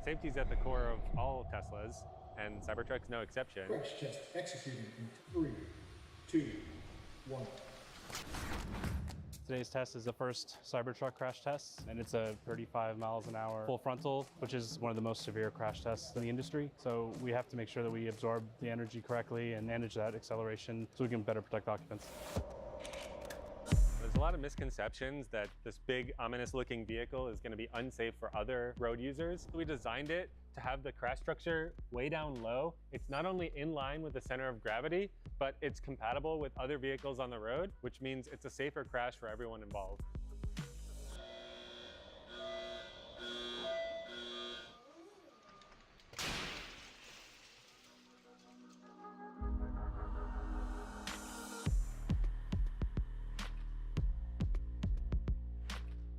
Safety is at the core of all Teslas, and Cybertruck's no exception. Crash test executing in 3, 2, 1. Today's test is the first Cybertruck crash test, and it's a 35 miles an hour full frontal, which is one of the most severe crash tests in the industry. So we have to make sure that we absorb the energy correctly and manage that acceleration so we can better protect occupants. There's a lot of misconceptions that this big, ominous looking vehicle is going to be unsafe for other road users. We designed it to have the crash structure way down low. It's not only in line with the center of gravity, but it's compatible with other vehicles on the road, which means it's a safer crash for everyone involved.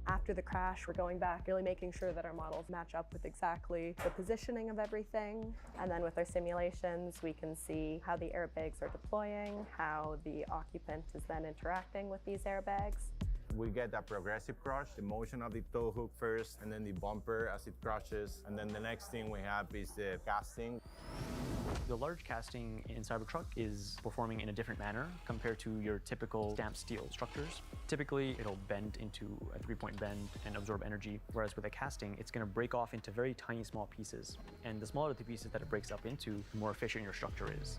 After the crash, we're going back, really making sure that our models match up with exactly the positioning of everything. And then with our simulations, we can see how the airbags are deploying, how the occupant is then interacting with these airbags. We get that progressive crush, the motion of the tow hook first, and then the bumper as it crushes. And then the next thing we have is the casting. The large casting in Cybertruck is performing in a different manner compared to your typical stamped steel structures. Typically, it'll bend into a three-point bend and absorb energy, whereas with a casting, it's going to break off into very tiny, small pieces. And the smaller the pieces that it breaks up into, the more efficient your structure is.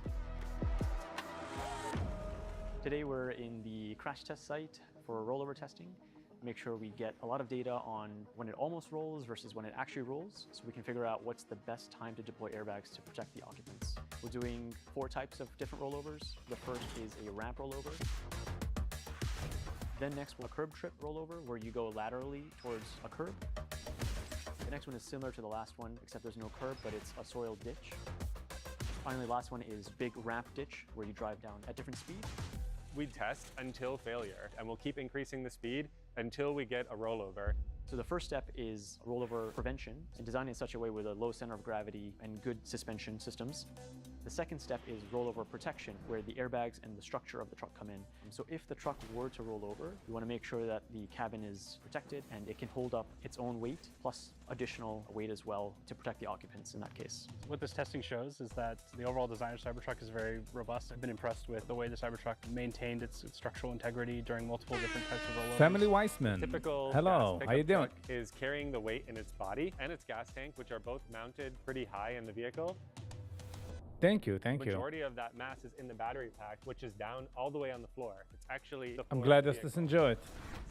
Today, we're in the crash test site for rollover testing. Make sure we get a lot of data on when it almost rolls versus when it actually rolls, so we can figure out what's the best time to deploy airbags to protect the occupants. We're doing four types of different rollovers. The first is a ramp rollover. Then next, a curb trip rollover, where you go laterally towards a curb. The next one is similar to the last one, except there's no curb, but it's a soil ditch. Finally, last one is big ramp ditch, where you drive down at different speeds. We test until failure, and we'll keep increasing the speed until we get a rollover. So the first step is rollover prevention and design in such a way with a low center of gravity and good suspension systems. The second step is rollover protection, where the airbags and the structure of the truck come in. So if the truck were to roll over, you want to make sure that the cabin is protected and it can hold up its own weight plus additional weight as well to protect the occupants in that case. What this testing shows is that the overall design of Cybertruck is very robust. I've been impressed with the way the Cybertruck maintained its structural integrity during multiple different types of rollovers. Family Weissman. Typical Hello, gas how you pickup doing? truck is carrying the weight in its body and its gas tank, which are both mounted pretty high in the vehicle. Thank you, thank you. Majority of that mass is in the battery pack, which is down all the way on the floor. It's actually the I'm floor glad of the dass du es vehicle. enjoyed.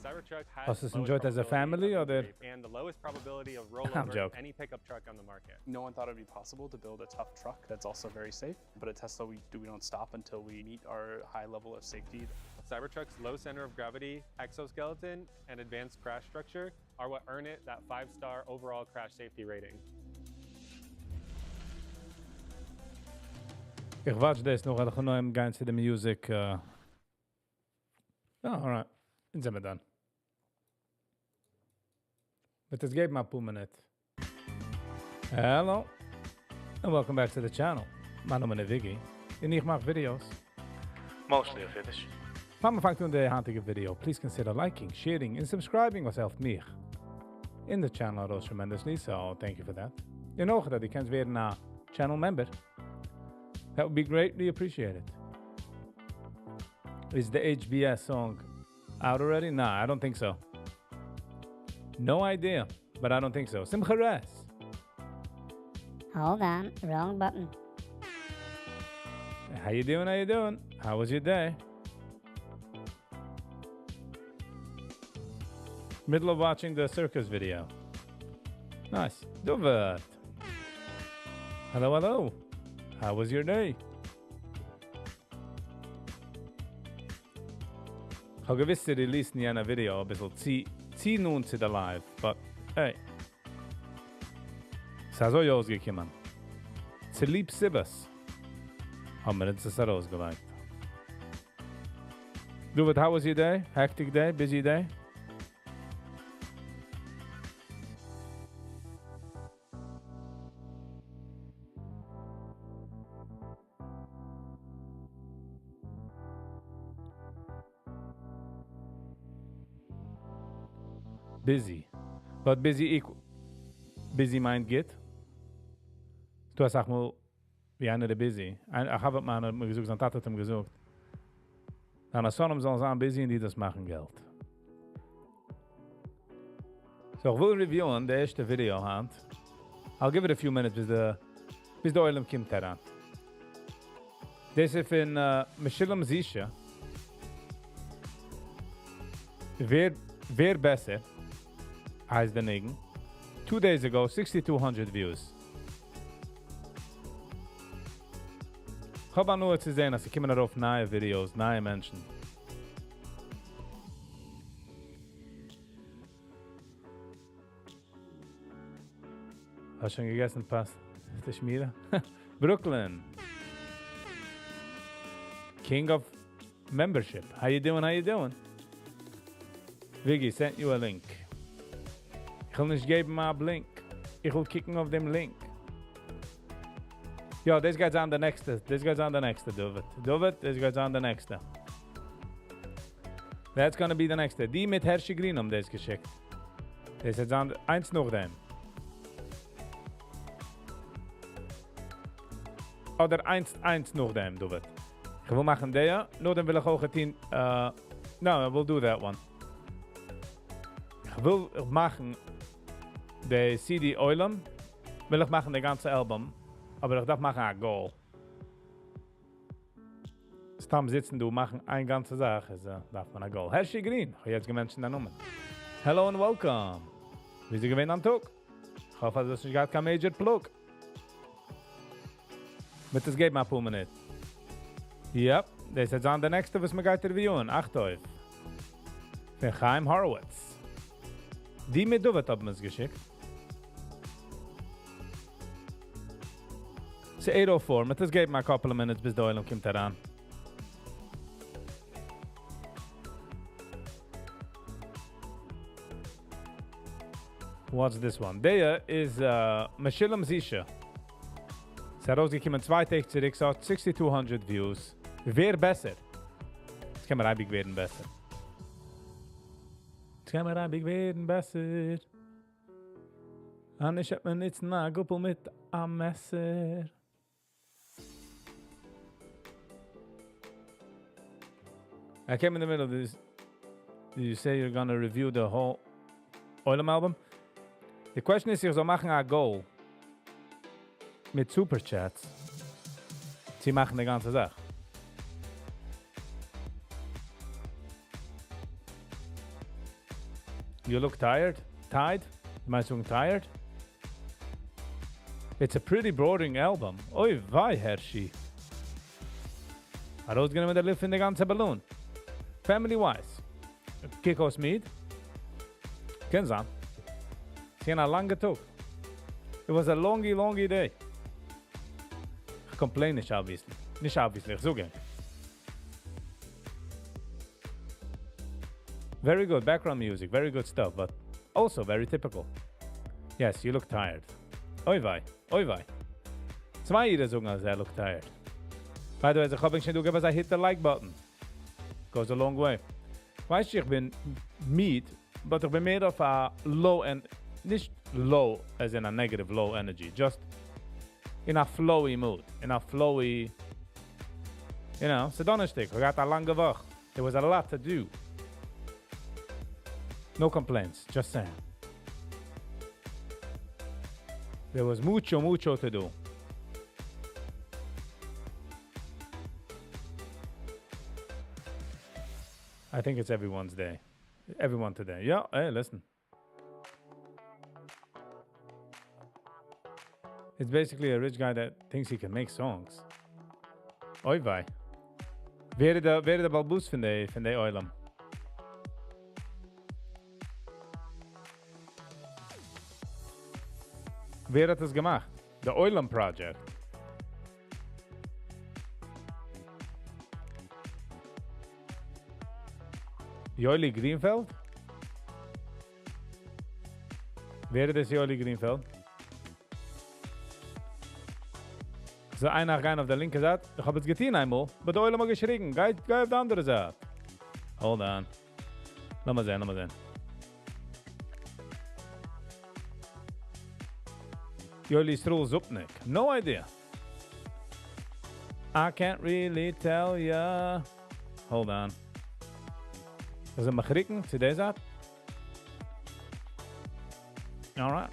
Cybertruck has Hast du es the lowest enjoyed as a probability family of oder? injury and the lowest probability of I'm rollover of joking. any pickup truck on the market. No one thought it'd be possible to build a tough truck that's also very safe. But at Tesla, we do we don't stop until we meet our high level of safety. Cybertruck's low center of gravity, exoskeleton, and advanced crash structure are what earn it that 5-star overall crash safety rating. איך watch דאס נאך, איך נאך גיין צו די music. Oh, alright. אונז זעמיר done. But עס געבט מיר א פאר מינוט. Hello. And welcome back to the channel. מיין נאמען איז Viggy. און איך מאך videos. Mostly אויף אידיש. פאר מ'פאנגט אן די היינטיגע video, please consider liking, sharing and subscribing, וואס העלפט מיך. אין the channel ארויס tremendously, so thank you for that. און אויך, אז דו קענסט ווערן א channel member. That would be greatly appreciated. Is the HBS song out already? Nah, I don't think so. No idea, but I don't think so. Simcha Res. Hold on, wrong button. How you doing? How you doing? How was your day? Middle of watching the circus video. Nice. Duvet. Hello, hello. How was your day? איך האב געוויסט, release נישט א video, א ביסל צו, צו נאנט צו די live, but hey. ס'איז אזוי אויסגעקומען. צוליב סיבות. האבן מיר אונז עס ארויסגעלייגט. Duvet, how was your day? Hectic day? Busy day? Busy. But busy equal. Busy מיינט גוט. דו האסט אמאל ווי איינער איז busy. א חבר מיינער האט מיר געזאגט, זיין טאטע האט אים געזאגט, דיינע שונאים זאלן זיין busy און דו זאלסט מאכן געלט. So, איך וויל review ען די ערשטע video היינט. I'll give it a few minutes ביז די ביז די עולם קומט אריין. דאס איז פון Meshulam Zisha. ווער ווער בעסער הייסט דער ניגון. 2 days ago, 6200 views. איך האב הנאה צו זען, אז ס'קומען ארויף נייע videos, נייע מענטשן. האסט שוין געגעסן פת שמירה? Brooklyn. King of membership. How you doing? How you doing? Viggy sent you a link. איך וויל נישט געבן א blink. איך וויל קוקן אויף דעם link. יא, דאס גייט זיין די נעקסטע. דאס גייט זיין די נעקסטע, David. David, דאס גייט זיין די נעקסטע. That's gonna be the נעקסטע. די מיט Hershey Green האבן דאס געשיקט. דאס איז זיין איינס נאך דעם. אדער איינס, איינס נאך דעם, David. איך וויל מאכן דער, נאכדעם וויל איך אויך טון, no, we'll do that one. איך וויל מאכן די CD עולם, וויל איך מאכן די גאנצע album, אבער איך דארף מאכן א goal. סתם זיצן דא מאכן איין גאנצע זאך, איז, דארף מען א goal. Hershey Green, איך האב יעצט גע mention ט דיין נאמען. Hello and welcome. ווי איז געווען דיין טאג? איך האף, אז דו האסט נישט געהאט קיין major פלאג. מ'וועט עס געבן א פאר מינוט. Yep, דאס איז זיין די נעקסטע, וואס מ'גייט review ען. אכט אויף. פון Chaim Horowitz. די מיט David האבן עס געשיקט. ס'איז 8:04. מ'וועט עס געבן a couple of minutes ביז דער עולם קומט אריין. What's this one? דער איז Meshulam Zisha. ס'איז ארויסגעקומען צוויי טעג צוריק, ס'האט 6200 views. ווער בעסער? עס קען מען אייביג ווערן בעסער. עס קען מען אייביג ווערן בעסער. אנישט האט מען ניצן א גאפל מיט א מעסער. I came in the middle of this. Did you say you're gonna review the whole עולם album? The question is, איך זאל מאכן א goal מיט super chats. צו מאכן די גאנצע זאך. You look tired? Tied? מיינסט דו tired? It's a pretty boring album. אוי וויי, Hershey. ארויסגענומען די לופט פון די גאנצע balloon. Family wise. קוק אויס מיד. קען זיין. ס'איז א לאנגע טאג. It was a longy, longy day. איך complain נישט, obviously. נישט obviously, איך זאג. Very good background music, very good stuff, but also very typical. Yes, you look tired. אוי וויי, אוי וויי. צוויי אידן זאגן, אז I look tired. By the way, איך האב שוין דא געזאגט, hit the like button. Goes a long way. ווייסט, איך בין מיד, but איך בין מער אויף a low end, נישט low as in a negative low energy, just in a flowy mood, in a flowy, ס'איז דאנערשטאג, איך האב א לאנגע וואך. There was a lot to do. No complaints, just saying. There was mucho, mucho to do. I think it's everyone's day. Everyone today. Yeah, hey, listen. It's basically a rich guy that thinks he can make songs. אוי וויי. ווער איז דער, ווער איז דער בעל הבית פון די עולם? ווער האט עס געמאכט? The עולם Project. Yoeli Greenfeld? ווער איז דאס Yoeli Greenfeld? So, איינער גיין אויף די לינקע זייט. איך האב עס געטון איינמאל, אבער דער עולם האט געשריגן. גיי, גיי אויף די אנדערע זייט. Hold on. לאמיר זען, לאמיר זען. Yoli Srul Zupnik. No idea. I can't really tell ya. Hold on. Is it machriken zu dieser? All right.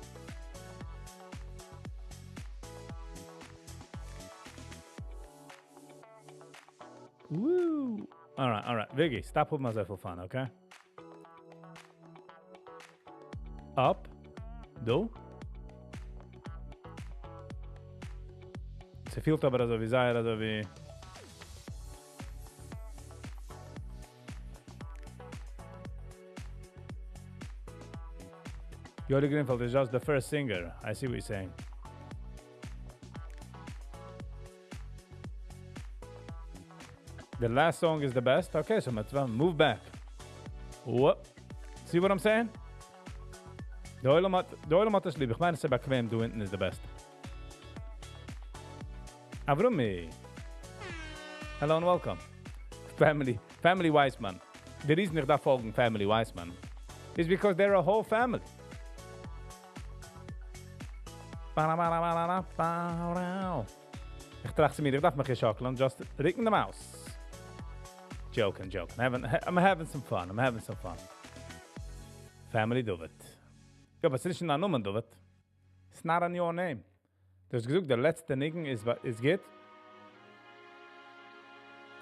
Woo! All right, all right. Viggy, stop with myself for fun, okay? Up. Do. ס'פילט אבער אזוי ווי זייער אזוי ווי Yoli Greenfeld is just the first singer. I see what you're saying. The last song is the best. Okay, so let's move back. What? See what I'm saying? דער עולם האט, דער עולם האט עס ליב. איך מיין, עס איז באקוועם, דא אונטן איז the best. Avrumi. Hello and welcome. Family, Family Weissman. The reason איך דארף פאלגן Family Weissman is because they're a whole family. איך טראכט צו מיר, איך דארף מיך נישט שאקלען, just רוקן the mouse. Joking, joking. I'm having some fun. I'm having some fun. Family David. יא, אבער ס'איז נישט אין דיין נאמען, David. It's not on your name. דו האסט געזאגט, דער לעצטע ניגון איז, איז גוט.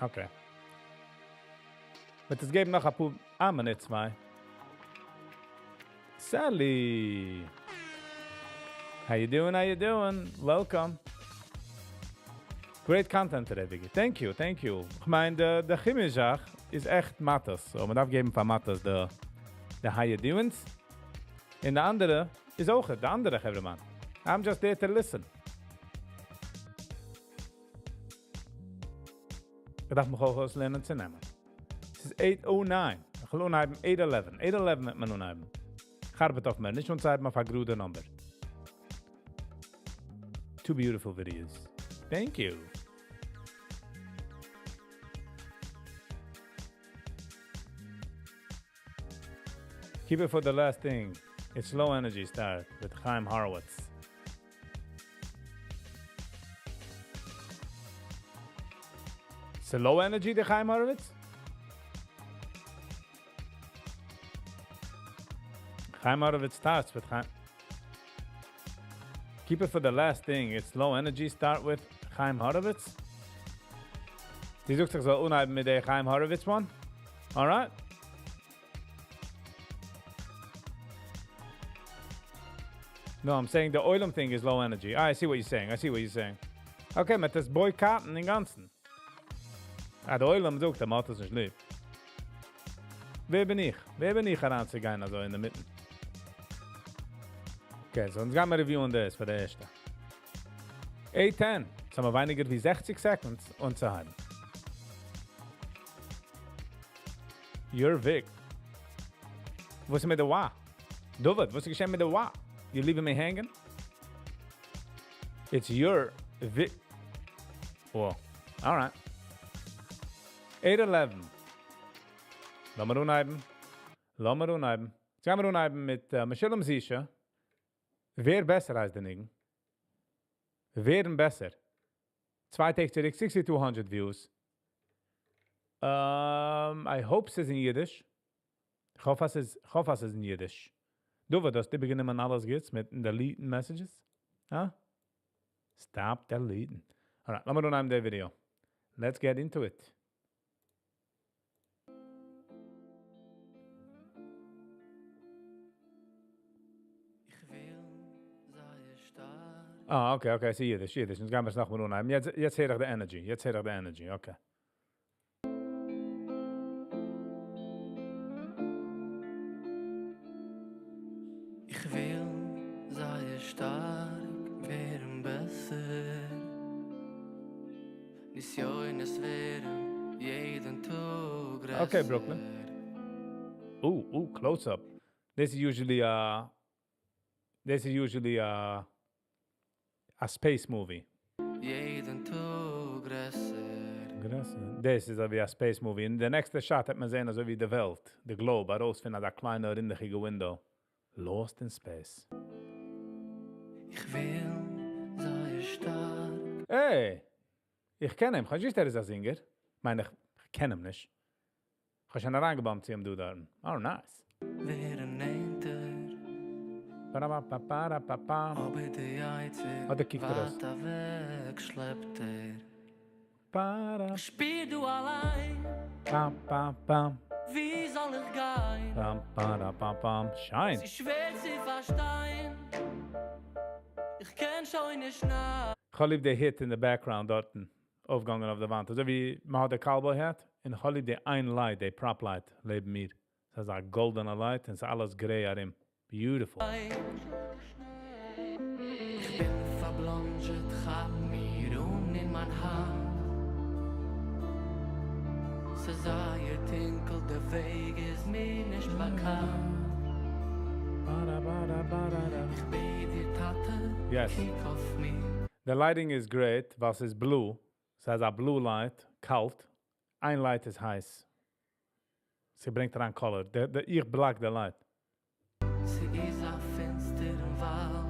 Okay. וועט עס געבן נאך א פאר, א מינוט, צוויי. Sally! How you doing? How you doing? Welcome. Great content today, Vicky. Thank you, thank you. איך מיין, די, די כעמישע זאך איז עכט מאטעס. So, מען דארף געבן פאר מאטעס די, די how you doings. און די אנדערע איז אויך, די אנדערע חברה-מאן. I'm just there to listen. איך דארף מיך אויך אויסלערנען צו נעמען. עס איז 8:09. איך וויל אנהייבן 8:11. 8:11 וועט מען אנהייבן. איך ארבעט אויף מער. נישט אנצוהייבן אויף א גראדע number. Two beautiful videos. Thank you. Keep it for the last thing. It's low energy start with Chaim Horowitz. It's a low energy, the Chaim Horowitz? Chaim Horowitz starts with Chaim. Keep it for the last thing. It's low energy. Start with Chaim Horowitz. דו זאגסט, איך זאל אנהייבן מיט דער Chaim Horowitz one. All right. No, I'm saying the עולם thing is low energy. Ah, I see what you're saying. I see what you're saying. Okay, מיט דאס boycotten אין גאנצן. אה, דער עולם זאגט, דער מאכט עס נישט ליב. ווער בין איך? ווער בין איך אריינצוגיין, אזוי אין דער מיטן? Okay, so אונז גייען מיר reviewen דאס פאר דער ערשטע. 8:10. יעצט האבן מיר ווייניגער ווי 60 seconds אנצוהייבן. You're Vic. וואס איז מיט דער Wa? David, וואס איז געשען מיט דער Wa? You leaving me hanging? It's your Vic. Whoa. All right. 8:11. לאמיר אנהייבן. לאמיר אנהייבן. יעצט גייען מיר אנהייבן מיט Meshulam Zisha. ווער בעסער הייסט דער ניגון? ווערן בעסער. צוויי טעג צוריק, 6200 views. I hope ס'איז אין אידיש. איך האף, עס איז, איך האף, עס איז אין אידיש. דו וועסט איבערגענומען אלעס גוטס מיט deleting messages? Huh? Stop deleting. All right, לאמיר אנהייבן דער video. Let's get into it. איך וויל זייער שטארק. Ah, okay, okay, ס'איז אידיש, אידיש. יעצט גייען מיר עס נאכאמאל אנהייבן. יעצט, יעצט הער איך די energy. יעצט הער איך די energy, okay. איך וויל זייער שטארק ווערן בעסער. נסיונות ווערן יעדן טאג Okay, Brooklyn. גרעסער. Ooh, ooh, close up. This is usually a space movie. יעדן טאג גרעסער. גרעסער. This is a space movie. In the next shot האט מען זען אזוי ווי די וועלט, the globe, ארויס פון אזא קליינע רינדעכיגע window. Lost in space. איך וויל זייער שטארק. Hey! איך קען אים. איך ווייס ער איז א singer. מיין איך, איך קען אים נישט. איך האב שוין אריינגעבאמט צו אים דא דארט. Oh, nice. ווערן נענטער. Ba-da-ba-ba-ba-da-ba-ba. אבער די יצר Oh, דער קוקט ארויס. ווייט אוועק שלעפט ער. Ba-da. איך שפיר דא אליין. Bam, bam, bam. ווי זאל איך גיין? Bam, ba-da-bam, bam. שיין. ס'איז שווער צו פארשטיין. איך קען שוין נישט נאך. איך האב ליב די hit in the background דארט. אויפגעגאנגען אויף די וואנט. אזוי ווי מען האט די cowboy hat. און איך האב ליב די איין light, די prop light, לעבן מיר. דאס איז א גאלדענע light און ס'איז אלעס gray ארום. Beautiful. איך בין פארבלאנדזשעט, כאפ מיר אן אין מיין האנט. ס'איז זייער טונקל, דער וועג איז מיר נישט באקאנט. Ba-da-ba-da-ba-da-da. איך בעט דיר, טאטע, Yes. קוק אויף מיר. The lighting is great, ווייל ס'איז blue. ס'איז א blue light, קאלט. איין light איז הייס. ס'ברענגט אריין color. דער, איך block the light. ס'איז א פינסטערן וואלד.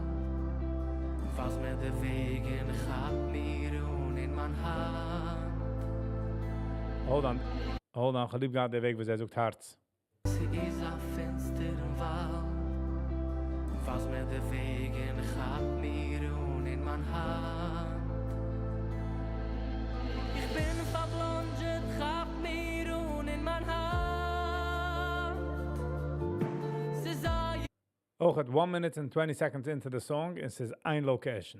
ווייז מיר דער וועג און כאפ מיר אן אין מיין האנט. Hold on. Hold on, איך האב ליב געהאט דער וועג, וואו ער זאגט הארץ. ס'איז א פינסטערן וואלד. ווייז מיר דער וועג און כאפ מיר אן אין מיין האנט. איך בין פארבלאנדזשעט, כאפ מיר אן אין מיין האנט. ס'איז א אויך at 1 minute and 20 seconds into the song, עס איז איין location,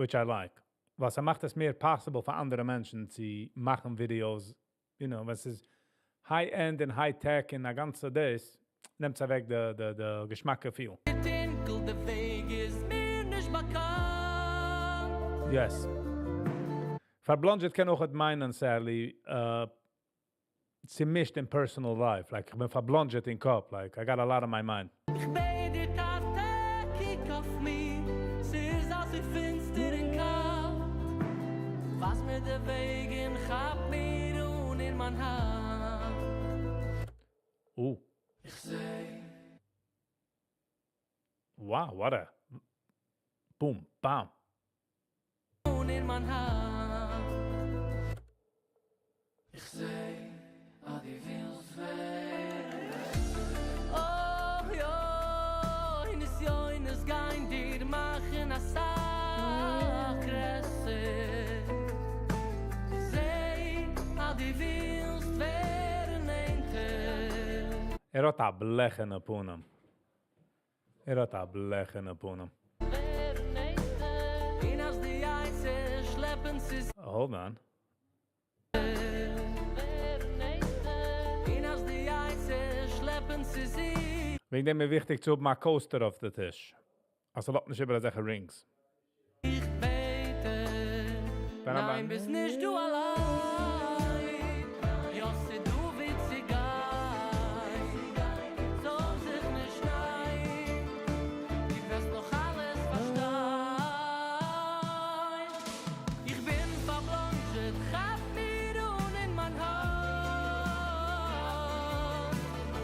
which I like. וואס ער מאכט עס מער possible פאר אנדערע מענטשן צו מאכן videos, ווען ס'איז high-end און high-tech און א גאנצע דאס, נעמט עס אוועק די געשמאקע feel. טונקל, דער וועג איז מיר נישט באקאנט. Yes. פארבלאנדזשעט קען אויך מיינען, sadly, צומישט in personal life. Like, איך בין פארבלאנדזשעט אין קאפ. Like, I got a lot on my mind. איך בעט דיר, טאטע, קוק אויף מיר. ס'איז אזוי פינסטער און קאלט. ווייז מיר דער וועג און כאפ מיר אן אין מיין האנט. איך זע. Wow, what a boom, bam. אן אין מיין האנט. איך זע, אז דו ווילסט ווערן. Oh, יא, נסיונות גייען דיר מאכן א סאך גרעסער. זע, אז דו ווילסט ווערן נענטער. ער האט א בלעכענע פנים. ער האט א בלעכענע פנים. ווערן נענטער. און אז די יצר שלעפן צו Hold on. ווערן נענטער. און אז די יצר שלעפן צו זיך. וועגן דעם איז וויכטיג צו האבן א coaster אויף די טיש. אלזא לאזט נישט איבער אזעלכע rings. איך בעט דיר, ניין, ביסט נישט דו אליין. יא, ס'דא וואו צו גיין. זארג זיך נישט, ניין. דו וועסט נאך אלעס פארשטיין. איך בין פארבלאנדזשעט, כאפ מיר אן אין מיין האנט.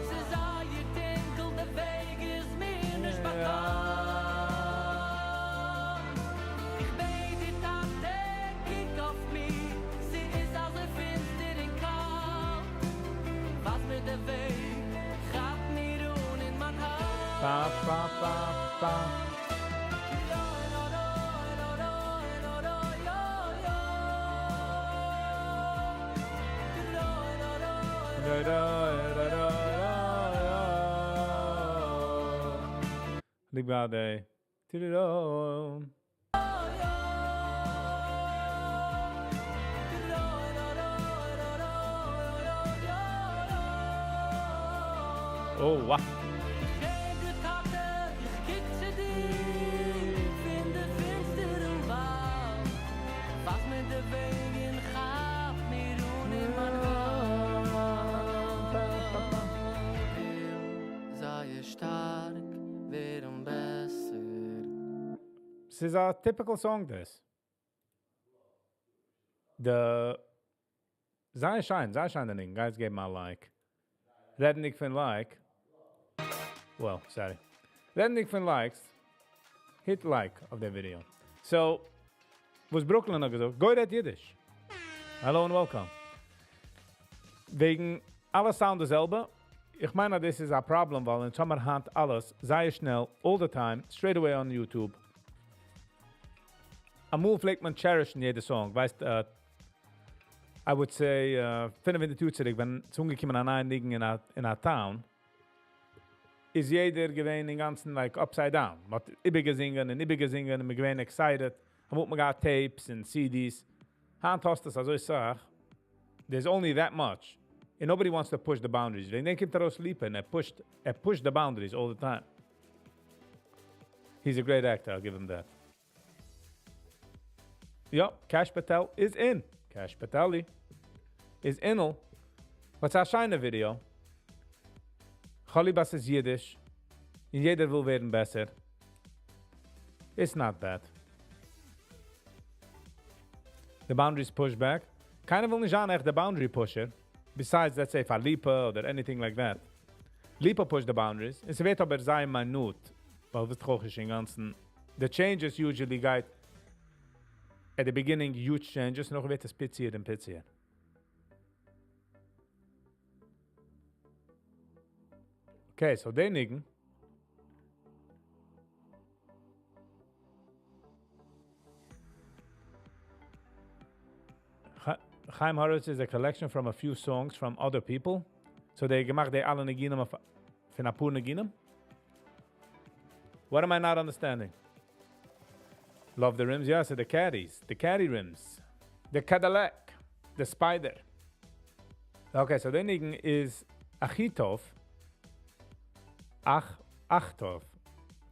ס'איז זייער טונקל, דער וועג איז מיר נישט באקאנט. איך בעט דיר, טאטע, קוק אויף מיר. ס'איז אזוי פינסטער און קאלט. ווייז מיר דער וועג, כאפ מיר אן אין מיין האנט. Ba, ba, ba, ba. La, la, la, la, la, la, la, la, la. La, la, la, Da, da, da, da, da, da. ליב געהאט, ey. Tididom. La, la, la, la, la, la, la. Oh, wow. העי, טאטע, איך קוק צו דיר פון דער פינסטערן וואלד. ווייז מיר דער וועג און כאפ מיר אן אין מיין האנט. זייער שטארק, ווערן בעסער. ס'איז א typical song, דאס. The זייער שיין, זייער שיין דער דינג. Guys, געב מיר א like. רעדנדיג פון like. Well, sorry. רעדנדיג פון likes. Hit like אויף די video. So, וואס Brooklyn האט געזאגט, גוי רעדט אידיש. Hello and welcome. וועגן אלע sound די זעלבע, איך מיין אז דאס איז א problem, ווייל אונז האמיר היינט אלעס זייער שנעל, all the time, straight away on YouTube. אמאל פלעגט מען cherish ן יעדע song, ווייסט, I would say, 500 יאר צוריק, ווען ס'איז אנגעקומען א נייע ניגון אין א town, איז יעדער געווען אינגאנצן like upside down. מ'האט איבערגעזינגען און איבערגעזינגען און מ'איז געווען excited. אמאל האט מען געהאט tapes און CDs. היינט האסטו עס אזוי סאך. There's only that much. And nobody wants to push the boundaries. וועגן דעם קומט ארויס ליפא און ער pushed, ער pushed the boundaries all the time. He's a great actor, I'll give him that. יא, Cash Patel is in. Cash Pateli is in. וואס א שיינע video. חליבאס איז אידיש. און יעדער וויל ווערן בעסער. It's not bad. The boundaries push back. קיינער וויל נישט זיין עכט the boundary pusher. Besides, let's say, פאר ליפא אדער anything like that. ליפא push the boundaries. און ס'ווערט אבער זייער מינוט. ווייל וועסט אויך נישט אינגאנצן. The changes usually גייט at the beginning huge changes, נאך ווערט עס פיציער און פיציער. Okay, so די ניגון. Chaim Horowitz is a collection from a few songs from other people. So they געמאכט די אלע ניגונים אויף פון א פאר ניגונים. What am I not understanding? Love the rims, yeah, so the caddies, the caddy rims, the Cadillac, the Spider. Okay, so the ניגון is Achitov, Ach, Achtov,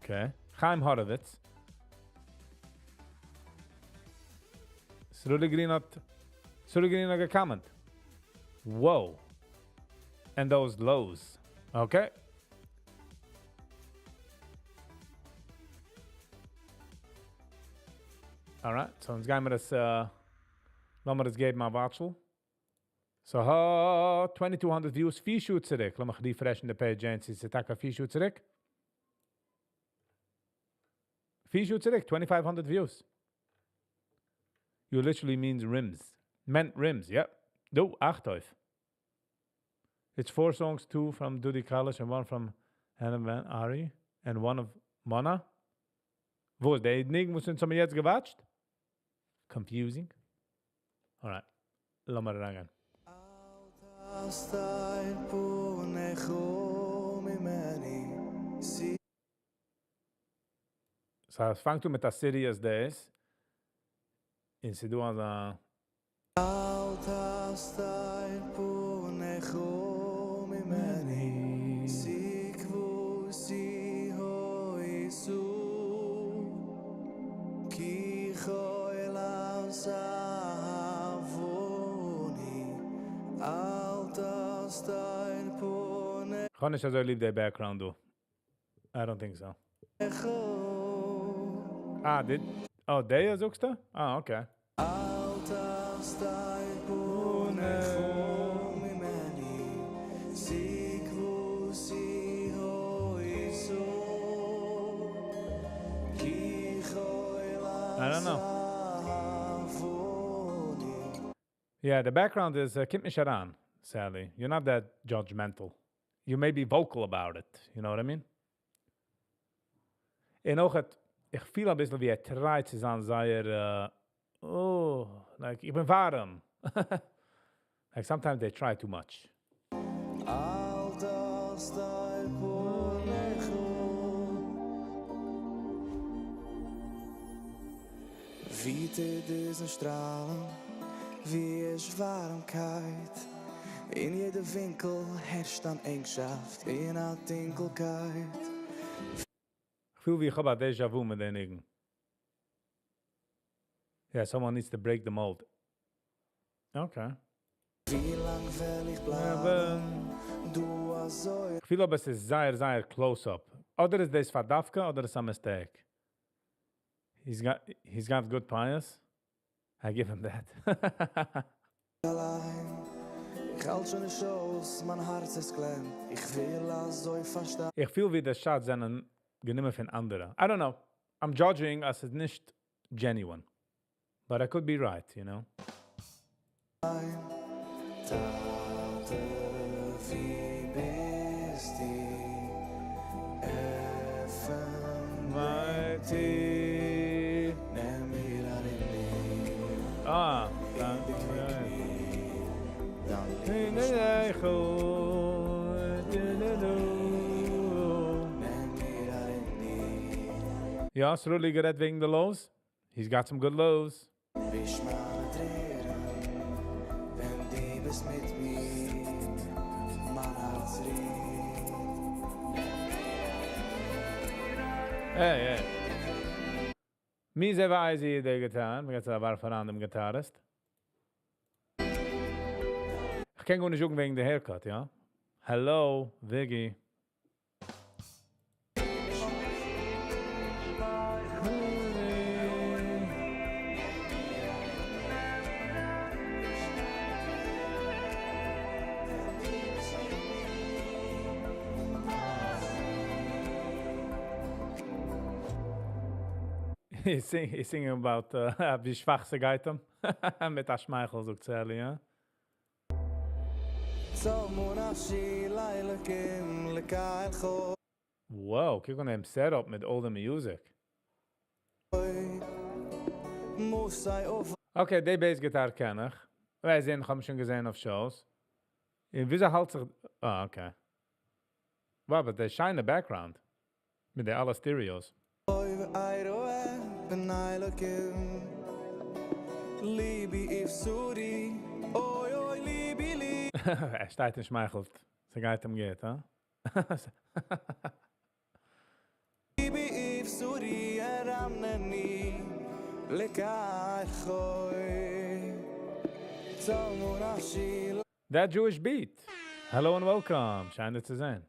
okay, Chaim Horowitz. Sruli Green האט, Sruli Green האט גע comment. Whoa. And those lows. Okay. Alright, so אונז גייען מיר עס, לאמיר עס געבן א watch. So, ha, 2200 views, 4 שעה צוריק. לאמיך refresh ן די page, און ס'איז טאקע 4 שעה צוריק. 4 שעה צוריק, 2500 views. You literally means rims. Meant rims, yep. Du, Achtoif. It's four songs, two from Dudi Kalish and one from Hannah Van Ari and one of Mona. וואו איז די ניגון, וואס אונז האבן יעצט גע watch ט? Confusing. Alright. לאמיר אריינגיין. אל תסתיר פניך ממני. So, עס פאנגט אן מיט א serious דאס. און ס'דא אזא אל תסתיר פניך ממני. תקוותי היתה. כי כל עזבוני. אל תסתיר פניך. איך האב נישט אזוי ליב די background, דא. I don't think so. Ah, did... Oh, דער זאגסטו? Ah, okay. אל תסתיר פניך ממני. תקוותי היתה. כי כל I don't know. עזבוני. Yeah, the background is קומט נישט אריין, Sally. You're not that judgmental. You may be vocal about it, you know what I mean? און אויך האט, איך פיל א ביסל ווי ער try ט צו זיין זייער, oh, like, איך בין ווארעם. Like, sometimes they try too much. אל תסתיר פניך. ווי די זון שטראלן, ווי עס ווארעמקייט. אין יעדע ווינקל הערשט אן ענגשאפט, אין א טונקלקייט. איך פיל ווי איך האב א déjà vu מיט די ניגון. Yeah, someone needs to break the mold. Okay. ווי לאנג וועל איך בלייבן? דא אזוי. איך פיל אבער עס איז זייער, זייער close up. אדער איז דאס פאר דווקא, אדער איז a mistake. He's got good pious. I give him that. אליין. איך האלט שוין נישט אויס, מיין הארץ עס קלעמט. איך וויל אזוי פארשטיין. איך פיל ווי די shots זענען גענומען פון אנדערע. I don't know. I'm judging אז ס'איז נישט genuine. But I could be right, you know. טאטע ווי ביסטו? עפן מיין טיר, נעם מיר ארום אה, דערקוויק מיר, דיין ליבשאפט נעם מיר ארום יא, סרולי גערעדט וועגן די lows. He's got some good lows. וויש מיינע טרערן, ווען דו ביסט מיט מיר, מיין הארץ רוט. Hey, hey. מי זה ווייזי דער guitar? מיר גייט ווארפן אן דעם guitarist. איך קען גארנישט זאגן וועגן די haircut, יא? Hello, Viggy. He's singing about ווי שוואך ס'גייט אים. מיט א שמייכל זאגט Sally, יא? צמאה נפשי לאלקים לקל חי. Wow, קוק אן דעם setup מיט all the music. מוסי אויף Okay, די bass guitar קען איך. ווייס איך, האב איך שוין געזען אויף shows. און וויאזוי האלט זיך... Ah, okay. Wow, but די שיינע background. מיט די אלע stereos. ואראה פני אלקים לבי בבשרי אוי אוי לבי לי ער שטייט און שמייכלט. ס'גייט אים גוט, הא? לבי בבשרי ירנני לקל חי צמאה נפשי That Jewish beat. Hello and welcome. שיין דיך צו זען.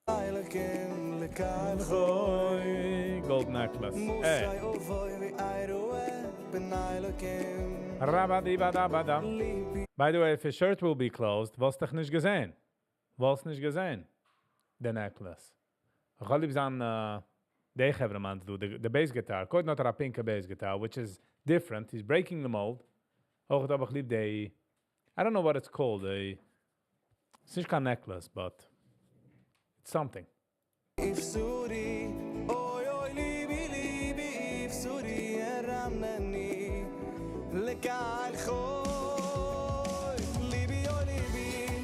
לאלקים לקל חי Gold necklace. Hey. מוסי אבוי ואראה פני אלקים Rabadibadabada. לבי By the way, if his shirt will be closed, וואלסט דאך נישט געזען. וואלסט נישט געזען. The necklace. איך האב ליב זיין די חברה-מאן דא, the bass guitar. קודם האט ער א pink bass guitar, which is different. He's breaking the mold. אויך האב איך ליב די, I don't know what it's called. די, ס'איז נישט קיין necklace, but it's something. בבשרי אוי אוי לבי לבי בבשרי ירנני לקל חי לבי אוי לבי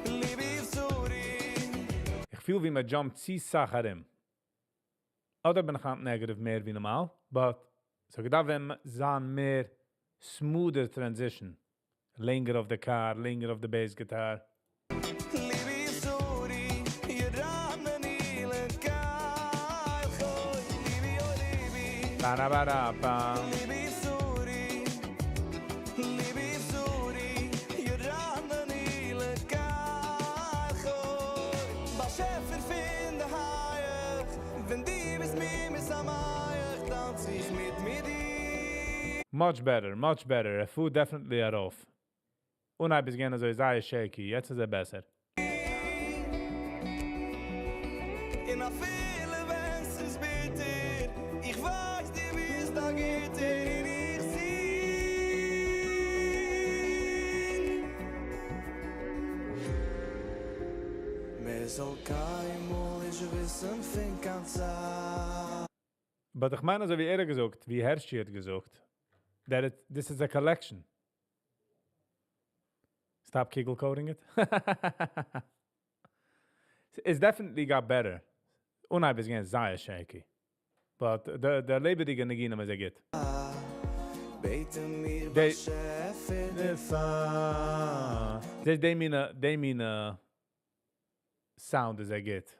לבי בבשרי איך פיל ווי מען jump צו סאך ארום. אדער בין איך negative מער ווי נארמאל, but so געדארפט ווען זיין מער smoother transition. לענגער אויף the car, לענגער אויף the bass guitar. לבי בבשרי ירנני לקל חי לבי אוי לבי Ba-da-ba-da-ba. לבי בבשרי לבי בבשרי ירנני לקל חי באשעפער פון די הייך ווען דו ביסט מיר משמח טאנץ איך מיט מיט דיר Much better, much better. A food definitely ארויף. און ביז געווען אזוי זייער shaky. יעצט איז ער בעסער. און אפילו ווען ס'איז ביטער, איך ווייס, דו ביסט א גוטער און איך זינג. מיר זאל קיינמאל נישט וויסן פון קיין צער. But איך מיין אזוי ווי ער האט געזאגט, ווי Hershey האט געזאגט, that this is a collection. Stop Kegel coding it. It's definitely got better. אנהייב איז געווען זייער shaky. But the לעבעדיגע ניגונים איז גוט. בעטן מיר באשעפער דערפאר. די מינע sound איז גוט.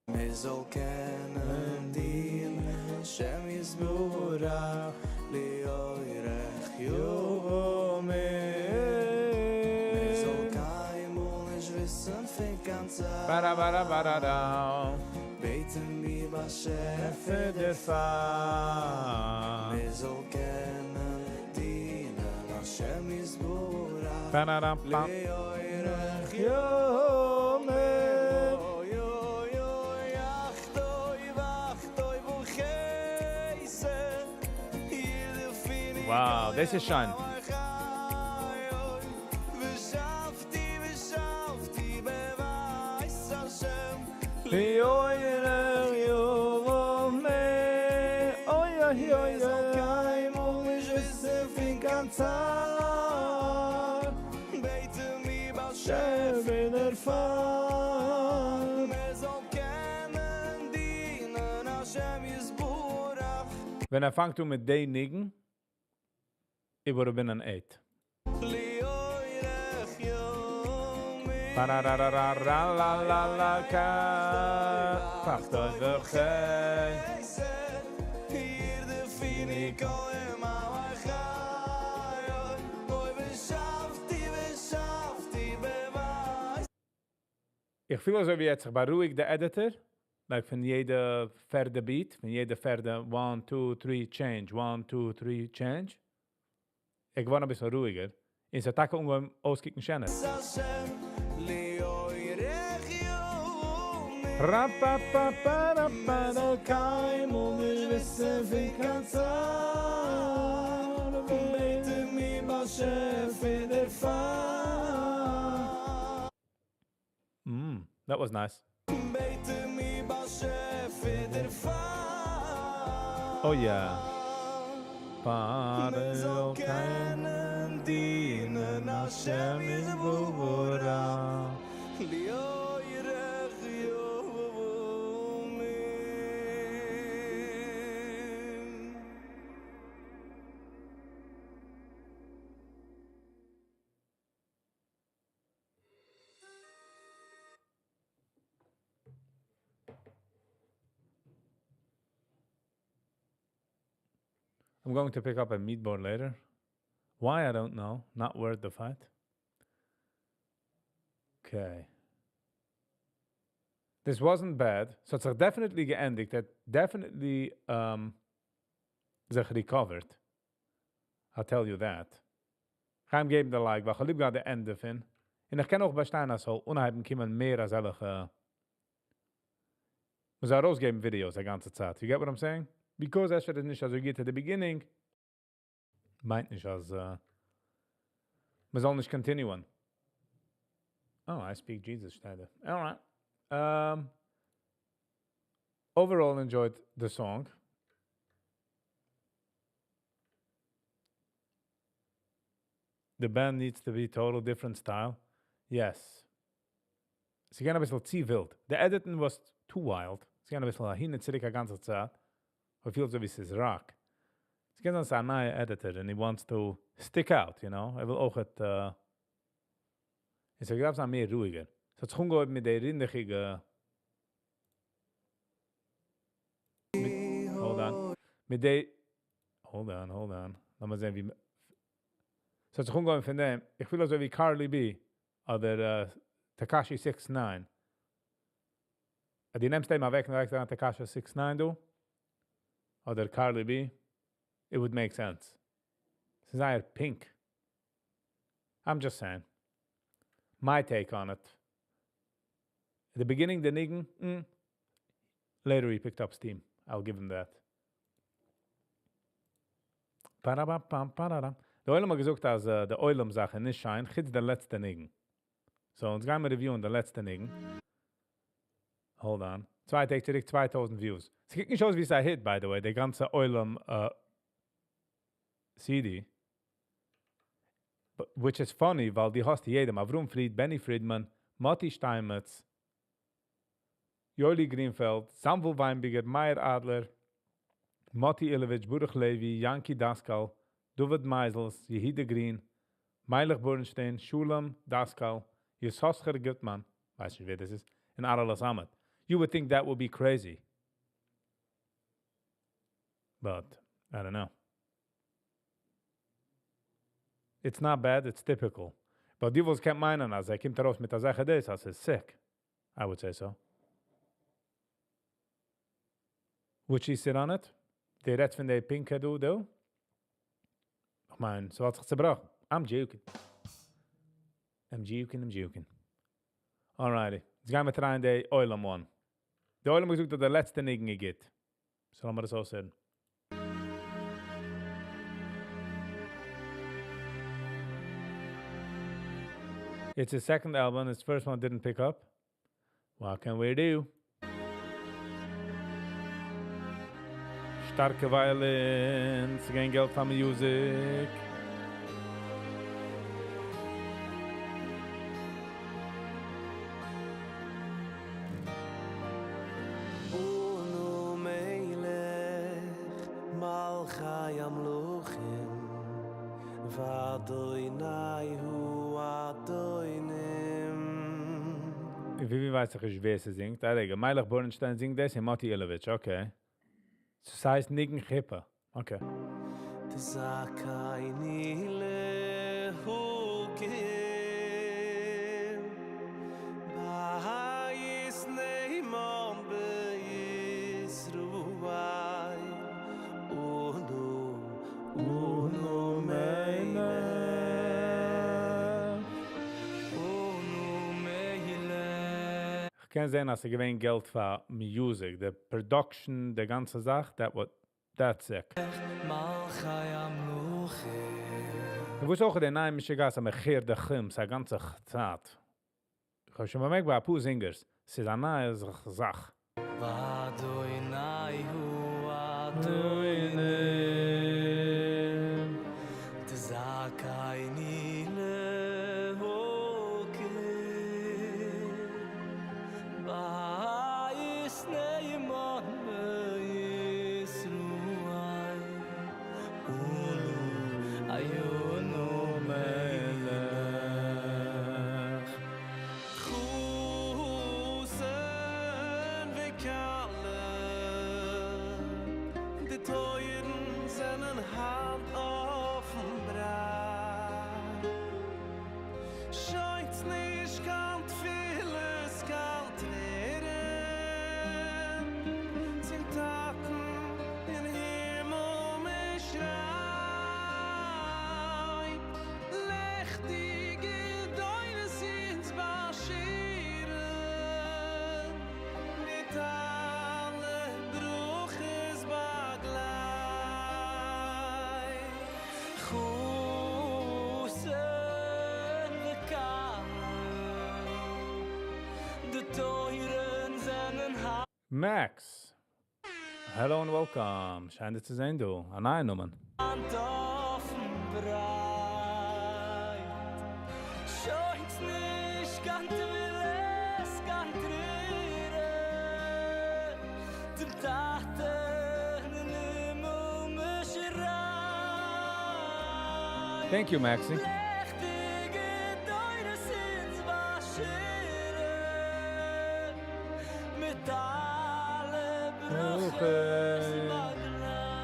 מיר זאל קענען דינען השם יתברך לאורך ימים. מיר זאל קיינמאל נישט וויסן פון קיין צער. Bara bara bara da. בעטן מיר באשעפער דערפאר. מיר זאל קענען דינען השם יתברך Ba-da-dam-bam. לאורך ימים. אוי אוי אוי אך טוב אך טוב. Wow, דאס איז שיין. ווען ער פאנגט אן מיט די ניגון, it would have been an eight. איך פיל אזוי ווי ער האט זיך בארואיגט די editor, like פון יעדע פערדע beat, פון יעדע פערדע one two three change, one two three change. ער געווארן אביסל רואיגער, און ס'האט טאקע אנגעהויבן אויסקוקן שענער. Mmm, that was nice. Oh yeah. פאר זאל קענען דינען השם יתברך. I'm going to pick up a meatball later. Why, I don't know. Not worth the fight. Okay. This wasn't bad. ס'האט זיך definitely געענדיגט. ער האט definitely um, זיך recovered. I'll tell you that. כ'גיי אים געבן די like, ווייל כ'האב ליב געהאט די ענדע פון. און איך קען אויך באשטיין אז ס'זאל אנהייבן קומען מער אזעלעכע. מ'זאל ארויסגעבן ווידיאוס א גאנצע צייט. You get what I'm saying? Because אפשר איז נישט אזוי גוט at the beginning, מיינט נישט אז מ'זאל נישט continue ען. Oh, I speak Jesus שטייט דא. Alright. Overall enjoyed the song. The band needs to be total different style. Yes. ס'איז געווען אביסל צו ווילד. די editing was too wild. ס'איז געווען אביסל אהין און צוריק א גאנצע צייט. כ'פיל אזוי ווי ס'איז ראק. ס'קען זיין ס'איז א נייע editor און he wants to stick out, you know. ער וויל אויכעט און ס'האט געדארפט זיין מער רואיגער. ס'האט זיך אנגעהויבן מיט די רינדעכיגע מיט hold on. מיט די hold on hold on. לאמיר זען ווי ס'האט זיך אנגעהויבן פון דעם. איך פיל אזוי ווי Cardi B אדער Tekashi 6 9. אז דו נעמסט אים אוועק און לייגסט אריין Tekashi 6 9 דא, אדער Cardi B, it would make sense. ס'איז זייער pink. I'm just saying. My take on it. At the beginning the ניגון, mm, later he picked up steam. I'll give him that. פאראבאפאם פאראראם. די עולם האט געזאגט אז די עולם זאך איז נישט שיין, חוץ די לעצטע ניגון. So, אונז גיימיר review ען די לעצטע ניגון. Hold on. 2 טעג צוריק 2000 views. ס'קוקט נישט אויס ווי ס'איז א hit, by the way, די גאנצע עולם CD. But, which is funny, ווייל דו האסט יעדעם, Avrum Fried, Benny Friedman, Moti Steinmetz, Yoeli Greenfeld, Samuel Weinberger, Meyer Adler, Moti Ilevich, Baruch Levy, Yanky Daskal, David Meisels, Yehuda Green, Meilich Bernstein, Shulam Daskal, Yisoscher Gutman, ווייס נישט ווער דאס איז, און Arala Samet. You would think that would be crazy. But, I don't know. It's not bad, it's typical. But די וואס קענט מיינען, אז ער קומט ארויס מיט א זאך דאס, אז ס'איז sick. I would say so. Would she sit on it? די רעדט פון די pink דא, דא? איך מיין, ס'וואלט זיך צעבראכן. I'm joking. I'm joking, I'm joking. Alrighty. יעצט גייען מיר try ען די עולם one. די עולם האט געזאגט אז דער לעצטע ניגון איז גוט. So לאמיר דאס אויסהערן. It's his second album, his first one didn't pick up. What can we do? שטארקע violins, ס'גיין געלט פאר music. אנו מלך מלכי המלכים ואדוני הוא אדונים. ווי ווייס איך נישט ווער ס'זינגט? אה, רגע, מיילעך בורנשטיין זינגט דאס און מאטי אילאוויטש, okay. ס'הייסט ניגון חופה, okay. תזכני להוקים בית נאמן בישראל אנו אנו מלך אנו מלך. כ'קען זען אז ס'איז געווען געלט פאר music, די production, די גאנצע זאך, that what, that's sick. מלכי המלכים. און וואס אויך די נייע משוגעת אז מ'הערט די חומס א גאנצע צייט. כ'האב שוין באמערקט ביי אפאר זינגערס, ס'איז א נייע זאך. ואדוני הוא אדונים תזכני להוקים בית נאמן בישראל אנו אנו מלך חתן וכלה די טויערן זענען היינט אפן ברייט שוינטס נישט קיין תפילות קיין טרערן צום טאטן אין הימל מען שרייט לעכטיגע דורות אונז באשערן מיט אלע ברכות באגלייט חתן וכלה די טויערן זענען Max, hello and welcome. שיין דיך צו זען דא. א נייע נאמען. היינט אפן ברייט. שוינטס נישט קיין תפילות, קיין טרערן. צום טאטן אין הימל מען שרייט. Thank you, Maxi. לעכטיגע דורות אונז באשערן מיט אלע ברכות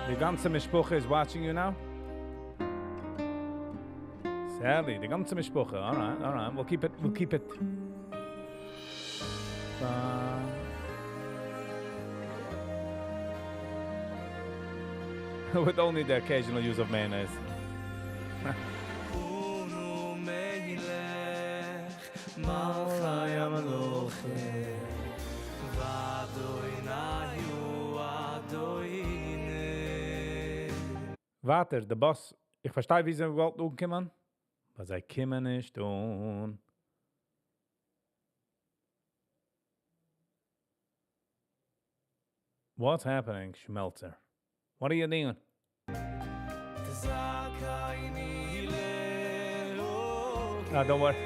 די גאנצע משפחה is watching you now? Sally, די גאנצע משפחה. All right, all right. We'll keep it. We'll keep it. With only the occasional use of mayonnaise. אנו מלך מלכי המלכים ואדוני הוא אדונים. ווייטער, די bus. איך פארשטיי, ווי זיי וואלטן אנקומען. אבער זיי קומען נישט אן. What's happening, Schmelzer? What are you doing? תזכני Ah, don't worry.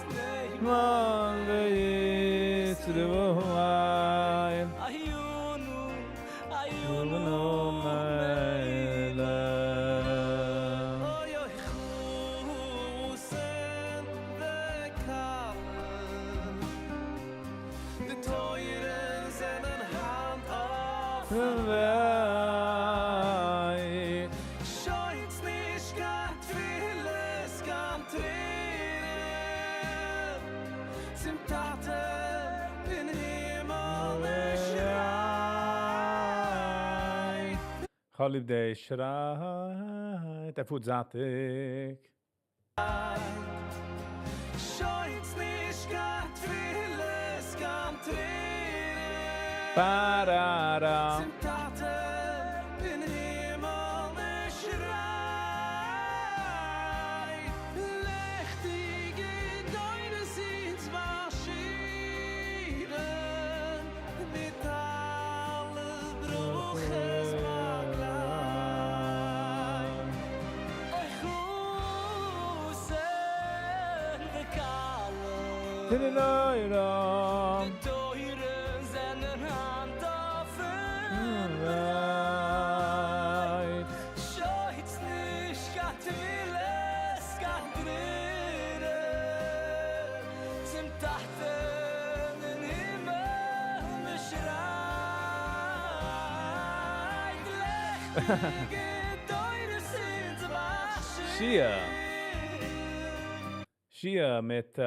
בית נאמן בישראל. אנו אנו מלך. אוי אוי חתן וכלה די טויערן זענען היינט אפן ברייט. שוינטס נישט קיין תפילות קיין טרערן צום טאטן אין הימל מען שרייט. כ'האב ליב די שרייט, ער פארט זייטיג. שוינטס נישט קיין תפילות קיין טרערן Ba-da-da. צום טאטן אין הימל מען שרייט. די טויערן זענען היינט אפן ברייט. שויטס נישט קיין תפילות קיין טרערן צום טאטן אין הימל מען שרייט לעכטיגע דורות אונז שיע. מכשיר. שיע מיט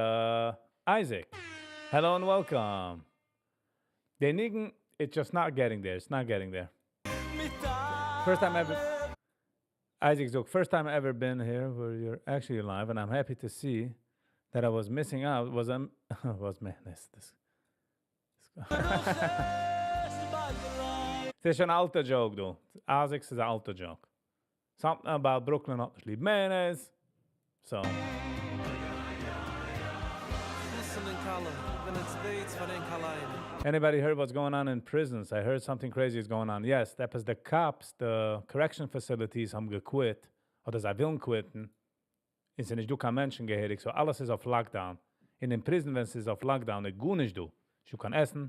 Isaac. Hello and welcome. דער ניגון, it's just not getting there. It's not getting there. First time ever. Isaac זאגט, first time I ever been here where you're actually live, and I'm happy to see that I was missing out. Was I'm was man this this. ס'איז שוין אן אלטע joke, דו. Isaac איז אן אלטע joke. Something about Brooklyn האט נישט ליב mayonnaise. So. Anybody heard what's going on in prisons? I heard something crazy is going on. Yes, that was the cops, the correction facilities האבן גע quit, אדער זיי ווילן quit ן. און ס'איז נישט דא קיין מענטשן געהעריג, so אלעס איז אויף lockdown. אין דעם prison, ווען ס'איז אויף lockdown, איז גארנישט דא. נישטא קיין עסן.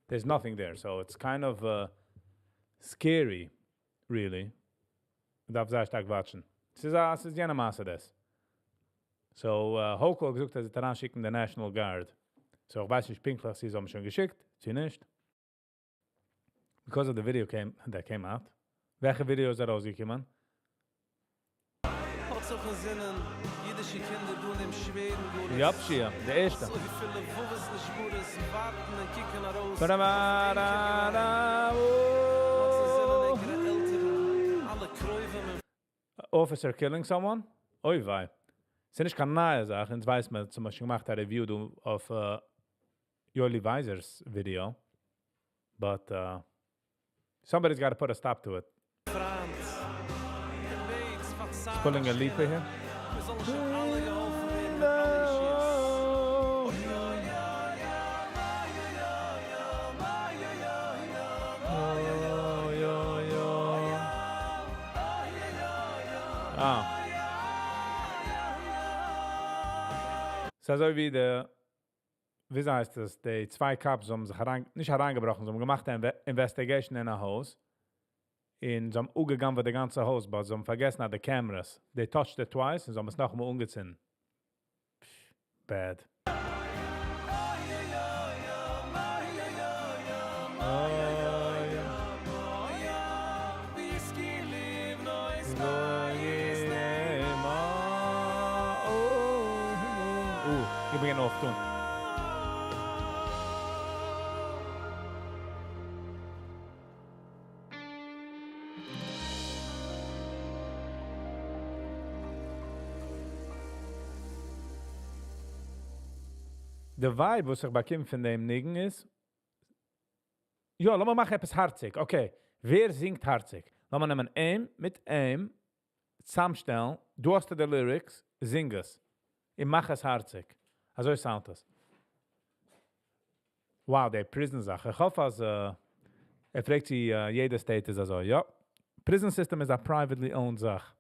There's nothing there, so it's kind of scary, really. מ'דארף זייער שטארק watch ן. ס'איז יענע מעשה דאס. So, Hochul האט געזאגט, אז זיי אריינשיקן די National Guard. So, איך ווייס נישט פונקטליך, צי זיי האבן שוין געשיקט, צי נישט. Because of the video came, that came out. וועלכע video איז ארויסגעקומען? האט זיך אין זינען אידישע קינדער דא אין דעם שווערן גלות. Yup, שיע, דער ערשטער. אזוי פיל לבבות נשברות ווארטן און קוקן ארויס אויף ענקער געוויין. האט אין זינען ענקערע עלטערן, אלע קרובים און. Officer killing someone? אוי וויי. ס'איז נישט קיין נייע זאך, אונז ווייסט מען, צום ביישפיל געמאכט א review דא אויף Yoely Weisser's video. But somebody's got to put a stop to it. פריינט, און בעט פאר צער Pulling a leaper here. מיר זאלן שוין אלע געהאלפן ווערן מיט אלע ישועות. אוי אוי אוי. אה. ס'איז אזוי ווי די, ווי הייסט עס, די צוויי cops האבן זיך אריין, נישט אריינגעבראכן, זיי האבן געמאכט אן investigation אין א הויז. און זיי האבן אפגעגנב'עט די גאנצע הויז, but זיי האבן פארגעסן די cameras. They touched it twice און זיי האבן עס נאכאמאל אנגעצינדן. Bad. איך בין off tune. The vibe וואס איך באקום פון דעם ניגון איז, יא, לאמיר מאכן עפעס הארציג. Okay, ווער זינגט הארציג? לאמיר נעמען אים מיט אים, צוזאמשטעלן, דו האסט די lyrics, זינג עס. איך מאך עס הארציג. אזוי sound עס. Wow, די prison זאך. איך האף אז ער פרעגט צי, יעדע state איז אזוי. יא. Prison system איז a privately owned זאך.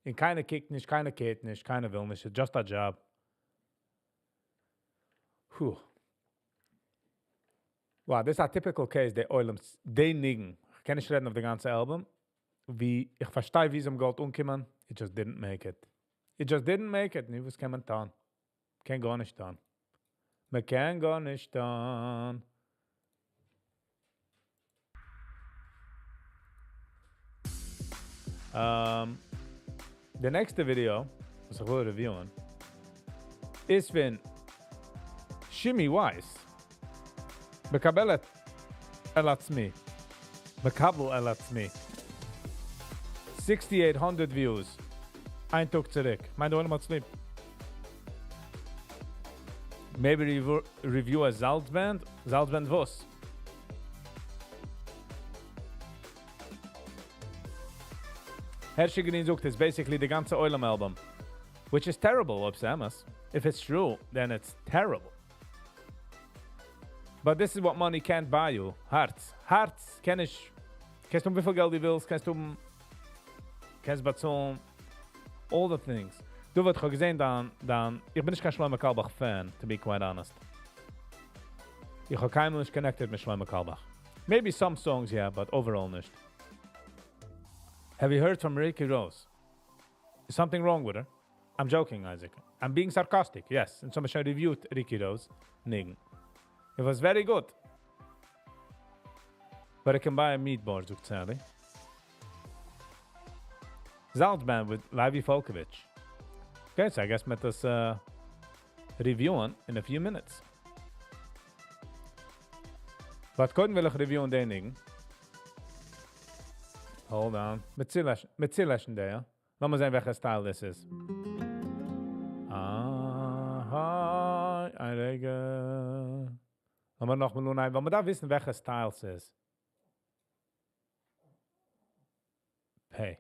און קיינער קוקט נישט, קיינער care ט נישט, קיינער וויל נישט. It's just a job. Whew. Wow, this is a typical case, די עולם, די ניגון. איך קען נישט רעדן אויף די גאנצע album. ווי, איך פארשטיי, ווי זיי האבן געוואלט אנקומען. It just didn't make it. It just didn't make it. נו, וואס קען מען טון? קען גארנישט טון. מען קען גארנישט טון. די נעקסטע video, וואס איך וויל review ען, איז פון Shimmy Weiss. מקבל על עצמי. מקבל על עצמי. 6800 views. איין טאג צוריק. מיין דו האסט ליב. Maybe review a זאלצבאנד? זאלצבאנד וואס? Hershey Green זאגט, it's basically די גאנצע עולם album. Which is terrible, אויב ס'אמת. If it's true, then it's terrible. But this is what money can't buy you. הארץ. הארץ קען איך... קענסט האבן וויפיל געלט דו ווילסט, קענסט האבן... קענסט באצאלן. All the things. דוד, איך האב געזען דיין, דיין, איך בין נישט קיין שלמה קארלבאך fan, to be quite honest. איך האב קיינמאל נישט connected מיט שלמה קארלבאך. Maybe some songs, yeah, but overall נישט. Have you heard from Ricky Rose? Is something wrong with her? I'm joking, Isaac. I'm being sarcastic, yes. און so מ'האט reviewed Ricky Rose. ניגון. It was very good. But I can buy a meatboard, זאגט Sally. Zaltzman with Levi Falkovich. Okay, so I guess מ'וועט דאס reviewen in a few minutes. But קודם וויל איך reviewen דעם ניגון. Hold on. מיט צולעשן די, יא? לאמיר זען, וועלכע style דאס איז. אהא, א רגע. לאמיר נאכאמאל אנהייבן, ווייל מ'דארף וויסן, וועלכע style ס'איז. Hey.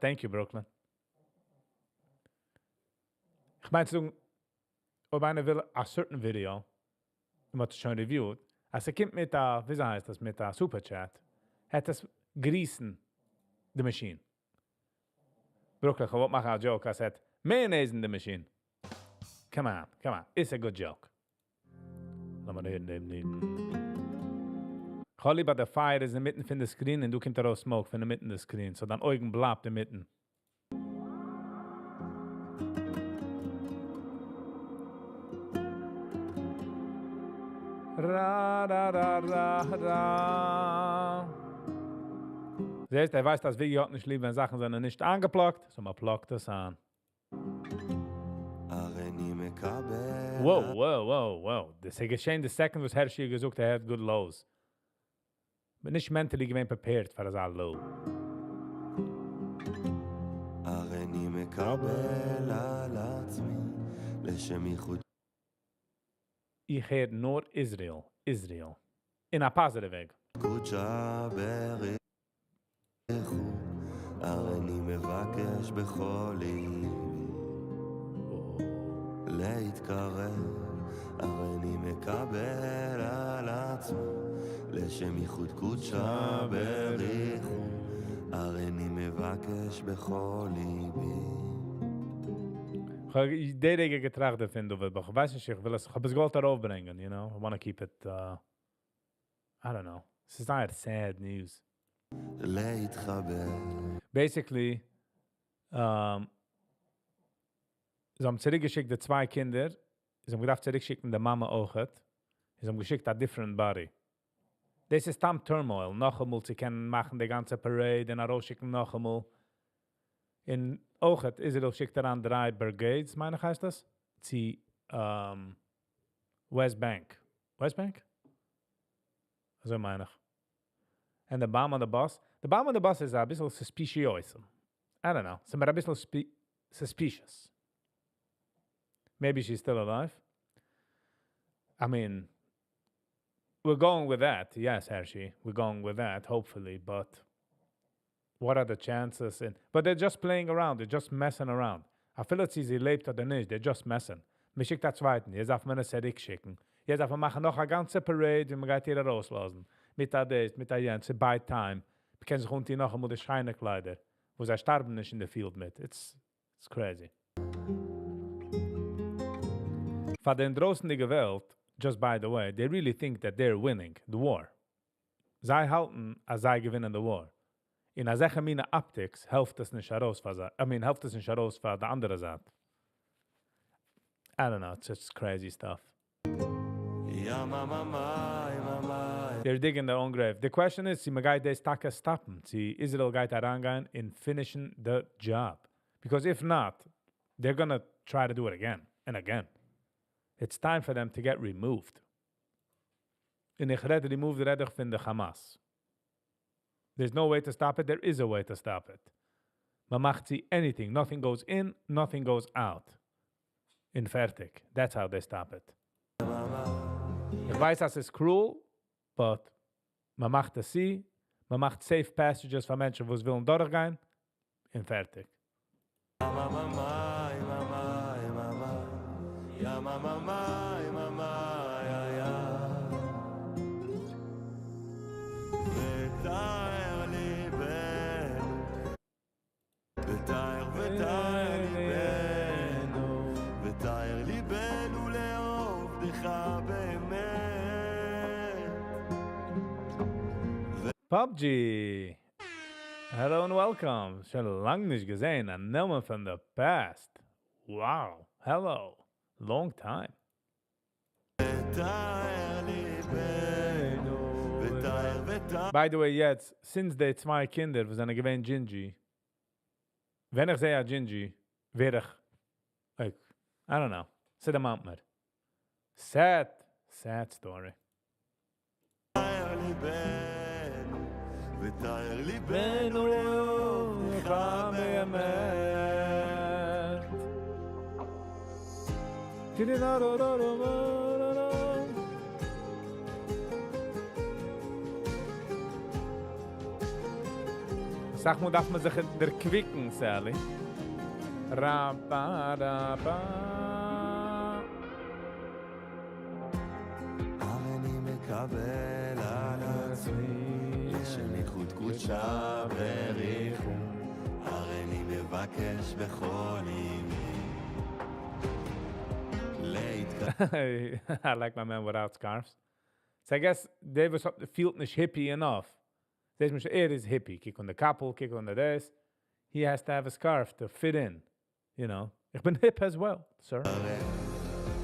Thank you, Brooklyn. איך מיין צו זאגן, אויב איינער וויל a certain video, און מ'האט עס שוין reviewed, אז ער קומט מיט א, ווי הייסט דאס, מיט א super chat, וועט עס grease'ן the machine. Brooklyn, איך וואלט מאכן א joke, אז ס'וועט mayonnaise in the machine. Come on, come on, it's a good joke. לאמיר הערן דעם ניגון. כ'האב ליב אז די fire איז אינמיטן פון די screen און דא קומט ארויס smoke פון אינמיטן די screen, so דיין אויגן בלייבט אינמיטן. Ra ra ra ra ra. זעסט, ער ווייסט, אז Viggy האט נישט ליב, ווען זאכן זענען נישט אנגעplugged, so מ'plugט עס אן. Whoa, whoa, whoa, whoa. דאס איז געשען the second וואס Hershey געזאגט, ער האט good lows. בין נישט mentally געווען prepared פאר אזא low. הריני מקבל על עצמי לשם ייחוד איך הער נאר Israel, Israel. In a positive way. קודשא בריך הוא, הריני מבקש בכל ליבי להתקרב, הריני מקבל על עצמי לשם ייחוד קודשא בריך הוא, הריני מבקש בכל ליבי. איך האב די רגע געטראכט דערפון, דוד, אבער איך ווייס נישט, איך וויל עס, איך האב עס געוואלט ארויפברענגען. I want to keep it, I don't know. This is not sad news. להתחבר. Basically, זיי האבן צוריקגעשיקט די צוויי קינדער, זיי האבן געדארפט צוריקשיקן די מאמע אויכעט. זיי האבן געשיקט a different body. דאס איז סתם turmoil, נאכאמאל צו קענען מאכן די גאנצע parade און ארויסשיקן נאכאמאל. און אויכעט, Israel שיקט אריין דריי brigades, מיין איך הייסט דאס, צו West Bank. West Bank? אזוי מיין איך. And the bomb on the bus? The bomb on the bus איז א ביסל suspicious. I don't know. ס'איז מיר א ביסל suspicious. Maybe she's still alive. I mean, we're going with that. Yes, Hershey. We're going with that, hopefully. But what are the chances? In, but they're just playing around. They're just messing around. אפילו צו זי לעבט אדער נישט, they're just messing. מ'שיקט א צווייטן, יעצט דארף מען עס צוריקשיקן. יעצט דארף מען מאכן נאך א גאנצע parade, ווי מ'גייט איר ארויסלאזן. מיט א דאס, מיט א יענץ, buy time. מ'קען זיך אנטון נאכאמאל די שיינע קליידער, וואו זיי שטארבן נישט אין די field מיט. It's crazy. פאר די דרויסנדיגע וועלט, just by the way, they really think that they're winning the war. זיי האלטן, אז זיי געווינען the war. אין אזעלכע מינע optics העלפט עס נישט ארויס פאר זיי. I mean, העלפט עס נישט ארויס פאר די אנדערע זייט. I don't know, it's just crazy stuff. Ja, mama, mama. They're digging their own grave. The question is, צו מ'גייט דאס טאקע stop'ן, צו Israel גייט אריינגיין און finish'ן the job. Because if not, they're going to try to do it again and again. It's time for them to get removed. און איך רעד removed, רעד איך פון די Hamas. There's no way to stop it. There is a way to stop it. מ'מאכט זיי anything. Nothing goes in, nothing goes out. און פארטיג. That's how they stop it. איך ווייס, אז ס'איז cruel, but מ'מאכט עס צו, מ'מאכט safe passages פאר מענטשן, וואס ווילן דורכגיין, און פארטיג. Mama, mama, mama, mama. Ja, mama, mama, mama, ja, ja. ותאר ליבנו, ותאר, ותאר ליבנו. PUBG! Hello and welcome! שוין לאנג נישט געזען, א נאמען פון the past. Wow! Hello! Long time. By the way יעצט since די צוויי קינדער וואס זענען געווען דזשינדזשי, ווען איך זעה א דזשינדזשי ווער איך like I don't know, ס'דערמאנט מיר. Sad sad story. אסאך מאל דארף מען זיך דערקוויקן, Sally. הריני מקבל על עצמי לשם ייחוד קודשא בריך הוא הריני מבקש בכל ליבי I like my man without scarves. So I guess דער וואס פילט נישט hippie enough. זעהסט מיך, ער איז hippie. קוק אן די קאפל, קוק אן די דאס. He has to have a scarf to fit in. You know. איך בין hip as well, sir.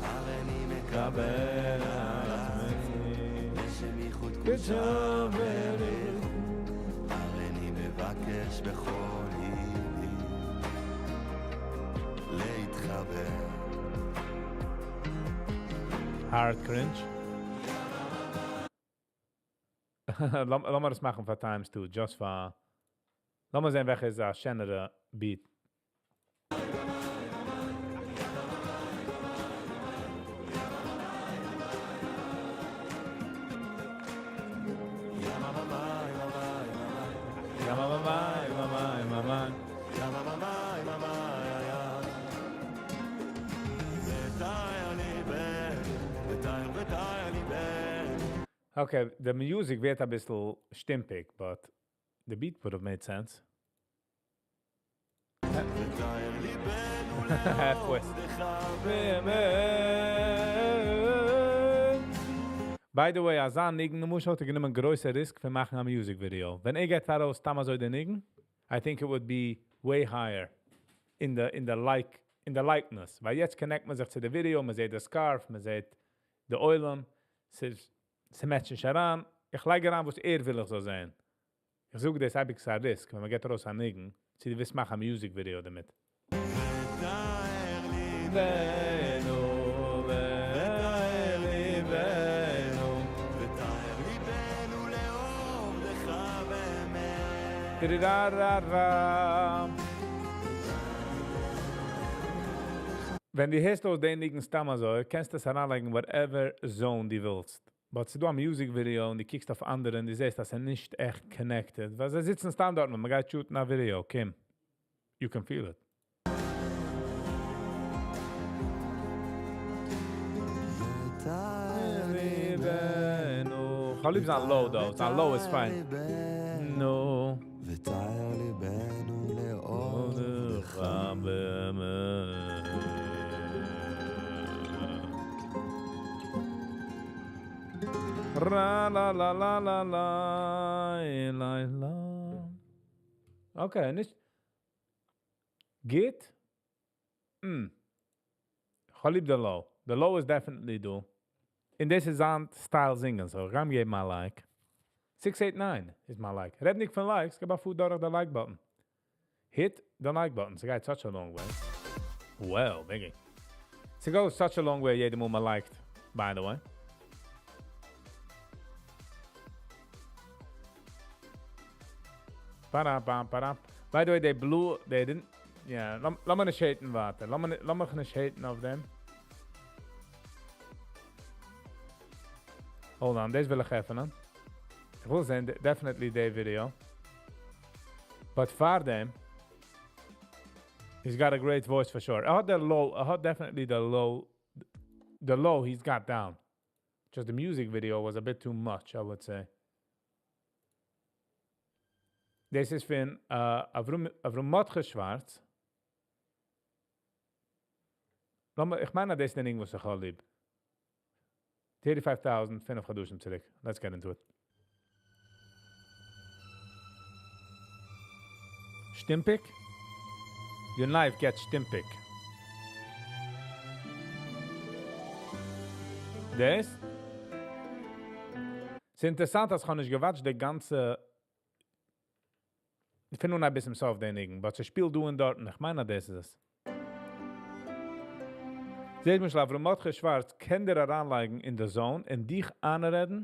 הריני מקבל על עצמי לשם ייחוד קודשא בריך הוא הריני מבקש בכל ליבי להתחבר Hard cringe. לאמיר עס מאכן פאר times two, just פאר... לאמיר זען וועלכע איז א שענערע beat. Okay, the music ווערט א ביסל שטומפיג, but the beat would have made sense. Halfway. By the way, אזא ניגון למשל האט ער גענומען גרויסע risk פון מאכן א music video. ווען ער גייט ארויס סתם אזוי די ניגון, I think it would be way higher in the like in the likeness. ווייל יעצט connect מען זיך צו די video, מען זעט די scarf, מען זעט די עולם, ס'איז ס'match ט נישט אריין. איך לייג אריין וואס ער וויל איך זאל זען. איך זאג דאס אייביג ס'איז א risk, ווען מען געט ארויס א ניגון, צו דו ווילסט מאכן א music video דערמיט. וטהר ליבנו וטהר ליבנו וטהר ליבנו לעובדך באמת טירירארארא. ווען דו הערסט אויס די ניגון סתם אזוי, קענסטו עס אריינלייגן whatever zone דו ווילסט. But ס'דא א music video און דו קוקסט אויף אנדערע און דו זעסט, אז ס'איז נישט עכט connected. ווייל זיי זיצן סתם דארט, מען גייט shoot ן א video, קום. You can feel it. וטהר ליבנו כ'האב ליב זיין low though, זיין low איז fine. נו. וטהר ליבנו לעובדך באמת. Ra la la la la la la la. Okay, נישט גוט? כ'האב ליב the low. The low is definitely דא. און דאס איז זיין style זינגען, so איך גיי אים געבן א like. 689 איז מיין like. רעד נישט פון likes, גיב א פוס דורך the like button. Hit the like button. ס'גייט such a long way. Well, biggie. It goes such a long way יעדע מאל מען like ט, by the way. Ba-da-bam, ba-dam. By the way, they blew, they didn't, yeah, לאמיר נישט hate ן ווייטער. לאמיר נישט hate ן אויף דעם. Hold on, דאס וויל איך עפענען. איך וויל זען, definitely די video. But פאר דעם, he's got a great voice for sure. ער האט the low, ער האט definitely the low he's got down. Just the music video was a bit too much, I would say. דאס איז פון Avrum Motche Schwarz. איך מיין, דאס איז דער ניגון וואס איך האב ליב. 35,000, פינף חדשים צוריק. Let's get into it. שטומפיג? Your knife gets שטומפיג. דאס? ס'איז אינטערעסאנט, אז איך האב נישט גע watch ט די גאנצע פון אנהייב ביז צום סוף דעם ניגון, but ס'שפילט דא און דארט, איך מיין, דאס איז עס. זעט מען, אברהם מרדכי שווארץ קען דיר אריינלייגן אין די zone און דיך איינרעדן,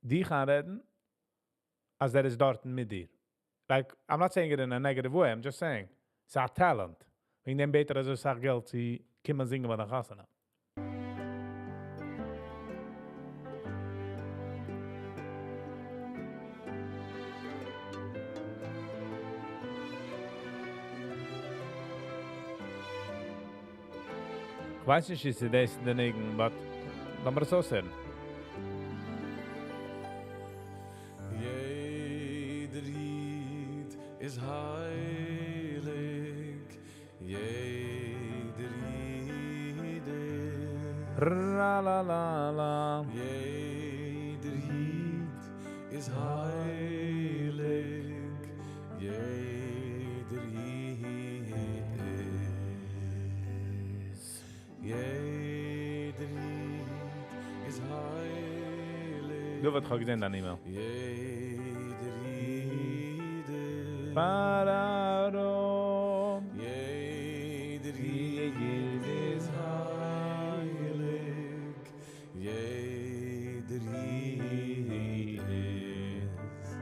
דיך איינרעדן, אז ער איז דארט מיט דיר. Like, I'm not saying it in a negative way, I'm just saying, ס'איז א talent. וועגן דעם בעט ער אזוי סאך געלט צו קומען זינגען ביי דער חתונה. איך ווייס נישט, איז דאס דער ניגון, but לאמיר עס אויסהערן. יעדער איד איז הייליג, יעדער איד איז Ra la la la. יעדער איד איז הייליג, יעדער איד איז יעדער איד איז הייליג. דא ווערט געזען דיין email. יעדער איד איז Pararo. יעדער איד איז הייליג, יעדער איד איז.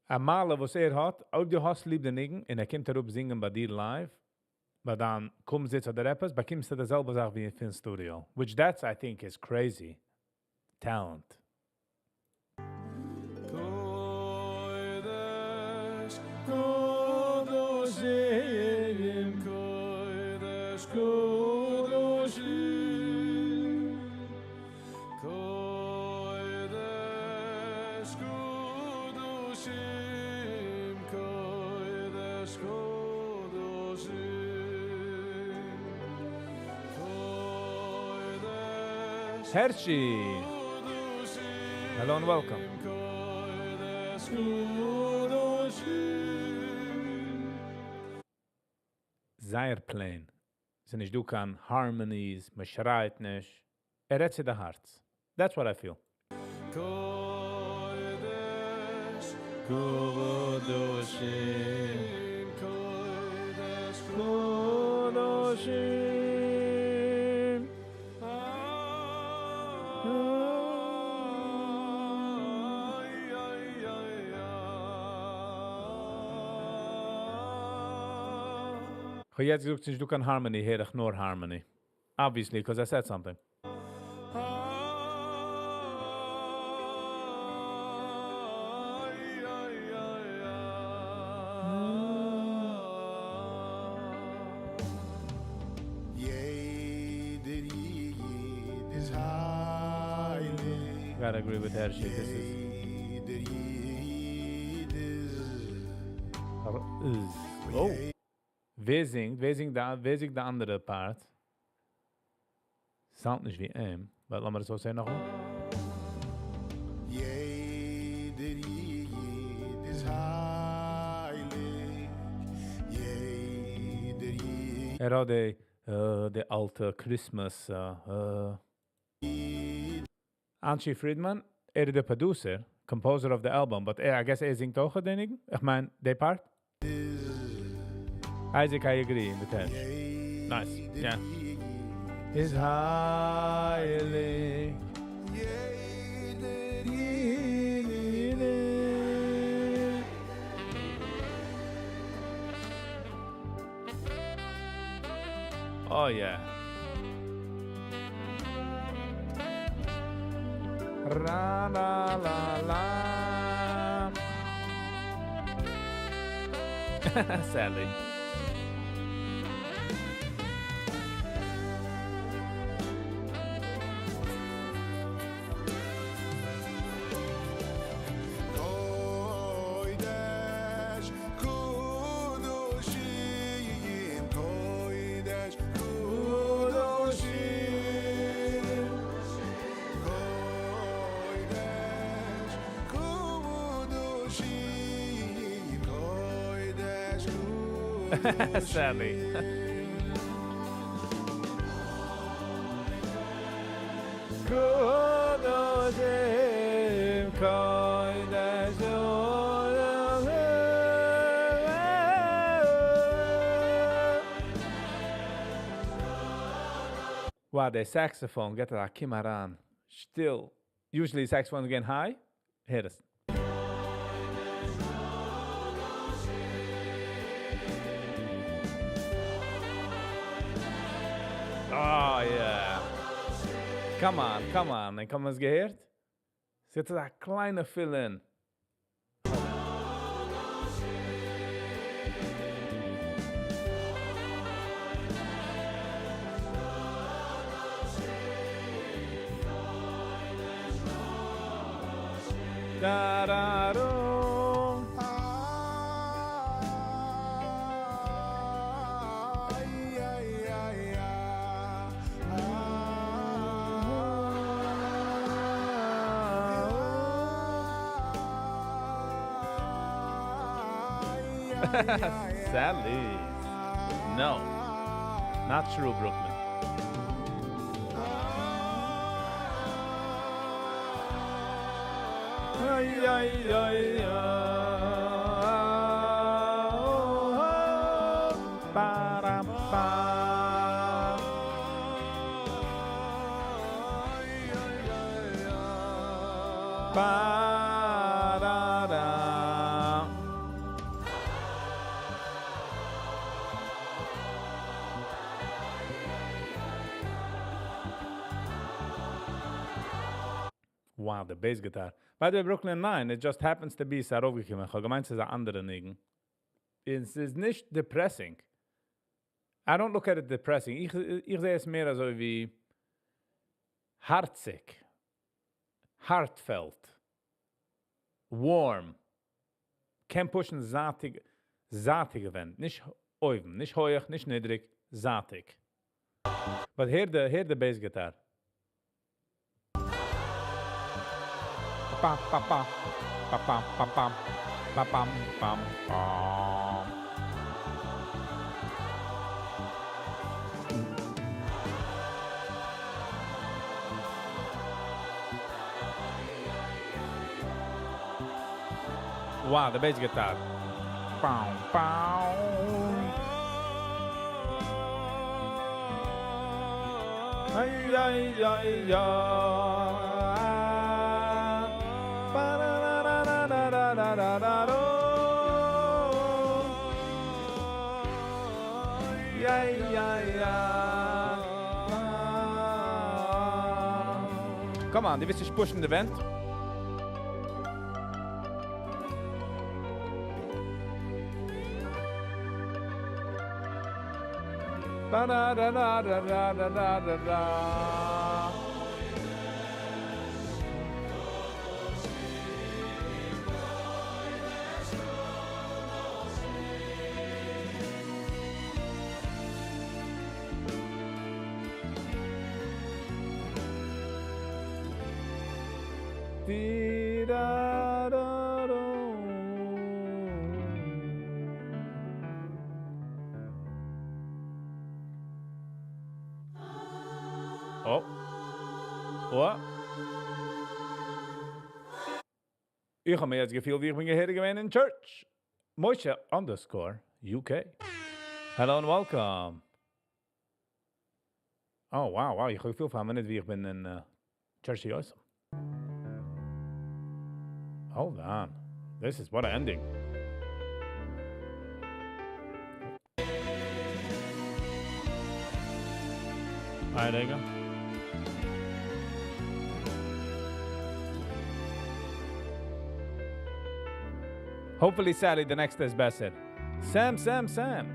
א מעלה וואס ער האט, אויב דו האסט ליב דעם ניגון, און ער קומט אראפ זינגען ביי דיר live, ביי דיין קומזיץ אדער עפעס, באקומסטו די זעלבע זאך ווי אין studio. Which that's, I think, is crazy. Talent. קודש, קדושים, קודש, קדושים, קודש, קדושים, קודש, קדושים, קודש, Hershey! Hello and welcome. קודש, קדושים. זייער plain. ס'איז נישט דא קיין harmonies, מען שרייט נישט. ער רעדט צו די הארץ. That's what I feel. קודש, קדושים, קודש, קדושים. Ay, ay, ay, ay. איך האב יעצט געזאגט, ס'איז נישט דא קיין harmony, הער איך נאר harmony. Obviously, because I said something. Ay, ay, ay, ay. יעדער איד איז הייליג. Gotta agree with Hershey. This is יעדער איד איז is. Oh. ווער זינגט? ווער זינגט דא? ווער זינגט די אנדערע part? Sound נישט ווי אים. But לאמיר עס אויסהערן נאכאמאל. יעדער איד איז הייליג. יעדער איד ער האט די, די אלטע Christmas. Anchi Friedman, ער איז דער producer, composer of the album, but I guess ער זינגט אויך דעם ניגון. איך מיין, די part? Isaac, I agree with that. Nice, yeah. איז הייליג. יעדער איד איז Oh yeah. Ra la la la. Sally. קודש, קדושים, קודש, קדושים, קודש, קדושים, קודש, Sadly. Wow, the saxophone גיט א קום אריין. שטיל. Usually saxophones get high. הער עס. Oh yeah. Come on, come on. דאן קומט עס געהערט? ס'איז א קליינע fill-in. Da da do. Sadly. No. Not true, Brooklyn. Ay, ay, ay, ay. Ba-dum, ba. Ba-da-da. Wow, the bass guitar. By the way, Brooklyn 9, it just happens to be ס'איז ארויפגעקומען. איך האב געמיינט, ס'איז אן אנדערע ניגון. עס איז נישט depressing. I don't look at it depressing. איך זע עס מער אזוי ווי הארציג. Heartfelt. Warm. קען push ן זייטיג, זייטיגע ווענט. נישט אויבן, נישט הויך, נישט נידריג, זייטיג. But hear the bass guitar. Pa pa pa pa pa pa pa pa pam pam pam. Wow, the bass guitar. Pow, pow. Ay, ay, ay, ay. Ba-da-da-da-da-da-da-da-da. Yeah, yeah, yeah. Come on, דו ווילסט נישט push ן די ווענט? Ba-da-da-da-da-da-da-da-da. Di-da-da-do. Oh. What? איך האב מיר יעצט געפילט, ווי איך בין געהעריג געווען אין church. Moshe_UK. Hello and welcome. Oh, wow. איך האב געפילט פאר א מינוט, ווי איך בין אין church יוסף. Hold on. This is what an ending. All right, there you go. Hopefully, Sally, the next is better. Sam, Sam, Sam.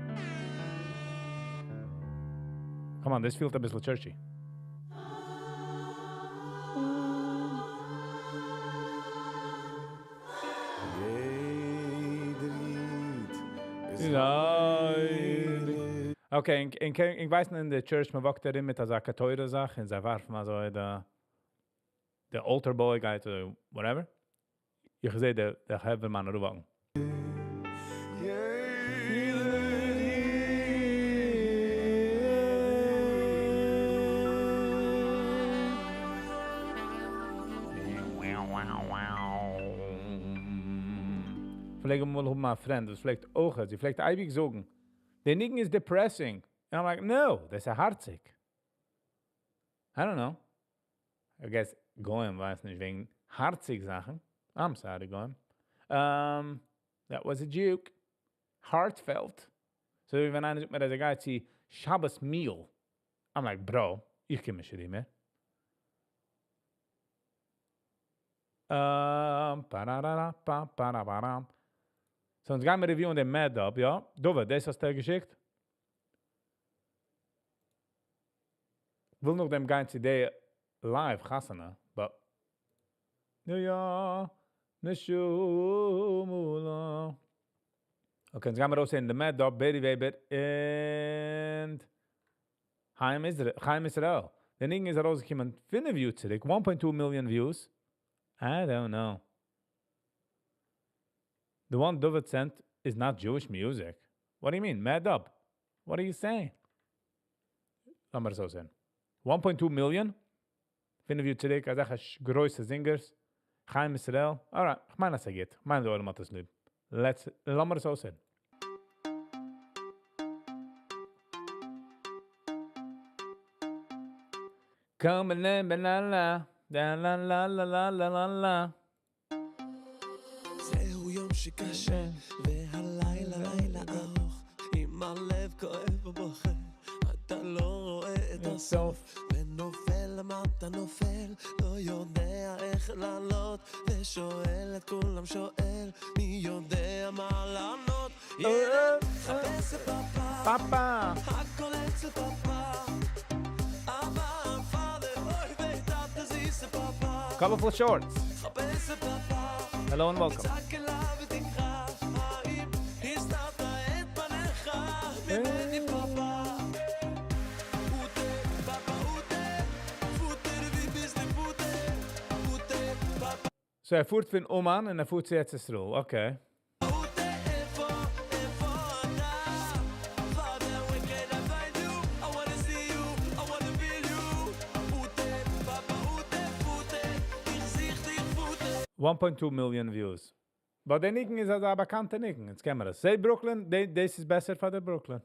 Come on, this feels a bit churchy. יעדער איד איז Okay, איך ווייס אין די church, מען walk ט ארום מיט אזא קטורת זאך, און זיי ווארפן אזוי די altar boy גייט, אדער whatever. איך זע, דער חברהמאן ארומוואקן. יעדער פלעג אמאל האבן א friend, וואס פלעגט אויך, זי פלעגט אייביג זאגן, דער ניגון איז depressing. And I'm like, no, דאס איז הארציג. I don't know. I guess גוים ווייסן נישט וועגן הארציג זאכן. I'm sorry, גוים. That was a joke. Heartfelt. So ווען איינער זאגט מיר, אז ער גייט צו שבת meal. I'm like, bro, איך קום נישט מער. Pararara, pa, parabaram. So, אונז גייען מיר reviewen דעם Mad Dub, יא? David, דאס האסטו געשיקט? וויל נאך דעם גיין צו די live חתונה, but יא, נשומולה. Okay, יעצט גייען מיר אויסהערן די Mad Dub, Beri Weber and Chaim Israel. Chaim Israel. דער ניגון איז ארויסגעקומען 5 יאר צוריק, 1.2 million views. I don't know. The one David sent is not Jewish music. What do you mean? Mad Dub. What are you saying? לאמיר עס אויסהערן. 1.2 million. 5 יאר צוריק, אזעלכע גרויסע singers. Chaim Israel. Alright, איך מיין, אז עס גייט. איך מיין, דער עולם האט עס ליב. Let's, לאמיר עס אויסהערן. Come and la la la la la la la la la la. זהו יום שקשה, והלילה לילה ארוך, אם הלב כואב ובוכה, אתה לא רואה את הסוף, ונופל למטה נופל, לא יודע איך לעלות, ושואל את כולם שואל, מי יודע מה לענות? ילד, חפש את פאפה, פאפה, הכל אצל פאפה, אבא, father, אוי וטאטע זיסע פאפה, Colorful shorts. חפש את פאפה. Hello and welcome. תצעק אליו ותקרא, האם הסתרת את פניך ממני פאפה? אוטה, פאפה, אוטה, פוטער ווי ביסט דו פוטער, אוטה, פאפה. So ער פארט פון אומאן און ער פארט צו ארץ ישראל. Okay. אוטה, איפה, איפה אתה? Father, where can I find you? I wanna see you, I wanna feel you. אוטה, פאפה, אוטה, פוטער, איך זוך דיך פוטער. 1.2 million views. But דער ניגון איז א באקאנטע ניגון. יעצט קען מען דאס. Say Brooklyn, they, דאס איז בעסער פאר די Brooklyn.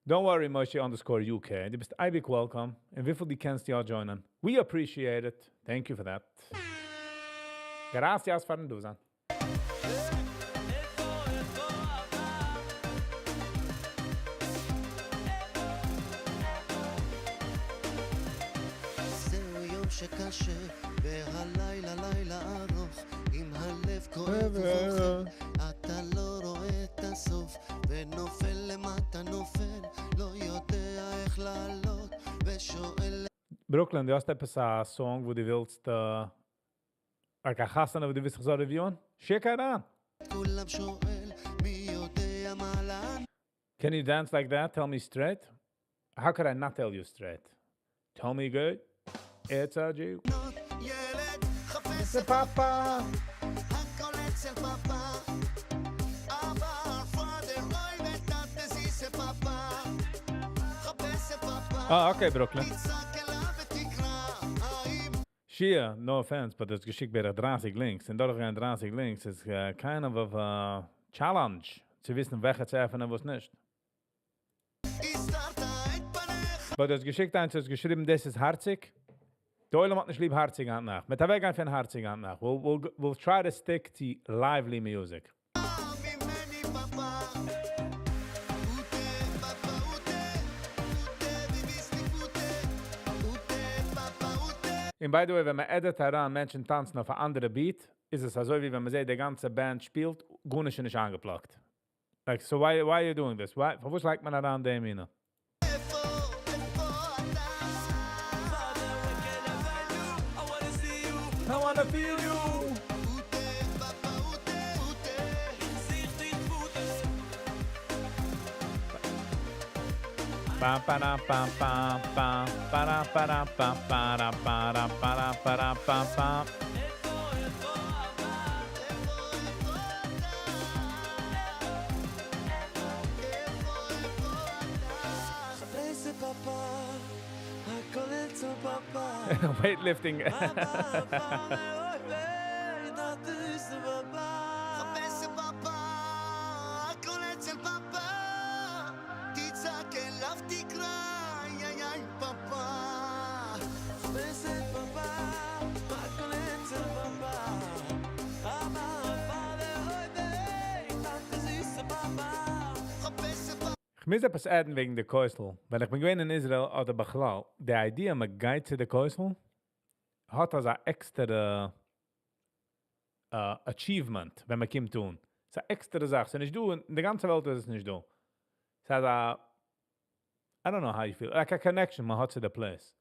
Don't worry, Moshe_UK. דו ביסט אייביג welcome. און וויפיל דו קענסט יא joinען. We appreciate it. Thank you for that. Gracias פארן דא זיין. איפה, איפה אתה? זהו יום שקשה, והלילה לילה ארוך, אם הלב כואב ובוכה, אתה לא רואה את הסוף, ונופל למטה נופל, לא יודע איך לעלות, ושואל Brooklyn, דו האסט עפעס א song, וואו דו ווילסט, like א חתונה, וואו דו ווילסט איך זאל reviewען? שיק אריין. כולם שואל, מי יודע מה לענות? Can you dance like that? Tell me straight. How could I not tell you straight? Tell me good. It's a Jew. ילד, חפש את פאפה. הכל אצל פאפה. אבא, father, אוי וטאטע זיסע פאפה. חפש את פאפה. Ah, okay, Brooklyn. תצעק אליו ותקרא, האם Shia, no offense, but דאס געשיקט בערך 30 links. און דורכגיין 30 links איז kind of a challenge צו וויסן, וועלכע צו עפענען, וואס נישט. הסתרת את פניך But דאס געשיקט איינס, האסט געשריבן, דאס איז הארציג. דער עולם האט נישט ליב הארציג היינט נאכט. מיט אוועקגיין פון הארציג היינט נאכט. We'll try to stick to lively music. ממני פאפה. אוטה, פאפה, אוטה, אוטה, ווי ביסט דו פוטער? אוטה, פאפה, אוטה. And by the way, ווען מען edit אריין מענטשן טאנצן אויף אן אנדערע beat, איז עס אזוי ווי ווען מען זעט, די גאנצע band שפילט, גארנישט איז נישט אנגעplugged. Like, so why are you doing this? Why, פארוואס לייגט מען אריין דעם מינע? איפה, איפה אתה? Father, where can I find you? I wanna see you. I wanna feel you. אוטה, פאפה, אוטה, אוטה. איך זוך דיך פוטער. Pa pa da pa pa pa pa da pa da pa pa da pa da pa da pa da pa pa. איפה, איפה אתה? איפה, איפה אתה? איפה, איפה אתה? חפש את פאפה, Weightlifting. חפש את פאפה, הכל אצל פאפה, תצעק אליו תקרא, איי איי איי פאפה. חפש את פאפה, הכל אצל פאפה, אבא father אוי ויי, טאטע זיסע פאפה. חפש את איך מוז עפעס add ן וועגן די כותל. ווען איך בין געווען אין Israel אדער בכלל, די idea מען גייט צו די כותל, האט אזא עקסטערע achievement ווען מען קומט אן. ס'איז א עקסטערע זאך, ס'איז נישט דא, אין די גאנצע וועלט איז עס נישט דא. ס'איז א, I don't know how you feel, like a connection מען האט צו די place.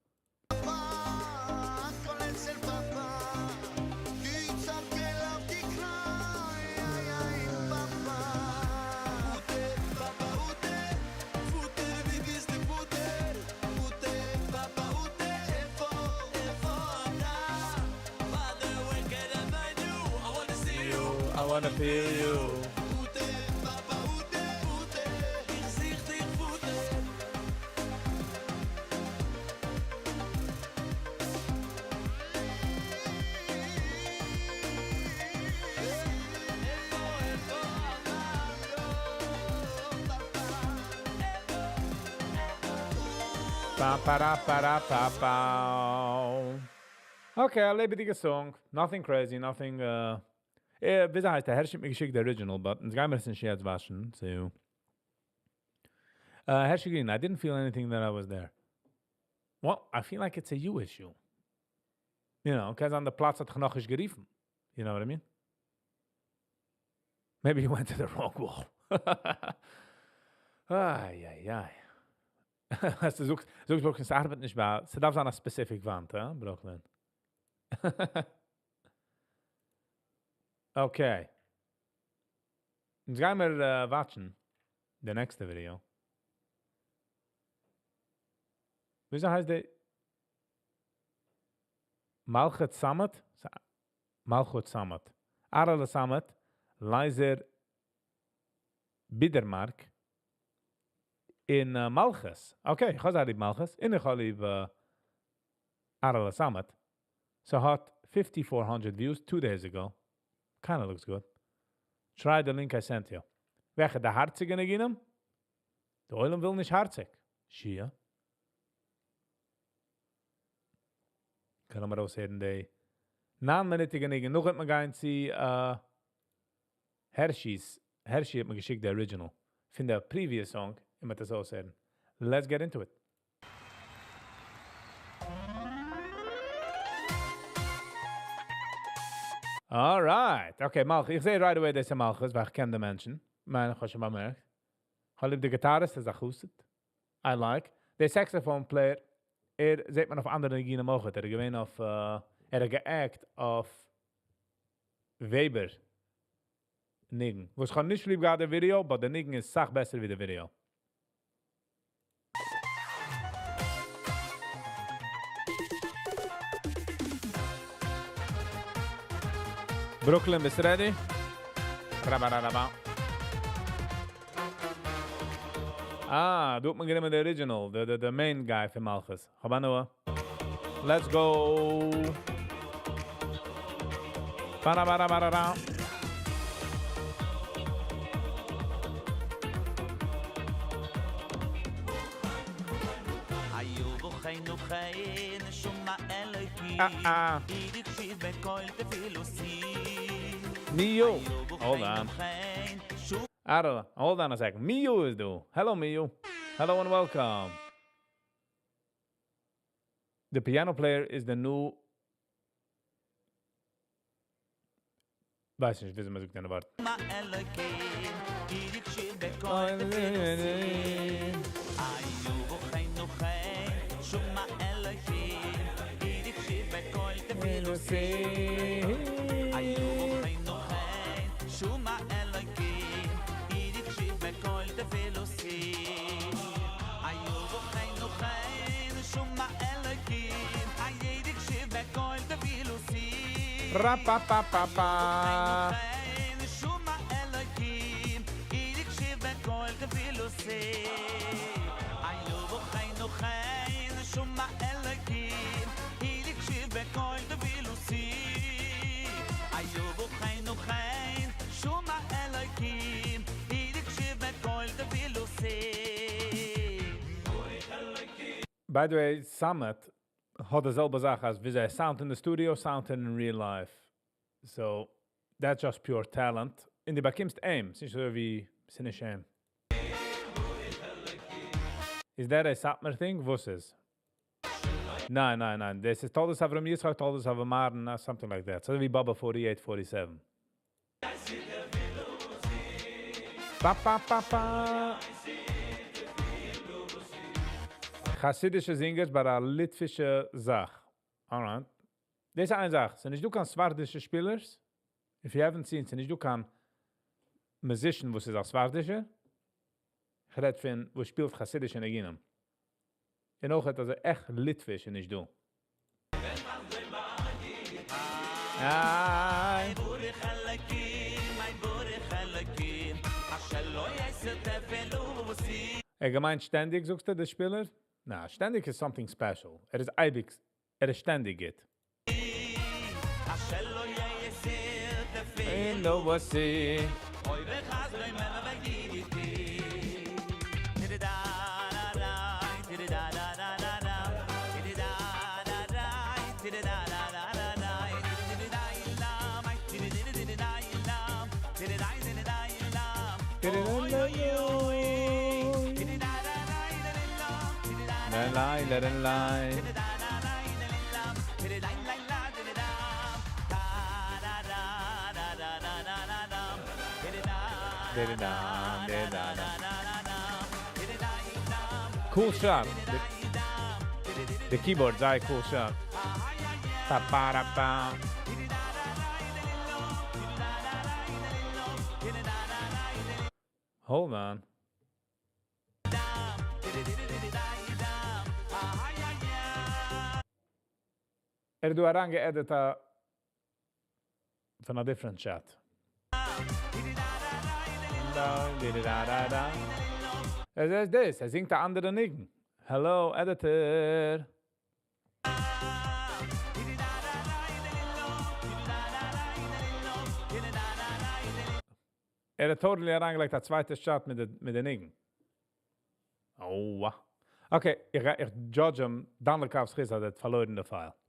I wanna feel you. Pa pa pa pa pa pa. Okay, א לעבעדיגע song. Nothing crazy, nothing ווי הייסט ער? הערשי האט מיר געשיקט די original, but אונז גיימיר עס נישט יעצט וואשן, so. Hershey Green, I didn't feel anything that I was there. Well, I feel like it's a you issue. 'Cause אן די פלאץ האט דיך נאכנישט גערופן. You know what I mean? Maybe you went to the wrong wall. איי, איי, איי. אז דו זאגסט, זאגסט Brooklyn, עס ארבעט נישט ביי, ס'דארף זיין א specific וואנט, הא, Brooklyn? Okay. אונז גיימיר watch ן די נעקסטע ווידעא. וויאזוי הייסט די? מלכות סאמעט? מלכות סאמעט. אראלע סאמעט, לייזער בידערמארק אין מלכות. Okay, איך האב זייער ליב מלכות. און איך האב ליב אראלע סאמעט. ס'האט 5400 views 2 days ago. Kinda looks good. Try the link I sent you. וועלכע, די הארציגע ניגונים? דער עולם וויל נישט הארציג. שיה. קען מען ארויסהערן די 9 מינוטיגע ניגון. נאך וועט מען גיין צו Hershey's. Hershey האט מיר געשיקט די original. פון די previous song. און מ'וועט עס אויסהערן. Let's get into it. Alright. Okay, מלכות. איך זע right away דאס איז מלכות, ווייל איך קען די מענטשן. מיין, איך האב שוין באמערקט. איך האב ליב די guitarist, איז א חסיד. I like. דער saxophone player, ער זעט מען אויף אנדערע ניגונים אויך. ער איז געווען אויף, ער האט גע act אויף Weber ניגון. וואס איך האב נישט ליב געהאט די video, but דער ניגון איז סאך בעסער ווי די video. Brooklyn, ביסט ready? Rabarabba. Ah, דא האט מען גענומען די original, the main guy פון מלכות. האב הנאה. Let's go. Ba-da-ba-da-ba-da-da. היו רוחנו חן, שומע אלוהים, Ah, ah. הקשיב בקול תפילותי. Mio. Hold on. Adela, hold on a second. Mio איז דא. Hello, Mio. Hello and welcome. The piano player is the new. ווייס נישט, וויאזוי מען זאגט דיינע ווארט. אלוקים, הקשיב בקול תפילותי. היו רוחנו חן, שומע אלוהים, הקשיב בקול תפילותי. היו רוחנו חן, שומע אלוהים, הקשיב בקול תפילותי. היו רוחנו חן, שומע אלוהים, הקשיב בקול תפילותי. Ra-pa-pa-pa-pa. שומע אלוקים, הקשיב בקול תפילותי. היו רוחנו חן, שומע By the way, Samet האט די זעלבע זאך אז ווי ער sound in the studio, sound in real life. So, that's just pure talent. און דו באקומסט אים, ס'איז נישט אזוי ווי, ס'איז נישט אים. Is that a Satmar thing? וואס איז? ניין, ניין, ניין. דאס איז תולדות אברהם יצחק, תולדות אברהם אהרן, something like that. אזוי ווי באבוב 48, 47. פא פא פא פא. חסידישע זינגערס ביי א ליטווישע זאך. Alright. דאס איז איין זאך. ס'איז נישט דא קיין ספרדישע שפילערס. If you haven't seen, ס'איז נישט דא קיין musician וואס איז א ספרדישער. איך רעד פון וואס שפילט חסידישע ניגונים. און אויך אז עכט ליטוויש איז נישט דא. איי. ער געמיינט שטענדיג, זאגסטו, דער שפילער? נא, שטענדיג איז something special. ער איז אייביג, ער איז שטענדיג גוט. Cool shot. The keyboard, זייער cool shot. Pa pa da pa. Hold on. ער האט דא אריינגע-edit א פון א different shot. עס איז דאס, ער זינגט א אנדערע ניגון. Hello editor. ער האט totally אריינגעלייגט א צווייטע shot מיט די מיט די ניגון. אוה. Okay, איך איך judge אים דן לכף זכות אז ער האט פארלוירן די file.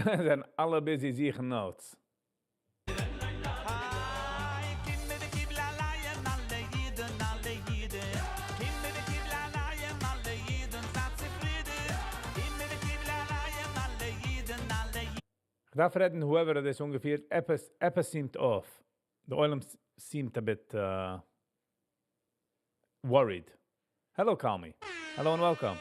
זענען אלע busy זוכן notes. כ'דארף רעדן whoever האט דאס אנגעפירט, עפעס עפעס seemed off, די עולם seemed a bit worried. Hello Kalmi. Hello and welcome.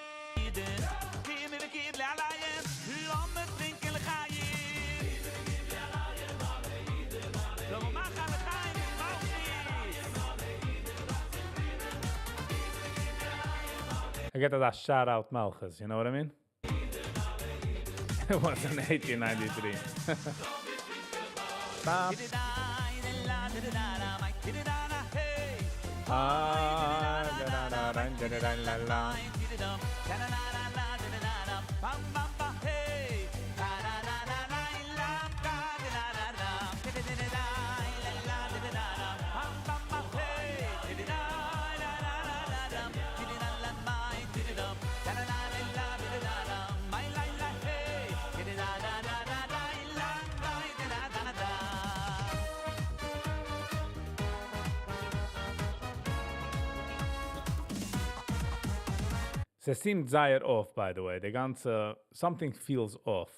ער געט אזא shout out מלכות, you know what I mean? It was in 1893. Bam. ס'seemed זייער off by the way, די גאנצע something feels off.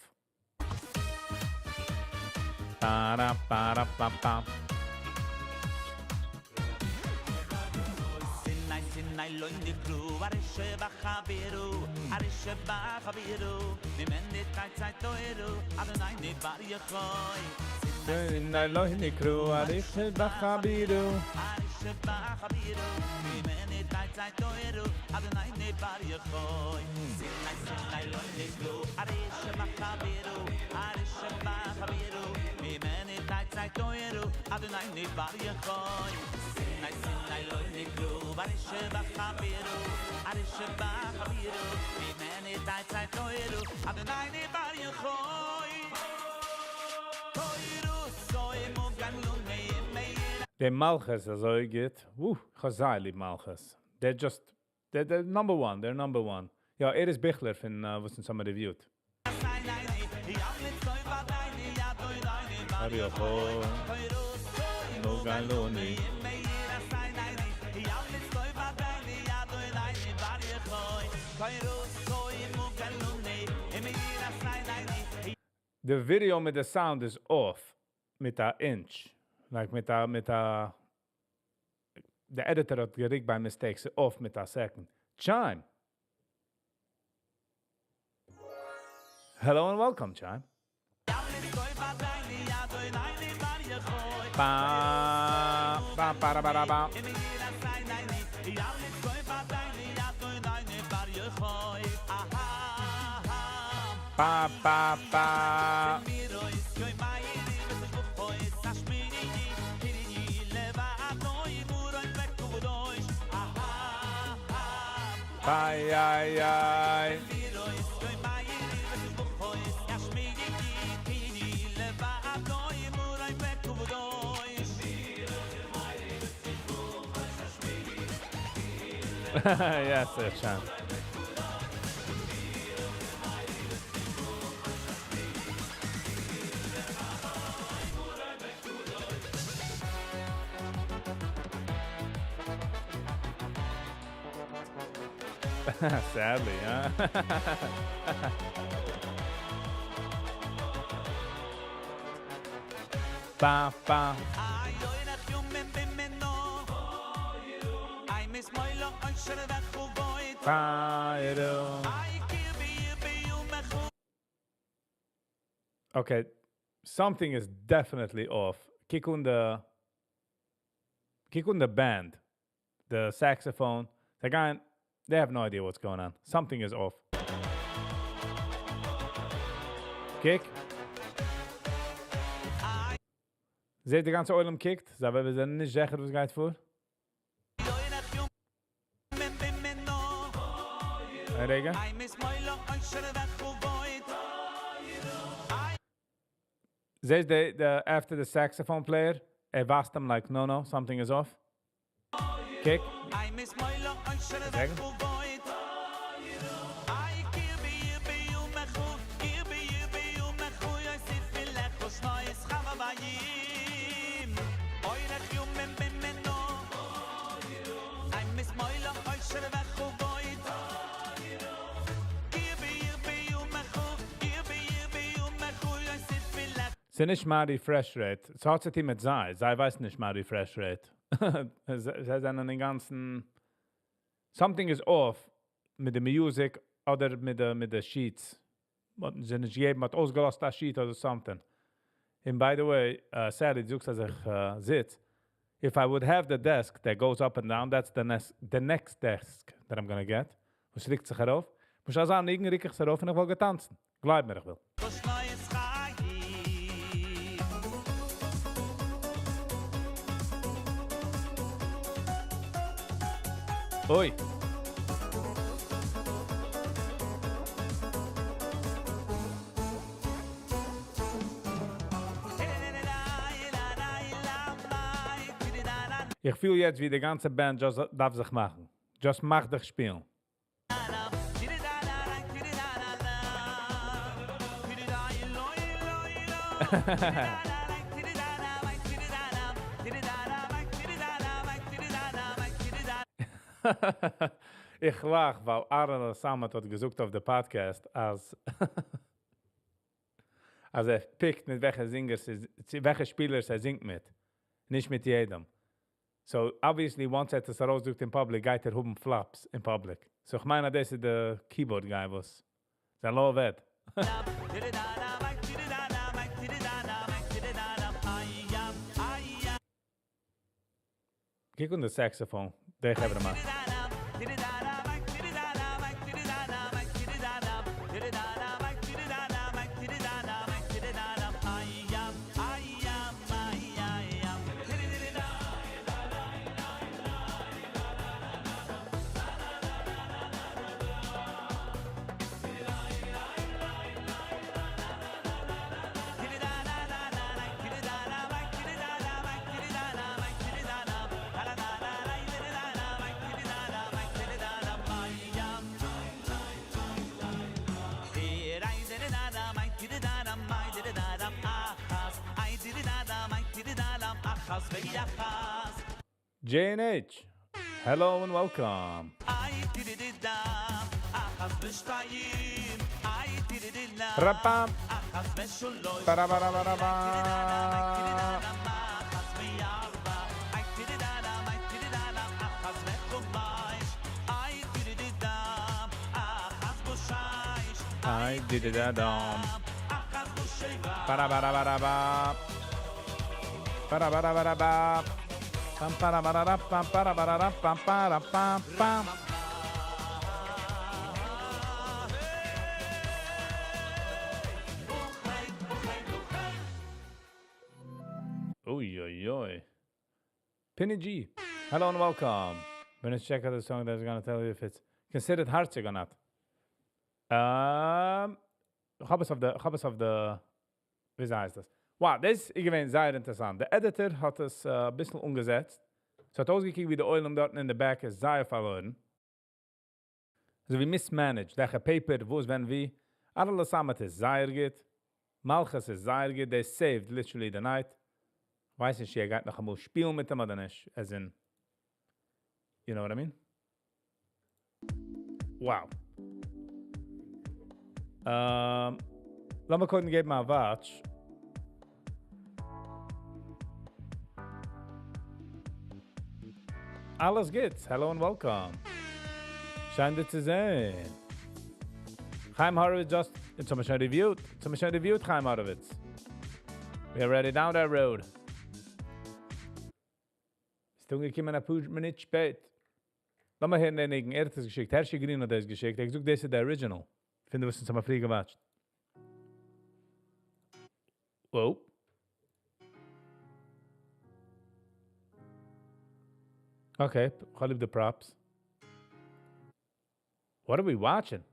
סיני לא נקראו ארי שבחבירו. די מלכות איז אזוי גוט. וואו, איך האב זייער ליב מלכות. They're just, they're number one, they're number one. יא, ער איז ביכלער פון וואס אונז האבן reviewed. די video מיט די sound איז off מיט א inch. Like מיט א, מיט א, די editor האט געריקט by mistake, ס'איז off מיט א second. Chime! Hello and welcome, Chime. Ba, ba, ba, ba, ba, ba. Ba, ba, ba. Ay, ay, ay. Yes, sir, Chan. Sadly, huh? Ba, ba. Okay, something is definitely off. קוק אן די קוק אן די band, the saxophone. The guy, they have no idea what's going on. Something is off. קוק. זעט די גאנצע עולם קוקט, זיי זענען נישט זיכער וואס גייט פאר. רגע. זעסט די, the, after the saxophone player, ער ווייזט אים like, no, no, something is off. קוק. רגע. ס'איז נישט מיין refresh rate. ס'האט צו טון מיט זיי. זיי ווייסן נישט מיין refresh rate. זיי זענען אינגאנצן. Something is off מיט די music אדער מיט די sheets. האט זיי נישט געגעבן, האט אויסגעלאזט א sheet אדער something. And by the way, Sally, דו זאגסט אז איך זיץ. If I would have the desk that goes up and down, that's the next desk that I'm gonna get. וואס ריקט זיך ארויף. מוז איך זאגן, ניגון ריק איך ארויף און איך וויל טאנצן. גלייב מיר, איך וויל. אוי. איך פיל יעצט ווי די גאנצע band just דארף זיך מאכן. Just מאך דיך שפילן. איך לאך, ווייל Aaron Samet האט געזאגט אויף די podcast, אז ער pickt מיט וועלכע singers, וועלכע שפילערס ער זינגט מיט. נישט מיט יעדעם. So, obviously, once ער עס ארויסזאגט in public, גייט ער האבן flops in public. So, איך מיין, דאס איז דער keyboard guy, וואס זיין לא עובד. קוק אן די saxophone, די חברה מאן. J&H, hello and welcome. Rapam. Ba-da-ba-da-ba-da-ba. I did it at dom. Ba-da-ba-da-ba-da-ba. Ba-da-ba-da-ba-da-ba. Pam para ba da pam para ba da pam para pam pam. Oy oy oy. Penny G. Hello and welcome. Gonna check out the song that's gonna tell you if it's considered הארציג or not. כ'האב עס אויף די, כ'האב עס אויף די, ווי הייסט דאס? Wow, דאס איז געווען זייער אינטערעסאנט. דער editor האט עס א ביסל אנגעזעצט. ס'האט אויסגעקוקט ווי דער עולם דארט אין the back איז זייער פארלוירן. אזוי ווי mismanaged, וועלכע paper, וואו איז ווען ווי. אראלע סאמעט איז זייער גוט. מלכות איז זייער גוט. They saved literally the night. ווייס נישט, ער גייט נאך אמאל שפילן מיט אים אדער נישט. As in, you know what I mean? Wow. לאמיר קודם געבן א watch. אלעס גוט. Hello and welcome. שיין דיך צו זען. Chaim Horowitz just, יעצט האבן מיר שוין reviewed. יעצט האבן מיר שוין reviewed Chaim Horowitz. We are already down that road. ביסט אנגעקומען א פאר מינוט שפעט. לאמיר הערן דעם ניגון. ער האט עס געשיקט. Hershey Green האט דאס געשיקט. ער האט געזאגט, דאס איז דער original. פון וואס אונז האבן פריער גע watched. Whoa. Okay, איך ליב the props. What are we watching?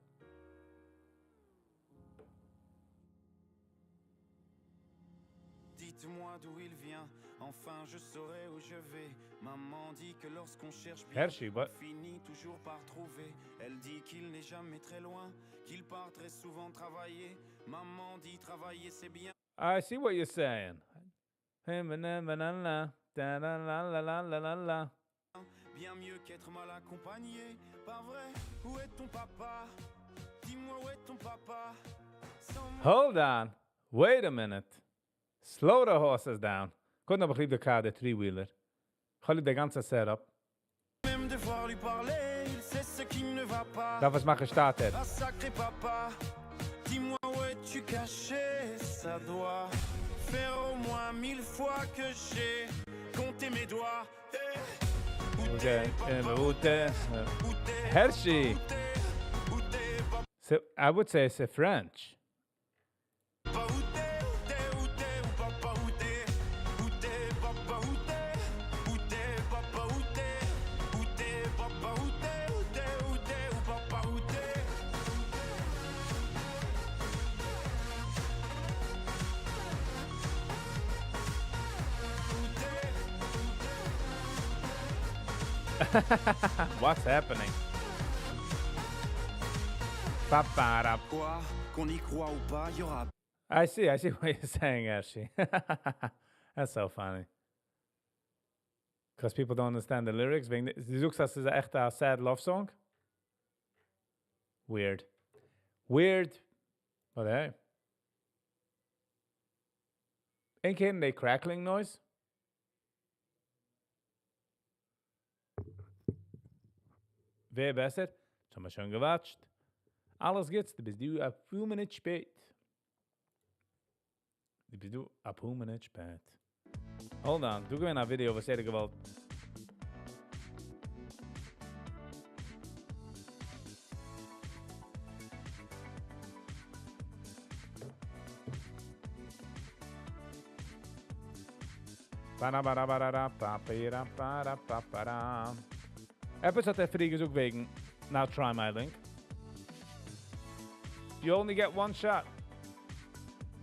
Dites-moi d'où il vient, enfin je saurai où je vais. Maman dit que lorsqu'on cherche bien, Hershey, what? on finit toujours par trouver. Elle dit qu'il n'est jamais très loin, qu'il part très souvent travailler. Maman dit travailler c'est bien. I see what you're saying. Hey, na, na, na, na, da, la, la, la, la, la, la, la. Bien mieux qu'être mal accompagné. Pas vrai? Où est ton papa? Dis-moi où est ton papa? Sans Hold on. Wait a minute. Slow the horses down. קודם האב איך ליב די car, די three-wheeler. איך האב ליב די גאנצע setup. Même devoir lui parler, il sait ce qui ne va pas. דארף עס מאכן שטאטער. Ah sacré papa, dis-moi où es-tu caché? Ça doit faire au moins 1000 fois que j'ai compté mes doigts. Hey, où Okay, t'es, papa? où t'es? Où t'es, Hershey. où t'es, où t'es, papa? So, I would say it's a French. Papa, où t'es, où t'es, où t'es, où papa, où t'es? Où t'es, papa, où t'es? Où t'es, papa, où t'es? Où t'es, papa, où t'es? Où t'es, où t'es, où papa, où t'es? Où t'es? What's happening? Ba-ba-da. Quoi, qu'on y croit ou pas, y aura I see what you're saying, Hershey. That's so funny. Because people don't understand the lyrics. וועגן דו זאגסט, אז ס'איז עכט א sad love song? Weird. Weird. But hey. Ain't getting the crackling noise? ווער בעסער? דאס האבן מיר שוין גע watched. אלעס גוטס, דו ביסט דא א פאר מינוט שפעט. דו ביסט דא א פאר מינוט שפעט. Hold on, דא געווען א video, וואס ער געוואלט. Ba-da-ba-da-ba-da-da, ba-ba-da-ba-da-ba-ba-da. עפעס האט ער פריער געזאגט וועגן Now try my link. You only get one shot.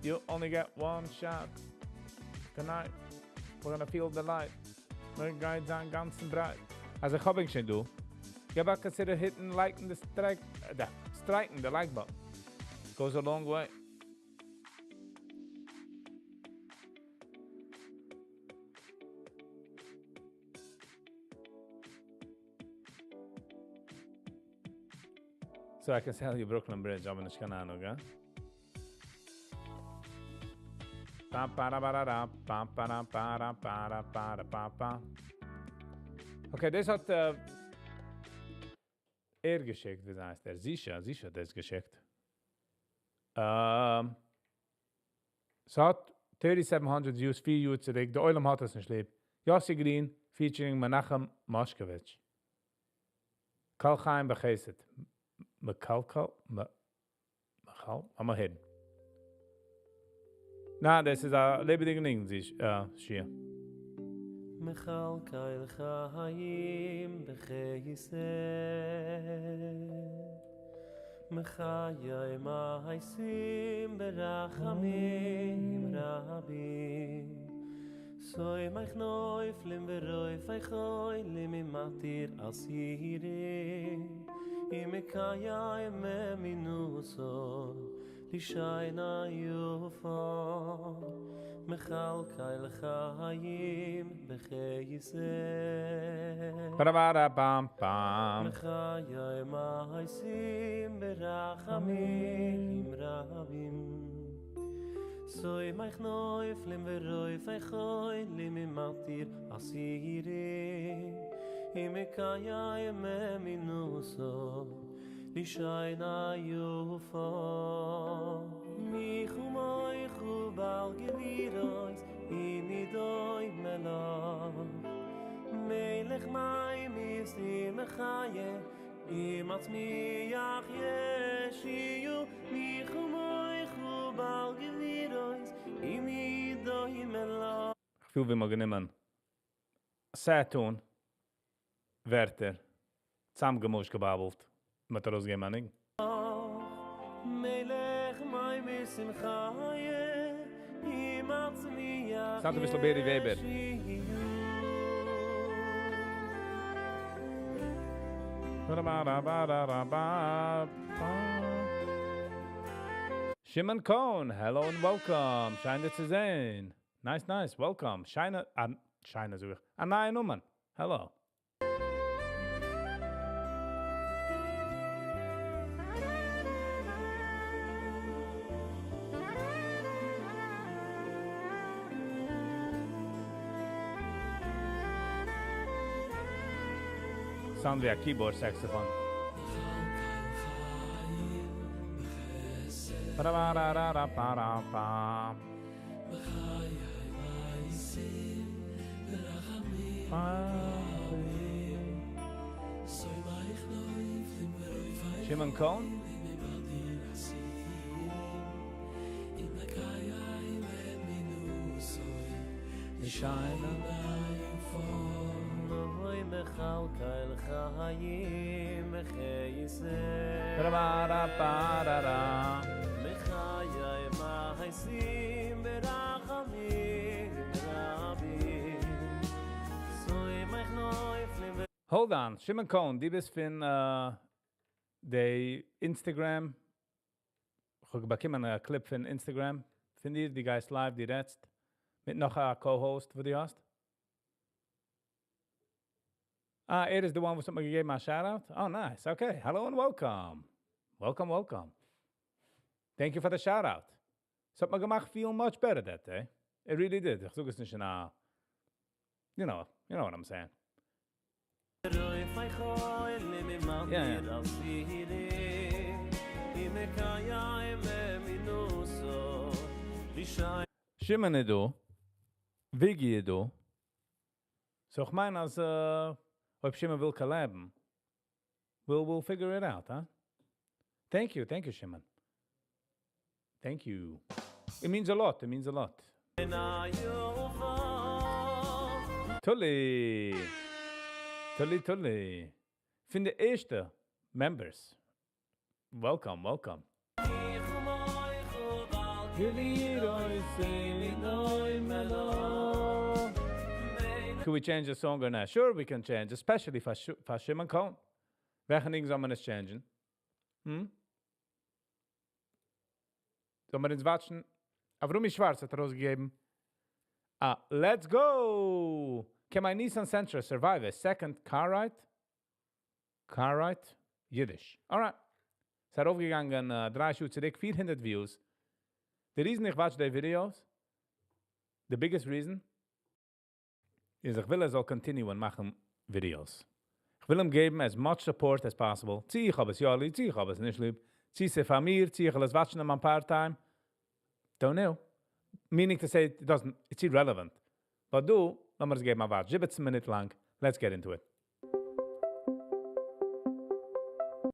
You only get one shot. Tonight, we're gonna feel the light. מיר גייען זיין גאנץ און ברייט. אז איך האב ענק שוין דא. געב א consider hitting liking the strike, the, striking the like button. Goes a long way. So I can sell you Brooklyn Bridge, אבער נישט קיין אהנונג, הא? Pa pa ra ba ra ra pa pa ra pa ra pa ra pa ra pa pa. Okay, דאס האט ער געשיקט, ווי הייסט ער? זישא, זישא האט דאס געשיקט. ס'האט 3700 views פיר יאר צוריק, דער עולם האט עס נישט ליב. יאסי גרין featuring מנחם מאשקאוויטש. כל חיים בחסד. מקלקל? מחל? לאמיר הערן. נא, דאס איז א לעבעדיגע ניגון, זיש, שיע. מכלכל חיים בחסד, מחיי מעשים ברחמים רבים, סומך נופלים ורופא חולים ומתיר אסירים, ומקיים אמינותו לשנה יפה, מכלכל חיים בחסד. Ba-da-ba-da-bam-bam. מחיי מעשים ברחמים רבים, סומך נופלים ורופא חולים ומתיר אסירים, ומקיים אמינותו לשנה יפה. מיכו מויכו בעל גבירויס, איני דוי מלך. מלך מים יסי מחיה, אם עצמי ישיו. מיכו מויכו בעל גבירויס, איני דוי מלך. איך פיל ווי מ'האט גענומען sad tune, ווערטער, צוזאמגעמושט געבאבלט, מ'האט ארויסגעגעבן א ניגון. מלך מים ישמחיה, אם עצמי Sound א ביסל בערי וועבער. Shimon Cohn, hello and welcome. שיין דיך צו זען. Nice, nice, welcome. שיינע, א, שיינע זאג איך. א נייע נאמען. Hello. Sound ווי א keyboard saxophone. Ba-da-ba-da-da-da-ba-da-ba. Shimon Cohn? Ba-da-ba-da-ba-da-da. Hold on, Shimon Cohn, דו ביסט פון די Instagram. איך האב באקומען א clip פון Instagram. פון דיר, דו גייסט live, דו רעדסט. מיט נאך א co-host, וואס דו האסט. Ah, ער איז the one וואס האט מיר געגעבן א shout-out? Oh, nice. Okay, hello and welcome. Welcome, welcome. Thank you for the shout-out. ס'האט מיר געמאכט feel much better that day. It really did. איך זאג עס נישט אין א... You know what I'm saying. Yeah, yeah. Shimon איז דא, Viggy איז דא. So איך מיין אז אויב Shimon וויל collabן, we'll figure it out, huh? Thank you, thank you, Shimon. Thank you. It means a lot, it means a lot. תולי! תולי תולי! פון די ערשטע members. Welcome, welcome. Could we change the song or not? Sure, we can change, especially פאר Shimon Cohen. וועלכע ניגון זאל מען עס change ן? Hmm? זאל מען אונז watch ן? Avrumi Schwartz האט ארויסגעגעבן א Let's go! Can my Nissan Sentra survive a second car ride? Car ride? Yiddish. Alright. ס'איז ארויפגעגאנגען דריי שעה צוריק, 400 views. The reason איך watch די videos, the biggest reason, איז איך וויל ער זאל continue ען מאכן videos. איך וויל אים געבן as much support as possible. צי איך האב עס יא ליב, צי איך האב עס נישט ליב, צי ס'איז פאר מיר, צי איך וויל עס watch ן אין מיין part time. Don't know. Meaning to say, it doesn't, it's irrelevant. But דא, לאמיר עס געבן א watch, 17 מינוט לאנג, let's get into it.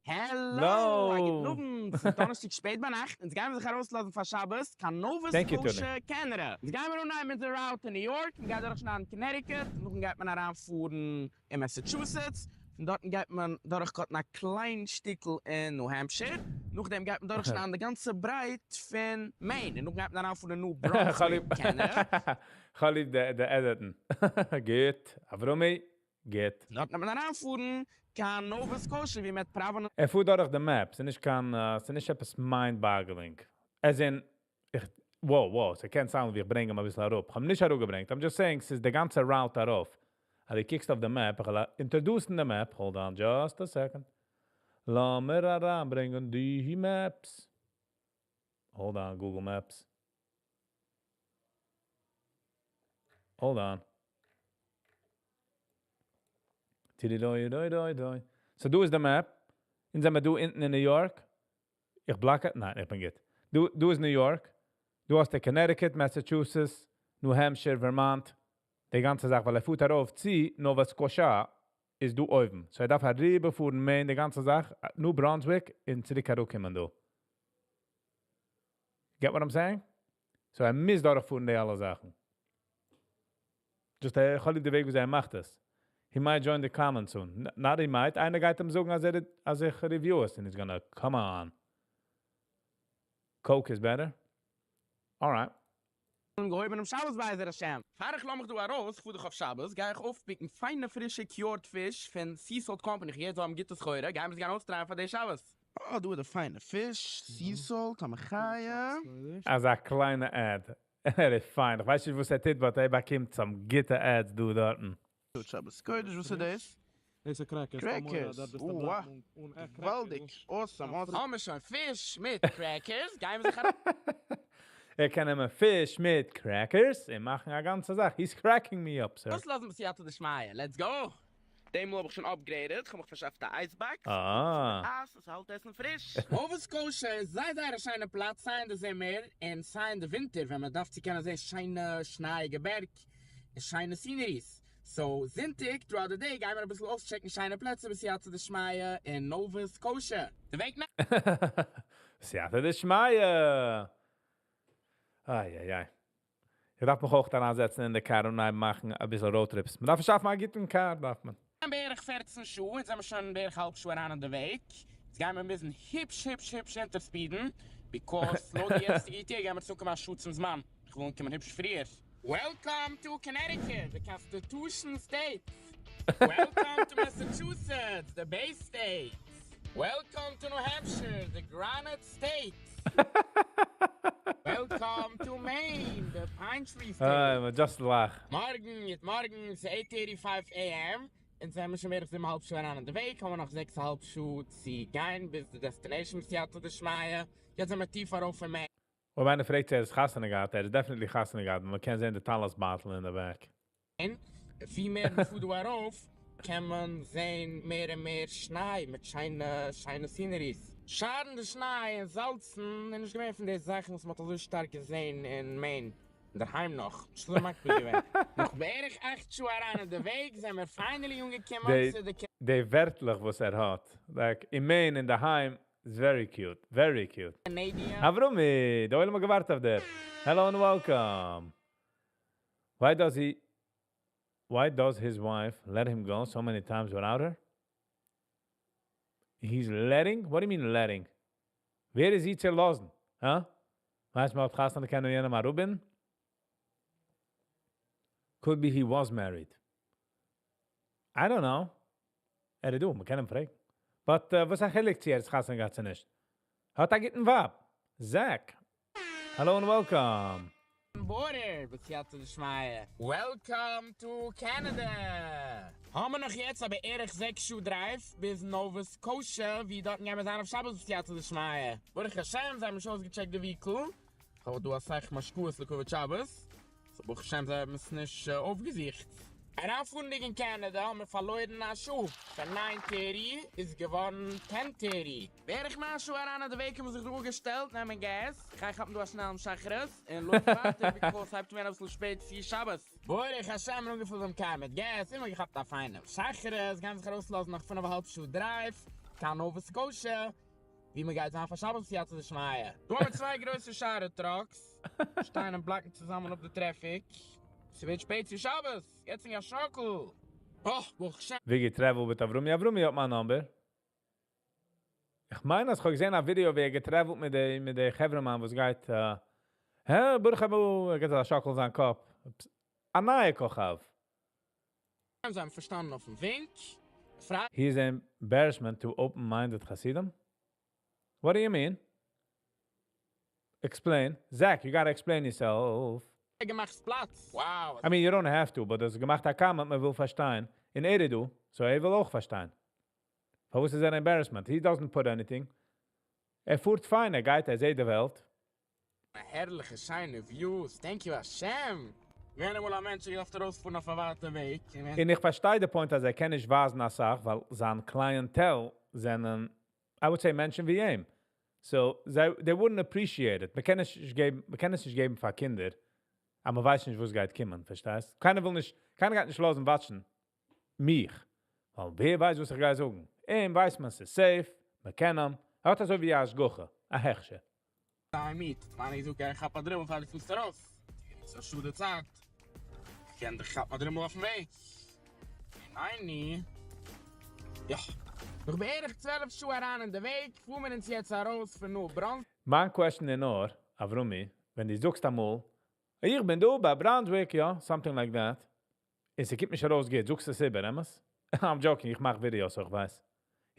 העלאו! א גוטן אוונט! ס'איז דאנערשטאג שפעט ביינאכט, אונז גיימיר זיך ארויסלאזן פאר שבת קיין Nova Scotia, Canada. אונז גיימיר אנהייבן אונזער route אין ניו יארק, מ'גייט דורכשניידן Connecticut, נאכדעם גייט מען אריינפארן אין Massachusetts, פון דארטן גייט מען דורכ cut ן א קליין שטיקל אין New Hampshire, נאכדעם גייט מען דורכשניידן די גאנצע ברייט פון Maine, און נאכדעם גייט מען אריינפארן אין New Brunswick, Canada. כ'האב ליב די edit ן. גוט, אברומי, גוט. דארט וועט מען אריינפארן קיין Nova Scotia ווי מ'וועט פראווענען. ער פארט דורך די map, ס'איז נישט קיין, ס'איז נישט עפעס mind boggling. As in, איך, wow, wow, ס'קען sound ן ווי איך ברענג אים אביסל אראפ, כ'האב אים נישט אראפגעברענגט, I'm just saying ס'איז די גאנצע route ארויף. אז דו קוקסט אויף די map, איך וועל introduce ן די map, hold on just a second. לאמיר אריינברענגען די maps. Hold on, Google Maps. Hold on. טירידוי-דוי-דוי-דוי. So דא איז די map. אונז זעמיר דא אונטן אין New York. איך block ע? ניין, איך בין גוט. דא, דא איז New York. דא האסטו Connecticut, Massachusetts, New Hampshire, Vermont. די גאנצע זאך, ווייל ער פארט ארויף צו Nova Scotia איז דא אויבן. So ער דארף אריבערפארן Maine די גאנצע זאך, New Brunswick און צוריק אראפקומען דא. Get what I'm saying? So ער מוז דורכפארן די אלע זאכן. Just איך האב ליב די וועג וויאזוי ער מאכט עס. He might join the comments soon. Not he might, איינער גייט אים זאגן אז ער אז איך review עס and he's gonna come on. Coke is better? Alright. און געהויבענעם שבת בעזר השם. פאר איך לאז מיך דא ארויס, כ'פאר דאך אויף שבת, גיי איך אויפ pick ן פיינע פרישע cured פיש פון Sea Salt Company, כ'געהערט זיי האבן גוטע סחורה, גיימער עס גיין אויס try ען פאר די שבת. אה, דא איז די פיינע פיש, Sea Salt, א מחיה. אזא קליינע ad. ער איז פיין, איך ווייס נישט וואס ער טוט but ער באקומט some גוטע ads דא דארטן. שבת קודש, וואס איז דאס? דאס איז crackers. Crackers, אוה, געוואלדיג, awesome, awesome. האמער שוין פיש מיט crackers, גיימער זיך ארויס. ער קען נעמען פיש מיט crackers און מאכן א גאנצע זאך, he's cracking me up sir. אויסלאזן בסייעתא דשמיא, let's go! דעם מאל האב איך שוין upgraded, כ'האב מיך פארשאפט א ice box, אה. אייז, עס האלט עסן פריש. Nova Scotia איז זייער זייער א שיינע פלאץ סיי אין די זומער און סיי אין די ווינטער ווען מען דארף צו קענען זען שיינע שנייאיגע בערג און שיינע sceneries. So זונטאג throughout the day גיימער אביסל אויסטשעקן שיינע פלעצער בסייעתא דשמיא אין Nova Scotia. די וועג נ. בסייעתא דשמיא! איי איי איי. איך דארף מיך אויך אריינזעצן אין די קאר און אנהייבן מאכן אביסל road trips. מען דארף שאפן א גוטן קאר דארף מען. בערך 14 שעה, אונז זעמער שוין בערך האלב שעה אריין אין די וועג, יעצט גיימער מוזן היפש היפש היפש אונטער speed ן, because לויט די יעצטיגע ETA גיימער צוקומען א שעה צום זמן, איך וויל אנקומען היפש פריער. Welcome to Connecticut, the Constitution State. Welcome to Massachusetts, the Bay State. Welcome to New Hampshire, the Granite State. Welcome to Maine, the Pine Tree State. אה, just לאך. מארגן, יעצט מארגן, ס'איז 8:35 a.m. אונז זעמיר שוין בערך 7.5 שעה אריין אין די וועג, האבן מיר נאך 6.5 שעה צו גיין ביז די destination בסייעתא דשמיא. יעצט זעמיר טיף ארויף אין Maine. אויב איינער פרעגט צו ער איז חתונה געהאט, ער איז definitely חתונה געהאט, מען קען זען די טלית בייטל אין די back. ווי מער מ'פארט דא ארויף, קען מען זען מער און מער שניי מיט שיינע שיינע sceneries. שארן די שניי און זאלצן איז נישט געווען פון די זאכן וואס מ'האט אזוי שטארק געזען אין Maine אינדערהיים נאך, נישט אזוי מקפיד געווען. נאך בערך 8 שעה אריין אין די וועג זעמיר finally אנגעקומען צו די. די ווערטלעך וואס ער האט, like אין Maine אינדערהיים, is very cute, very cute. Canadian. אברומי, די עולם האט געווארט אויף דיר. Hello and welcome. Why does he? Why does his wife let him go so many times without her? He's letting? What do you mean letting? ווער איז זי צו לאזן? הא? ווייסט מען האט חתונה קען יענעם אראפ? Could be he was married. I don't know. ער דא, מען קען אים פרעגן. But וואס א חילוק צו ער איז חתונה געהאט צו נישט? האט א גוטן ווייב. Zach. Hello and welcome. Border, בסייעתא דשמיא. Welcome to Canada! האבן מיר נאך יעצט א בערך 6 שעה drive ביז Nova Scotia, ווי דארטן גייען מיר זיין אויף שבת בסייעתא דשמיא. ברוך השם, זיי האבן שוין אויסגעטשעקט די vehicle. איך האב דא אסאך משקאות לכבוד שבת. So ברוך השם, זיי האבן עס נישט אויפגעזוכט. אריינפארנדיג אין Canada האבן מיר פארלוירן א שעה. פון 9:30 איז געווארן 10:30. בערך 9 שעה אריין אויף די וועג האבן מיר זיך דא אפגעשטעלט נעמען gas. איך גיי כאפן דא א שנעלן שחרית און לויפן ווייטער because הייבט אן ווערן אביסל שפעט צו שבת. ברוך השם מיר אנגעפילט דעם car מיט gas און מיר געכאפט א פיינעם שחרית, גייען זיך ארויסלאזן נאך פינף א האלב שעה drive קיין Nova Scotia ווי מען גייט זיין פאר שבת בסייעתא דשמיא. דא האבן מיר צוויי גרויסע שארער trucks שטייען און בלאקן צוזאמען אפ די traffic. ס'ווערט שפעט צו שבת, יעצט אין א שאקל. אה, ברוך השם. ווי גע travel מיט אברומי? אברומי האט מיין number. איך מיין, אז איך האב געזען א ווידיאו, ווי ער גע travel ט מיט די חברהמאן, וואס גייט, הע, ברוך הבא, ער גייט א שאקל זיין קאפ. א נייע כוכב. זיי האבן פארשטאנען אויפן ווינק. He is an embarrassment to open-minded Hasidim? What do you mean? Explain. Zach, you gotta explain yourself. געמאכט פלאץ. Wow. I mean, you don't have to, but דאס געמאכט א comment, מען וויל פארשטיין. אין ער דא, so ער וויל אויך פארשטיין. פארוואס איז an embarrassment? He doesn't put anything. ער פארט פיין, ער גייט, ער זעט די וועלט. א הערליכע שיינע views. Thank you, השם. ווען אמאל א מענטש גייט ארויספארן אויף א ווייטע וועג. און איך פארשטיי די point, אז ער קען נישט ווייזן א סאך, ווייל זיין clientele זענען, I would say, מענטשן ווי אים. So, זיי, they wouldn't appreciate it. מען קען עס נישט געבן, מען קען עס נישט געבן פאר קינדער. אבער מען ווייסט נישט, וואס גייט קומען, פארשטייסט? קיינער וויל נישט, קיינער גייט נישט לאזן watch ן מיך. ווייל ווער ווייסט, וואס איך גיי זאגן. אים ווייסט מען, ס'איז safe, מען קען אים. ער האט אזוי ווי א השגחה, א הכשר. מיט. מיין איך זאג, איך כאפ א דרימל פאר די פארסט ארויס. ס'איז א שעה די צייט. איך קען דיך כאפן א דרימל אויפן וועג. ניין, ני. יא. נאך בערך 12 שעה אריין אין די וועג, פארן מיר אונז יעצט ארויס פון New Bruns. מיין question איז נאר, אברומי, ווען דו זאגסט אמאל, איך בין דא ביי Brunswick, יא, something like that. און ס'קומט נישט ארויס גוט, זאגסט עס איבער, אמת? I'm joking, איך מאך videos, איך ווייס.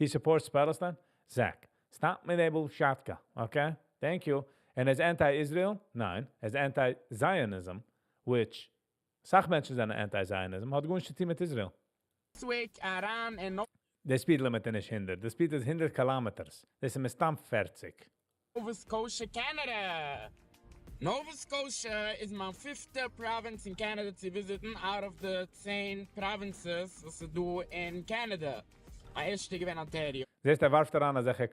He supports Palestine? Zach, stop מיט די bullshit, okay? Thank you. And is anti-Israel? ניין, ער איז anti-Zionism, which, סאך מענטשן זענען anti-Zionism, האט גארנישט צו טון מיט Israel. Brunswick אריין אין The speed limit איז נישט 100, the speed איז 100 kilometers. דאס איז מסתם 40. Nova Scotia, Canada. Nova Scotia איז מיין fifth province אין Canada צו visit ן out of the 10 provinces וואס איז דא אין Canada. מיין ערשטע געווען Ontario. זעסט, ער ווארפט אריין אזעלכע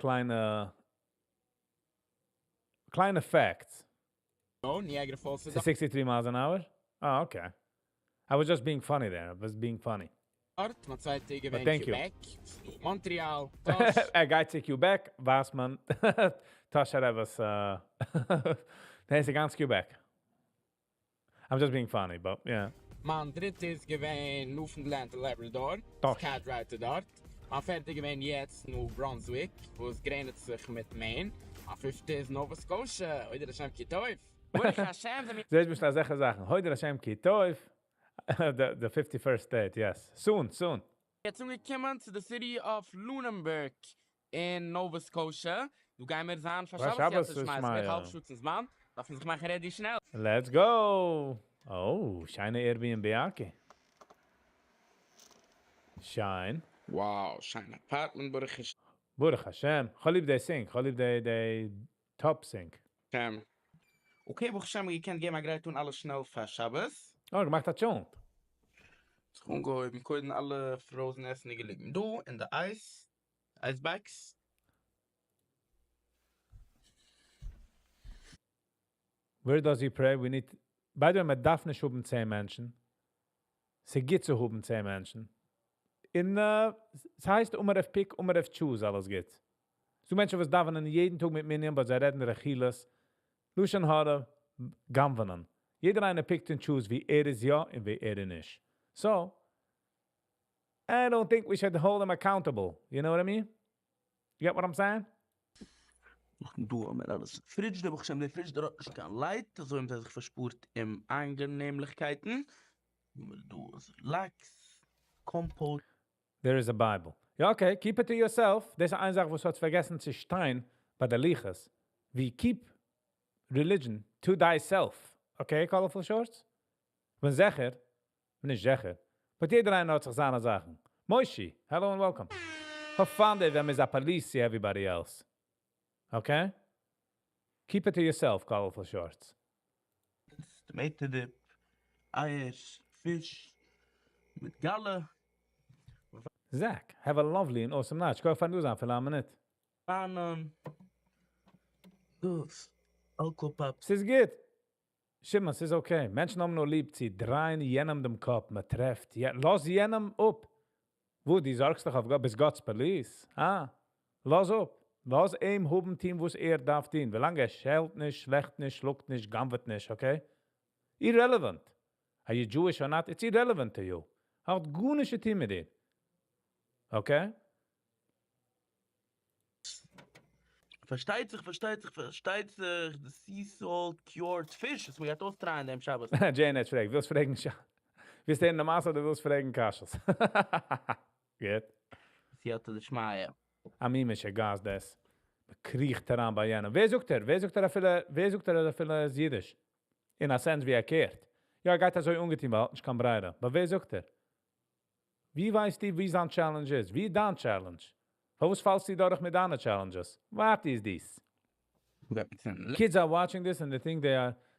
קליינע facts. Oh, Niagara Falls איז It's 63 miles an hour? Oh, okay. I was just being funny there. I was being funny. דארט, מיין צווייטע געווען thank you. Quebec, Montreal, Tosh. ער גייט צו Quebec, ווייסט מען. טאהשער רבי, דער איז גאנץ Quebec. I'm just being funny, but yeah. מיין דריטע איז געווען Newfoundland and Labrador. Tosh. Car drive דארט. מיין פערטע געווען יעצט New Brunswick, וואו עס גרעניצט זיך מיט Maine. מיין פיפטע איז Nova Scotia. הודו להשם כי טוב. ברוך השם, זענען מיר זעסט ביסט אזעלכע זאכן. הודו להשם כי טוב. The 51st state, yes. Soon, soon. יעצט אנגעקומען צו the city of Lunenburg אין Nova Scotia. דא גייען מיר זיין פאר פאר שבת, שבת יעצט איז איז מאי, מיט יא. האלב שעה צום זמן. דארף מען זיך מאכן ready שנעל. Let's go. Oh, שיינע Airbnb, okay. שיין. Wow, שיין apartment, ברוך השם. ברוך השם. כ'האב ליב די sink, כ'האב ליב די top sink. Okay, ברוך השם, איר קענט געבן א גרייט טון אלעס שנעל פאר שבת. Oh, געמאכט א טשולנט. זיך אנגעהויבן, קודם אלע frozen עסן געליגן דא אין די ice bags. Where does he pray? We need. By the way, מען דארף נישט האבן 10 מענטשן. ס'גוט צו האבן 10 מענטשן. אין, ס'הייסט, מען דארף pick, מען דארף choose, אלעס גוט. ס'דא מענטשן, וואס דאווענען יעדן טאג מיט מנין, אבער זיי רעדן רכילות, לשון הרע, גנב'ענען. יעדער איינער pick ט און choose, ווי ער איז יא און ווי ער איז נישט. So, I don't think we should hold him accountable. You know what I mean? You get what I'm saying? דא האבן מיר אלעס פרידזש, ברוך השם די פרידזש האט נישט קיין light, אזוי האבן זיי זיך פארשפארט אומאנגענעמליכקייטן. דא איז לאקס, compote. There is a Bible. יא, okay, keep it to yourself. דאס איז איין זאך, וואס האט פארגעסן צו שטיין ביי די לוחות. We keep religion to thyself. Okay, colorful shorts? בין זיכער, בין נישט זיכער. But יעדער איינער האט זיך זיינע זאכן. Moishi, hello and welcome. Have fun ווען מ'איז א police to everybody else. Okay? Keep it to yourself, colorful shorts. Tomato dip, אייער, פיש, מיט גאלע. Zach, have a lovely and awesome night. איך גיי פארן דא זיין פאר א מינוט. באנאן. דאס, alcohol ס'איז גוט. שמעון, ס'איז okay. מענטשן האבן נאר ליב צו דרייען יענעם דעם קאפ. מען טרעפט. יא, לאז יענעם אפ. וואו, דו זארגסט דיך אויף גאט, ביסט גאט'ס police. אה, לאז אפ. לאז אים האבן טון, וואס ער דארף טון. ווילאנג ער שעלט נישט, שלעכט נישט, שלאגט נישט, גנב'עט נישט, okay? Irrelevant. Are you Jewish or not? It's irrelevant to you. האט גארנישט צו טון מיט דיר. Okay? פארשטייט זיך, פארשטייט זיך, פארשטייט זיך, די sea salt cured fish, וואס מ'גייט אויסטרייען דעם שבת. Janet פרעגט, ווילסט פרעגן ווילסט הערן די מעשה אדער ווילסט פרעגן קשיות? גוט. סייעתא דשמיא. א מין משוגעת דאס. מ'קריכט אריין ביי יענעם. ווער זאגט ער? ווער זאגט ער אפילו, ווער זאגט ער אפילו איז אידיש? In a sense ווי ער קערט. יא, ער גייט אזוי אנגעטון, ווייל ער האט נישט קיין ברירה. אבער ווער זאגט ער? ווי ווייסטו, ווי זיין challenge איז? ווי איז דיין challenge? פארוואס פאלסטו דורך מיט דיינע challenges? What is this? Kids are watching this and they think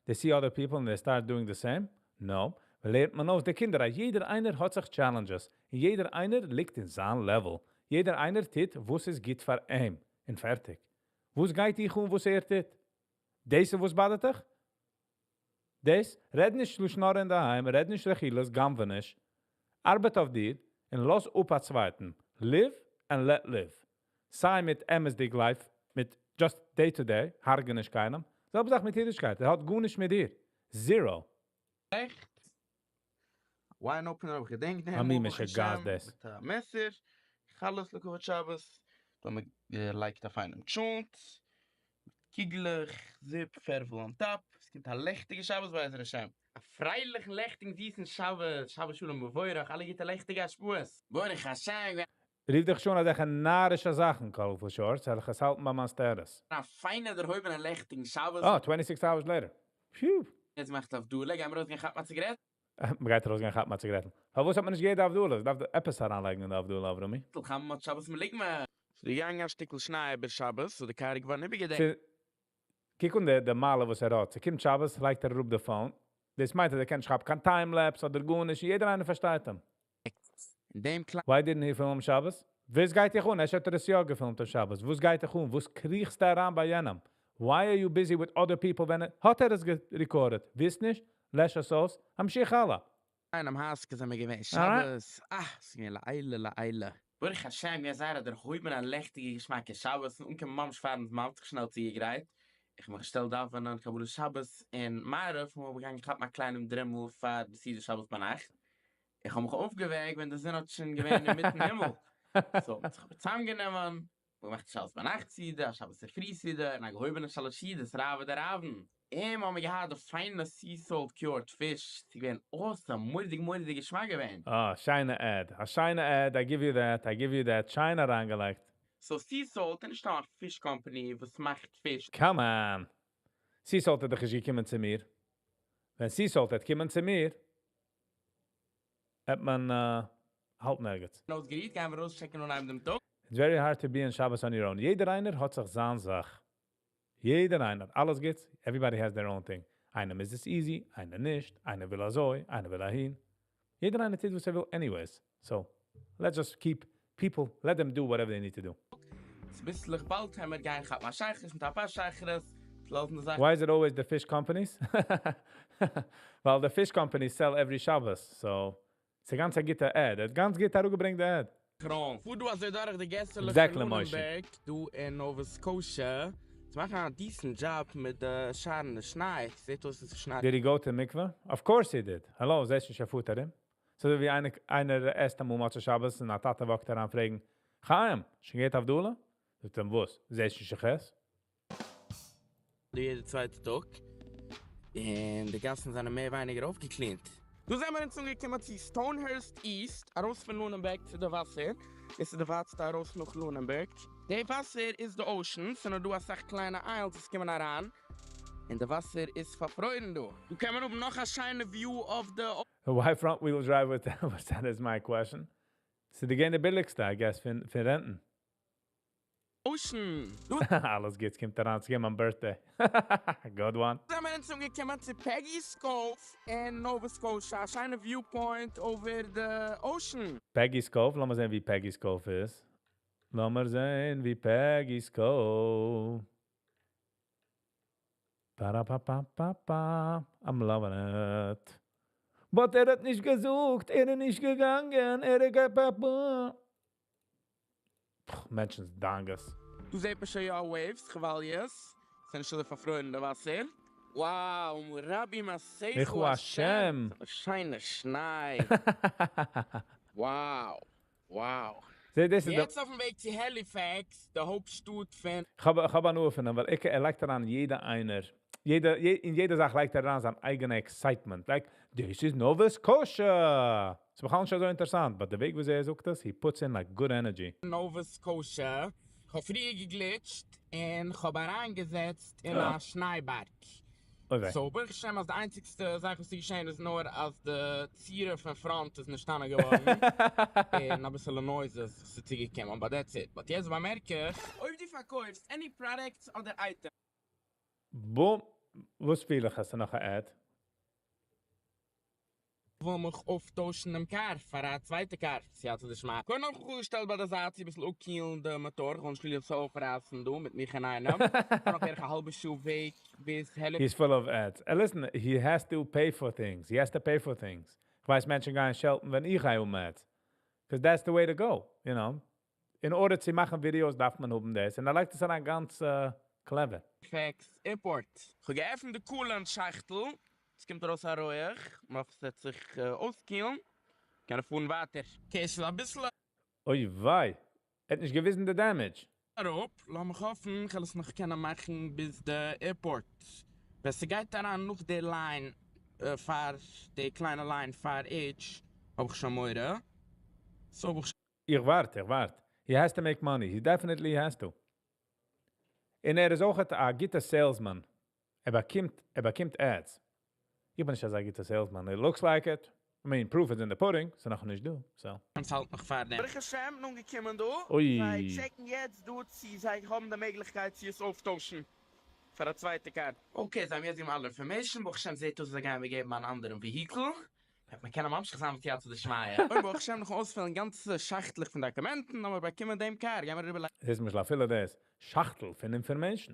they see other people and they start doing the same? No. לערנט מען אויס די קינדער, אז יעדער איינער האט זיך challenges. און יעדער איינער ליגט אין זיין level. יעדער איינער טוט, וואס איז גוט פאר אים. און פארטיג. וואס גייט דיך אן, וואס ער טוט? דאס וואס באדערט דיך? דאס, רעד נישט לשון הרע אין דערהיים, רעד נישט רכילות, גנב'ע נישט. ארבעט אויף דיר און לאז אפ א צווייטן. Live and let live. סיי מיט אמת'דיג life, מיט just day to day, הרג'ע נישט קיינעם. זעלבע זאך מיט אידישקייט, ער האט גארנישט מיט דיר. Zero. עכט. Wine opener האב איך געדענקט דעם א מין מאל, ברוך משוגעת השם, דאס. מיט א מעסער, חלות לכבוד שבת, דא האבן מיר געלייגט א פיינעם טשולנט, מיט קיגלעך, זופ, פערפל on top, עס קומט א לעכטיגע שבת בעזר השם. א פרייליכן לעכטיגן זיסן שבת, שבת שלום מבורך, אלע גוטע לעכטיגע השפעות. ברוך השם. רוף דיך שוין אזעלכע נארישע זאכן, colorful shorts, זאל איך עס האלטן ביי מיין status. א פיינע דערהויבענע לעכטיגן שבת. Oh, 26 hours later. Phew. יעצט מאכט הבדלה, גיימיר ארויסגיין כאפן א ציגרעט. מ'גייט ארויסגיין כאפן א ציגרעטל. פארוואס האט מען נישט געהערט די הבדלה? עס דארף עפעס אריינלייגן אין די הבדלה, אברומי. חמץ שבת מלוגמא. ס'איז געגאנגען א שטיקל שניי איבער שבת, so די קאר איז געווארן איבערגעדעקט. קוק אן די מעלה וואס ער האט. ס'קומט שבת, לייגט ער אראפ די phone. דאס מיינט, ער קען נישט כאפן קיין time-lapse אדער גארנישט. יעדער איינער פארשטייט אים. אין דעם קליינעם Why didn't he film שבת? וואס גייט דיך אן? ער האט עס יא געפילמט אויף שבת. וואס גייט דיך אן? וואס קריכסטו אריין ביי יענעם? Why are you busy with other people ווען האט ער עס גערעקארדעט? ווייסט נישט? לעש עס אויס. המשך הלאה. קליינעם הייזקע זענען מיר געווען שבת. אה, ס'איז געווען לעילא לעילא. ברוך השם, געווען זייער א דערהויבענע לעכטיגע געשמאקע שבת. און אנקומען ממש פארן זמן, האט זיך שנעל צוגעגרייט. איך האב מיך געשטעלט דאווענען קבלת שבת און מעריב, און מ'האט געגאנגען כאפן א קליינעם דרימל פאר די סעודה שבת ביינאכט. איך האב מיך אויפגעוועקט ווען די זון האט שוין געווען אינמיטן הימל. So, מ'האט זיך צוזאמגענומען, געמאכט שבת ביינאכט סעודה, שבת צופרי סעודה, און א געהויבענע שלש סעודות, רעוא דרעוין. און האבן מיר געהאט די פיינע sea salt cured fish, ס'איז געווען awesome, מורא'דיג מורא'דיג געשמאק געווען. אה, שיינע ad. א שיינע ad, I give you that, I give you that. שיין אריינגעלייגט. So sea salt איז נישט א fish company וואס מאכט פיש. Come on. Sea salt האט דאך נישט געקומען צו מיר. ווען sea salt האט געקומען צו מיר, האט מען האלטן ערגעץ. אויסגערוהט, גייען מיר ארויסטשעקן אנהייבן דעם טאג. It's very hard to be in Shabbos on your own. יעדער איינער האט זיך זיין זאך. יעדער איינער, אלעס גוט. Everybody has their own thing. איינעם איז עס easy, איינער נישט, איינער וויל אזוי, איינער וויל אהין. יעדער איינער טוט וואס ער וויל anyways. So, let's just keep people, let them do whatever they need to do. צוביסלעך באלד הייבן מיר גיין כאפן א שחרית מיט א פת שחרית. לאזן די זאך. Why is it always the fish companies? Well, the fish companies sell every Shabbos, so ס'איז גאנץ א גוטע ad. ער האט גאנץ גוט אראפגעברענגט די ad. קראן. פאר דא אזוי דורך די געסעלעך Exactly, פון Moshe. Lunenburg, דא אין Nova Scotia. צו מאכן א decent job מיט די שארן שניי. זעט אויס, עס שנייט. Did he go to mikveh? Of course he did. Hello, זעסט נישט ער פארט ארום. אזוי ווי איינער, איינער עסט אמאל מוצאי שבת און א טאטע walk ט אריין פרעגן, חיים, שוין געהערט הבדלה? זאגט אים, וואס? זעסט נישט איך עס? דא יעדע צווייטע טאג, און די גאסן זענען מער ווייניגער אויפגע clean ט. דא זעמער אונז אנגעקומען צו Stonehurst East, ארויס פון Lunenburg צו די וואסער, דאס איז די ווייטסטע ארויס נאך Lunenburg. די וואסער איז די ocean, ס'נאר דא אסאך קליינע islands וואס קומען אריין, און די וואסער איז פארפרוירן דא. דא קען מען האבן נאך א שיינע view אויף די. Why front wheel drive with what's that is my question. ס'איז די געווען די ביליגסטע, I guess, פון, פון rent ן. Ocean. דא אלעס גוטס קומט אריין צו געבן מיין birthday. Good one. זעמער אונז אנגעקומען צו Peggy's Cove אין Nova Scotia, א שיינע viewpoint over די ocean. Peggy's Cove, לאמיר זען ווי Peggy's Cove איז. לאמיר זען ווי Peggy's Cove. Ba-da-ba-ba-ba-ba. I'm loving it. But ער האט נישט געזאגט, ער איז נישט געגאנגען, ער האט גע... מענטשנ'ס דאגות. דא זעט מען שוין יא waves, כוואליעס. זענען שוין פארפרוירן די וואסער. Wow, רבי מעשיך ברכו השם. שיינע שניי. Wow. זע, דאס איז יעצט אויפן וועג צו Halifax, די הויפטשטאט פון איך האב הנאה פון אים, ווייל איך, ער לייגט אריין יעדע איינער, יעדע, אין יעדע זאך לייגט ער אריין זיין אייגענע excitement. Like, this is Nova Scotia. ס'איז בכלל נישט אזוי אינטערעסאנט, but די וועג ווי ער זאגט עס, he puts in like good energy. Nova Scotia. איך האב פריער גע glitch ט און איך האב אריינגעזעצט אין א שניי-בארג. Okay. So, ברוך השם, אז די איינציגסטע זאך וואס איז געשען איז נאר אז די צורה פון front איז נשתנה געווארן. און א ביסל noises איז צוגעקומען, but that's it. But יעצט באמערק איך, אויב דו פארקויפסט any products אדער item. Boom. וואס פיל איך, האסטו נאך א ad? וויל מיך אויפטוישן דעם car פאר א צווייטע car. סייעתא דשמיא. קודם האב איך אפגעשטעלט ביי די זייט צו אביסל אפקילן די מאטאר, איך וויל נישט חלילה עס אויפרייסן דא מיט מיך אינאיינעם. נאך בערך א האלבע שעה וועג ביז Halifax. He's full of ads. And listen, he has to pay for things. He has to pay for things. איך ווייס מענטשן גייען שעלטן ווען איך גיי אום ads. Because that's the way to go. In order צו מאכן videos דארף מען האבן דאס. און ער לייגט עס אריין גאנץ clever. Halifax Airport. איך האב געעפנט די coolant שאכטל. עס קומט ארויס א רויך. מען דארף זיך אויסקילן. קען איך פארן ווייטער. Okay, עס איז א ביסל אוי וויי. ער האט נישט געוויזן די damage. אראפ, לאמיך האפן, איך וועל עס נאך קענען מאכן ביז די airport. ווען ס'גייט אריין נאך די line, פאר די קליינע line פאר H, האב איך שוין מורא. So האב איך איך ווארט, איך ווארט. He has to make money. He definitely has to. און ער איז אויך א גוטער salesman. ער באקומט ads. איך בין נישט אזא גוטער salesman. It looks like it. I mean, proof is in the pudding. ס'איז נאך נישט דא, so. אונז האלט נאך פאר דעם. ברוך השם, אנגעקומען דא. אוי. זיי check ן יעצט דא צו זיי האבן די מעגליכקייט צו עס אויפטוישן פאר א צווייטע car. Okay, זיי האבן יעצט געגעבן אלע information. ברוך השם זעט אויס אז זיי גייען מיר געבן אן אנדערן vehicle. וועט מען קענען ממשיך זיין מיט סייעתא דשמיא. אוי, ברוך השם, נאכן אויספילן גאנצע שאכטלעך פון דאקומענטן, האבן מיר באקומען דעם car. גייען מיר אריבער דאס איז למשל אפילו דאס שאכטל פון information.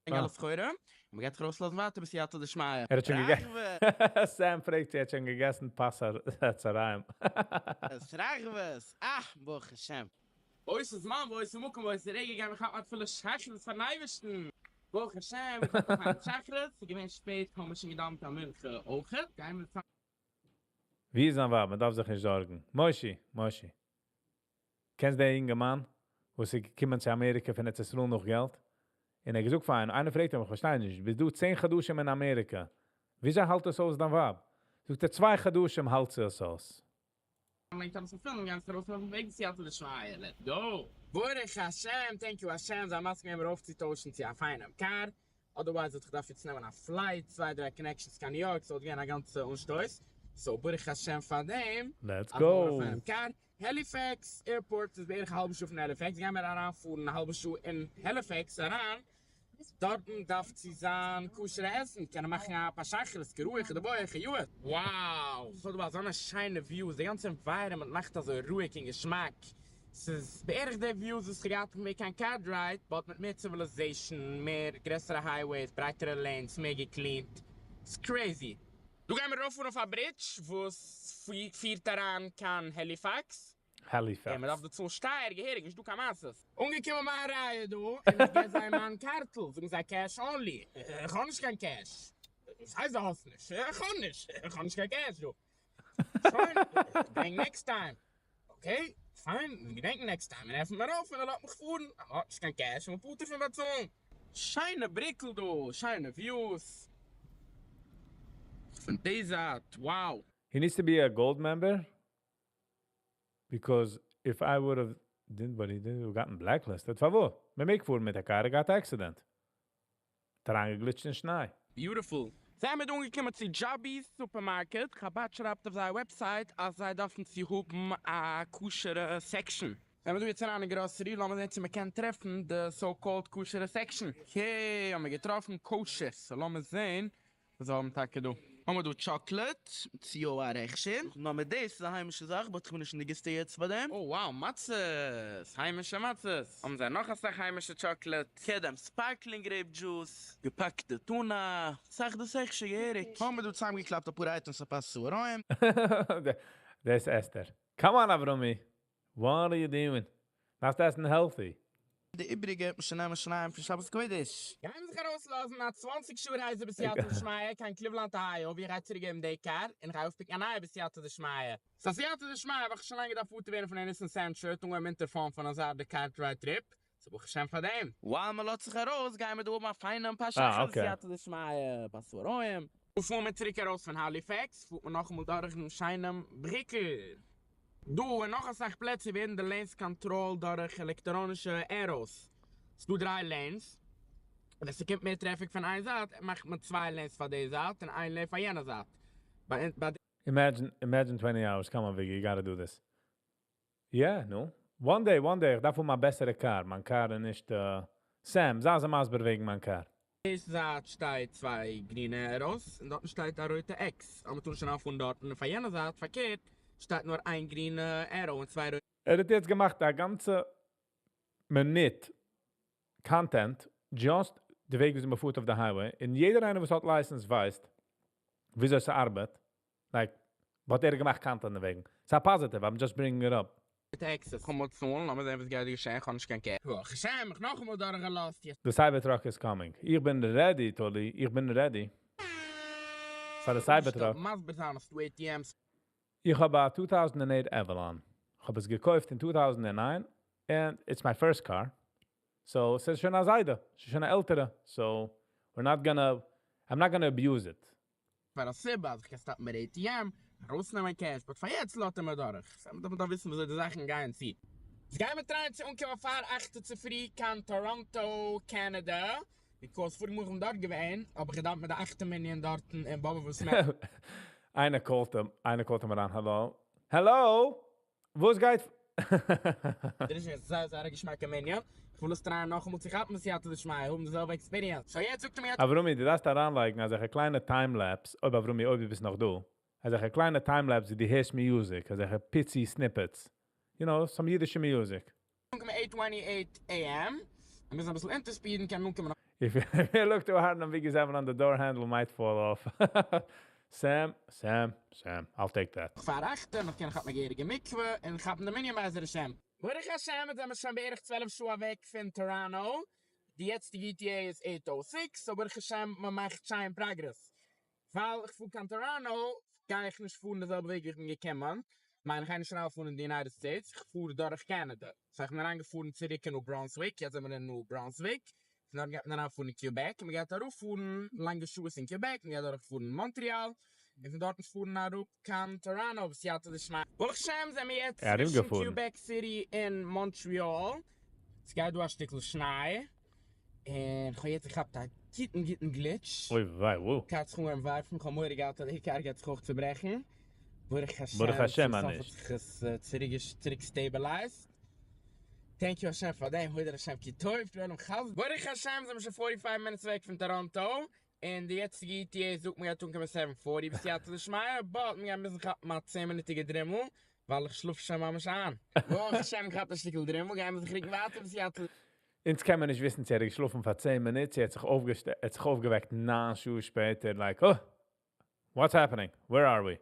אלע סחורה. און מ'גייט זיך ארויסלאזן ווייטער בסייעתא דשמיא. ער האט שוין געגעסן. Sam פרעגט, ער האט שוין געגעסן פסח צהריים. רחבות. אה, ברוך השם. באותו זמן, באותו מקום, באותו רגע, גייען מיר כאפן א תפילת שחרית פארן אייבערשטן. ברוך השם, איך האב געכאפט שחרית, ס'איז געווען שפעט, האבן מיר שוין געדאוונט א מנחה אויך. גייען מיר צוזאמען. ווי איז זיין ווייב? מען דארף זיך נישט זארגן. מושי, מושי. קענסט דער יונגערמאן, וואס איז געקומען צו אמעריקע פון ארץ ישראל נאך געלט? און ער האט געזאגט פאר איינער, איינער פרעגט אים, איך פארשטיי נישט, ביסט דא 10 חדשים אין אמעריקע. וויאזוי האלט עס אויס דיין ווייב? זאגט ער, 2 חדשים האלט זי עס אויס. לייגט אלעס אויף פילם, גאנץ ארויס אויפן וועג סייעתא דשמיא, let's go. ברוך השם, thank you השם, זיי מסכים געווען ארויפצוטוישן צו א פיינעם car. Otherwise וואלט איך געדארפט יעצט נעמען א flight, צוויי דריי connections קיין ניו יארק, ס'וואלט געווען א גאנצע אנשטויס. So ברוך השם פאר דעם. Let's אז go. מיר האבן א פיינעם car. Halifax Airport איז בערך א האלבע שעה פון Halifax. גייען מיר אריינפארן א האלבע שעה אין Halifax אריין. דארטן דארף צו זיין כשר'ע עסן, קענען מאכן א פאר שחרית, כראוי, כדבעי, כיאות. Wow, ס'האט אבער אזאנע שיינע views, די גאנצע environment מאכט אזוי רואיג און געשמאק. ס'איז בערך די views וואס איך האב געהאט אויפן וועג קיין Cartwright, but מיט מער civilization, מער גרעסערע highways, ברייטערע lanes, מער גע clean ט. ס'איז crazy. דא גייען מיר ארויפפארן אויף א bridge וואס פירט אריין קיין Halifax. Halifax. און מ'דארף דא צאלן שטייער געהעריג, נישט דא קיין מעשות. אנגעקומען מיין רייע דא, און איך געב זיי מיין קארטל, זאגן זיי cash only. איך האב נישט קיין cash. וואס הייסט דו האסט נישט? איך האב נישט. איך האב נישט קיין cash דא. שוין, געדענק next time. Okay, fine, געדענק next time. און עפנט מיר אויף און ער לאזט מיך פארן. ער האט נישט קיין cash און מ'פטור פון באצאלן. שיינע בריקל דא, שיינע views. פון די זייט, wow. He needs to be a gold member because if I would have didn't what he did, would gotten blacklisted. פארוואס? מען מעג פארן מיט א קאר, געהאט accident. אריינגעגליטשט אין שניי. Beautiful. זענען מיר אנגעקומען צו Jobbies Supermarket. חב"ד שרייבט אויף זייער website, אז זיי דארפן צו האבן א כשר'ע section. זענען מיר דא יעצט אריין אין grocery, לאמיר זען צו מען קען טרעפן די so-called כשר'ע section. Okay, האבן מיר געטראפן kosher. So לאמיר זען וואס זיי האבן טאקע דא. האבן מיר דא chocolate, COR הכשר. נאר מיט דאס איז א היימישע זאך, but איך בין נישט אין די גיסטע יעצט ביי דעם. Oh wow, מצות! היימישע מצות! האבן זיי נאך אסאך היימישע chocolate. קדם sparkling grape juice, געפאקטע tuna, סאכדעס הכשר געהעריג. האבן מיר דא צוזאמגעקלאפט אפאר items פאר צהריים. דאס Esther. Come on, Avrumi. What are you doing? דארפסט עסן healthy. די איבריגע מוז נעמען שנייען פון שבת קודש. גייען מיר זיך ארויסלאזן א 20 שעה רייזע בסייעתא דשמיא קיין Cleveland, Ohio, וואו איך גיי צוריקגעבן די קאר, און איך גיי אויפפיקן א נייע בסייעתא דשמיא. So סייעתא דשמיא האב איך שוין לאנג געדארפט פטור ווערן פון א Nissan Sentra, און ווינטער פארן פון אזא די car ride trip. So ברוך השם פאר דעם. While מען לאזט זיך ארויס, גייען מיר דא האבן א פיינעם פת שחר בסייעתא דשמיא, בצהריים. פארן מיר צוריק ארויס פון Halifax, פארט מען נאכאמאל דורך דעם שיינעם בריקל. דא און נאך אסאך פלעצער ווערן די lanes control דורך עלעקטראנישע arrows. ס'דא דריי lanes. ווען עס קומט מער traffic פון איין זייט, מאכט מען צוויי lanes פאר די זייט און איין lane פאר יענע זייט. ביי Imagine, imagine 20 hours. Come on, Viggy, you gotta do this. Yeah, no? One day, one day, איך דארף האבן א בעסערע קאר. מיין קאר איז נישט... Sam, זיי זיי מסביר וועגן מיין קאר. די זייט שטייט צוויי גרינע arrows און דארט שטייט א רויטע X. אבער טון שוין אויף פון דארט און פאר יענע זייט פארקערט שטייט נאר איין גרינע arrow און צוויי רויטע. ער האט יעצט געמאכט א גאנצע מינוט content, just די וועג ווי מ'פארט אויף די highway. און יעדער איינער וואס האט license ווייסט, וויאזוי עס ארבעט. Like, וואס האט ער געמאכט content דערוועגן. ס'איז positive, I'm just bringing it up. X's. קום צאלן, לאמיר זען וואס גייט געשען, איך האב נישט קיין cash. ברוך השם, איך נאכאמאל דורכגעלאזט. The Cybertruck is coming. איך בין ready, Tolly. איך בין ready. פאר די Cybertruck. מסביר זיין אז דו ATMs. איך האב א 2008 Avalon. איך האב עס געקויפט אין 2009 and it's my first car. So עס איז שוין א זיידע, עס איז שוין א עלטערע. So we're not gonna I'm not gonna abuse it. פאר א סיבה, אז איך קען סטאפן מיט ATM, ארויסנעמען cash, but פאר יעצט לאזט ער מיר דורך. So, מ'דארף דאך וויסן וויאזוי די זאכן גייען צו. עס גייען מיר טרייען צו אנקומען פאר 8 צופרי קיין Toronto, Canada. Because פאריגע מאל דארט געווען, האב איך געדאוונט מיט די 8 מנין דארט אין באבוב וואס מען איינער callט אים, איינער callט אים אריין. Hello? Hello? וואס גייט? דאס איז זייער זייער א געשמאקע מנין. איך וויל עס טרייען נאכאמאל צו כאפן בסייעתא דשמיא, האבן די זעלבע experience. So יעצט זאגט ער מיר Avrumi, דו דארפסט אריינלייגן, אזא קליינע time-lapse, אויב Avrumi, אויב דו ביסט נאך דא. אזא קליינע time-lapse, ווי דו הערסט music, אזא פיצי snippets. Some Yiddish music. 8:28 a.m. מיר מוזן אביסל אונטערספידן, קען אנקומען. If you look too hard on Viggy's having on the door handle might fall off. Sam, Sam, Sam, I'll take that. פאר אכט, נאך קען איך כאפן א געהעריגע מקווה און כאפן די מנין בעזר השם. ברוך השם, זענען מיר שוין בערך 12 שעה אוועק פון Toronto. די יעצטיגע ETA איז 8:06, so ברוך השם, מען מאכט שיין progress. ווייל איך פאר קיין Toronto, גיי איך נישט פארן די זעלבע וועג ווי איך בין געקומען. מיין איך גיי נישט אריינפארן אין די United States, איך פאר דורך Canada. So איך בין אריינגעפארן צוריק אין New Brunswick, יעצט זענען מיר אין New Brunswick. פון דארט גייט מען אריינפארן אין Quebec, און מען גייט אראפפארן לאנגע שעות אין Quebec, מען גייט דורכפארן Montreal, און פון דארטן פארן אראפ קיין Toronto, בסייעתא דשמיא. ברוך השם זענען מיר יעצט ער צווישן ארומגעפארן. Quebec City און Montreal. עס גייט דא א שטיקל שניי. און איך האב יעצט געכאפט א גוטן גוטן גליטש. אוי וויי, וואו. קאר האט זיך אנגעהויבן ווארפן, איך האב מורא געהאט אז די קאר גייט זיך אויך צוברעכן. ברוך השם, ברוך השם, צום סוף נישט. האט זיך עס צוריק stabilized. Thank you השם פאר דעם, הודה השם כי טוב, לעולם חסדו. ברוך השם זענען מיר שוין 45 minutes אוועק פון Toronto. און די יעצטיגע ETA זאגט מיר גייט אנקומען 7:40 בסייעתא דשמיא, but מיר גייען מוזן כאפן א 10 מינוטיגע דרימל, ווייל איך שלאף שוין ממש איין. ברוך השם געכאפט א שטיקל דרימל, גייען מיר זיך רוקן ווייטער בסייעתא אונז קען מען נישט וויסן, זי האט געשלאפן פאר 10 מינוט, זי האט זיך אויפגעשטעלט, האט זיך אויפגעוועקט 9 שעה שפעטער, like, oh, what's happening? Where are we?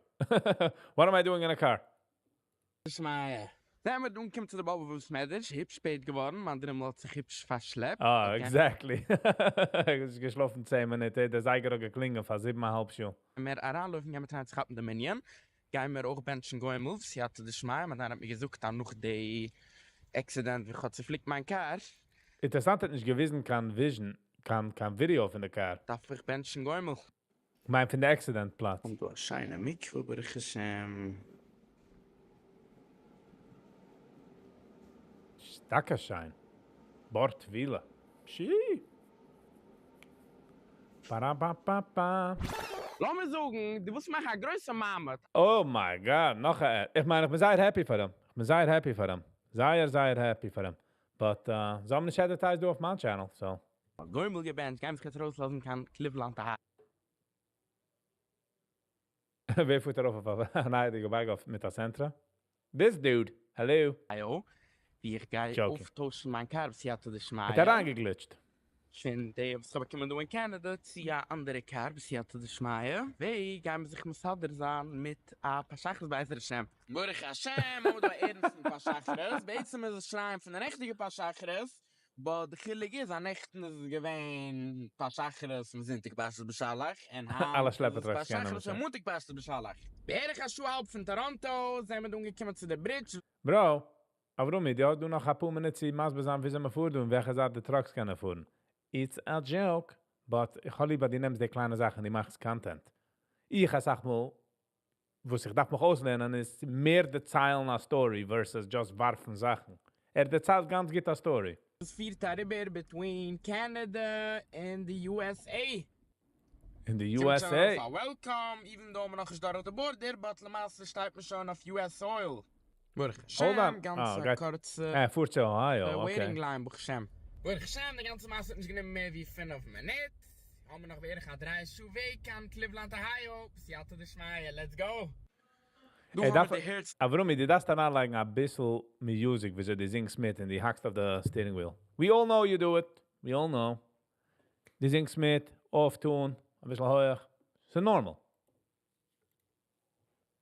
What am I doing in a car? דשמיא. זענען מיר אנגעקומען צו די באבובער בית מדרש, היפש שפעט געווארן, מיין דרימל האט זיך היפש פארשלעפט. Ah, exactly. איך האב געשלאפן 10 מינוט, דער זייגער האט געקלינגען פאר 7,5 שעה. מיר אריינלויפן, גיין מיר טרייען צו כאפן די מנין. גיימער אויך בענטשן גומל בסייעתא דשמיא, מיין דיין האט מיר געזאגט אז נאך די עקסידענט ווי כ'האב צופליקט מיין קאר. אינטערעסאנט ער האט נישט געוויזן קיין vision קיין קיין ווידעא פון די קאר. דארף איך בענטשן גומל. כ'מיין פון די עקסידענט פלאץ. קומט דא א שיינע מקווה ברוך השם. שטארקע שיין. בור טבילה. פשי! באראבאבאבא. לאמיר זאגן דו ווילסט מאכן א גרויסע מעמד. Oh my God, נאך א ad. איך מיין איך בין זייער happy פאר אים. איך בין זייער happy פאר אים. זייער זייער happy פאר אים. But זיי האבן נישט advertised דא אויף מיין channel, so. גומל געבענטשט, גיימיר זיך יעצט ארויסלאזן קיין קליוולאנד אהייא. ווער פארט ארויף אויף א נייעדיגע בארג אויף מיט א Sentra? This dude! Hello! וואו איך גיי אויפטוישן מיין קאר בסייעתא דשמיא. האט אריינגעגליטשט. פון די וואס כ'האב באקומען דא אין קענעדע צו א אנדערע קאר בסייעתא דשמיא, ווי גיימיר זיך מסדר זיין מיט א פת שחרית בעזר השם. ברוך השם האבן מיר דא א ערנסטן פת שחרית, בעצם איז עס שיריים פון די נעכטיגע פת שחרית, but די חילוק איז אז נעכטן איז עס געווען פת שחרית פון זונטאג פרשת בשלח, און היינט איז עס פת שחרית פון מאנטאג פרשת בשלח. בערך א שעה האלב פון טאראנטא זענען מיר דא אנגעקומען צו די bridge. Bro, אברומי, דו האסט דא נאך אפאר מינוט צו מסביר זיין וויאזוי מען פארט דא און וועלכע זייט די trucks קענען פארן. It's a joke, but איך האב ליב אז דו נעמסט די קליינע זאכן און דו מאכסט content. איך אסאך מאל, וואס איך דארף מיך אויסלערנען איז מער דערציילן א story versus just ווארפן זאכן. ער דערציילט גאנץ גוט א story. וואס פירט אריבער between קענעדע און די USA. אין די קומט שוין USA. ארויף א welcome, even though מ'נאך נישט דורך די border, but למעשה שטייט מען שוין אויף US soil. ברוך השם, גאנץ א קורצע ער פארט צו אהייאו, okay. waiting line ברוך השם. ברוך השם, די גאנצע מעשה האט נישט גענומען מער ווי פינף מינוט, האבן מיר נאך בערך א דריי שעה וועג קיין קליוולאנד אהייאו, בסייעתא דשמיא, let's go! דא האבן מיר די הערץ. אברומי, דו דארפסט אריינלייגן אביסל music וויאזוי דו זינגסט מיט און דו האקסט אויף די steering wheel. We all know you do it. We all know. דו זינגסט מיט, off tune, אביסל הויעך. ס'איז normal.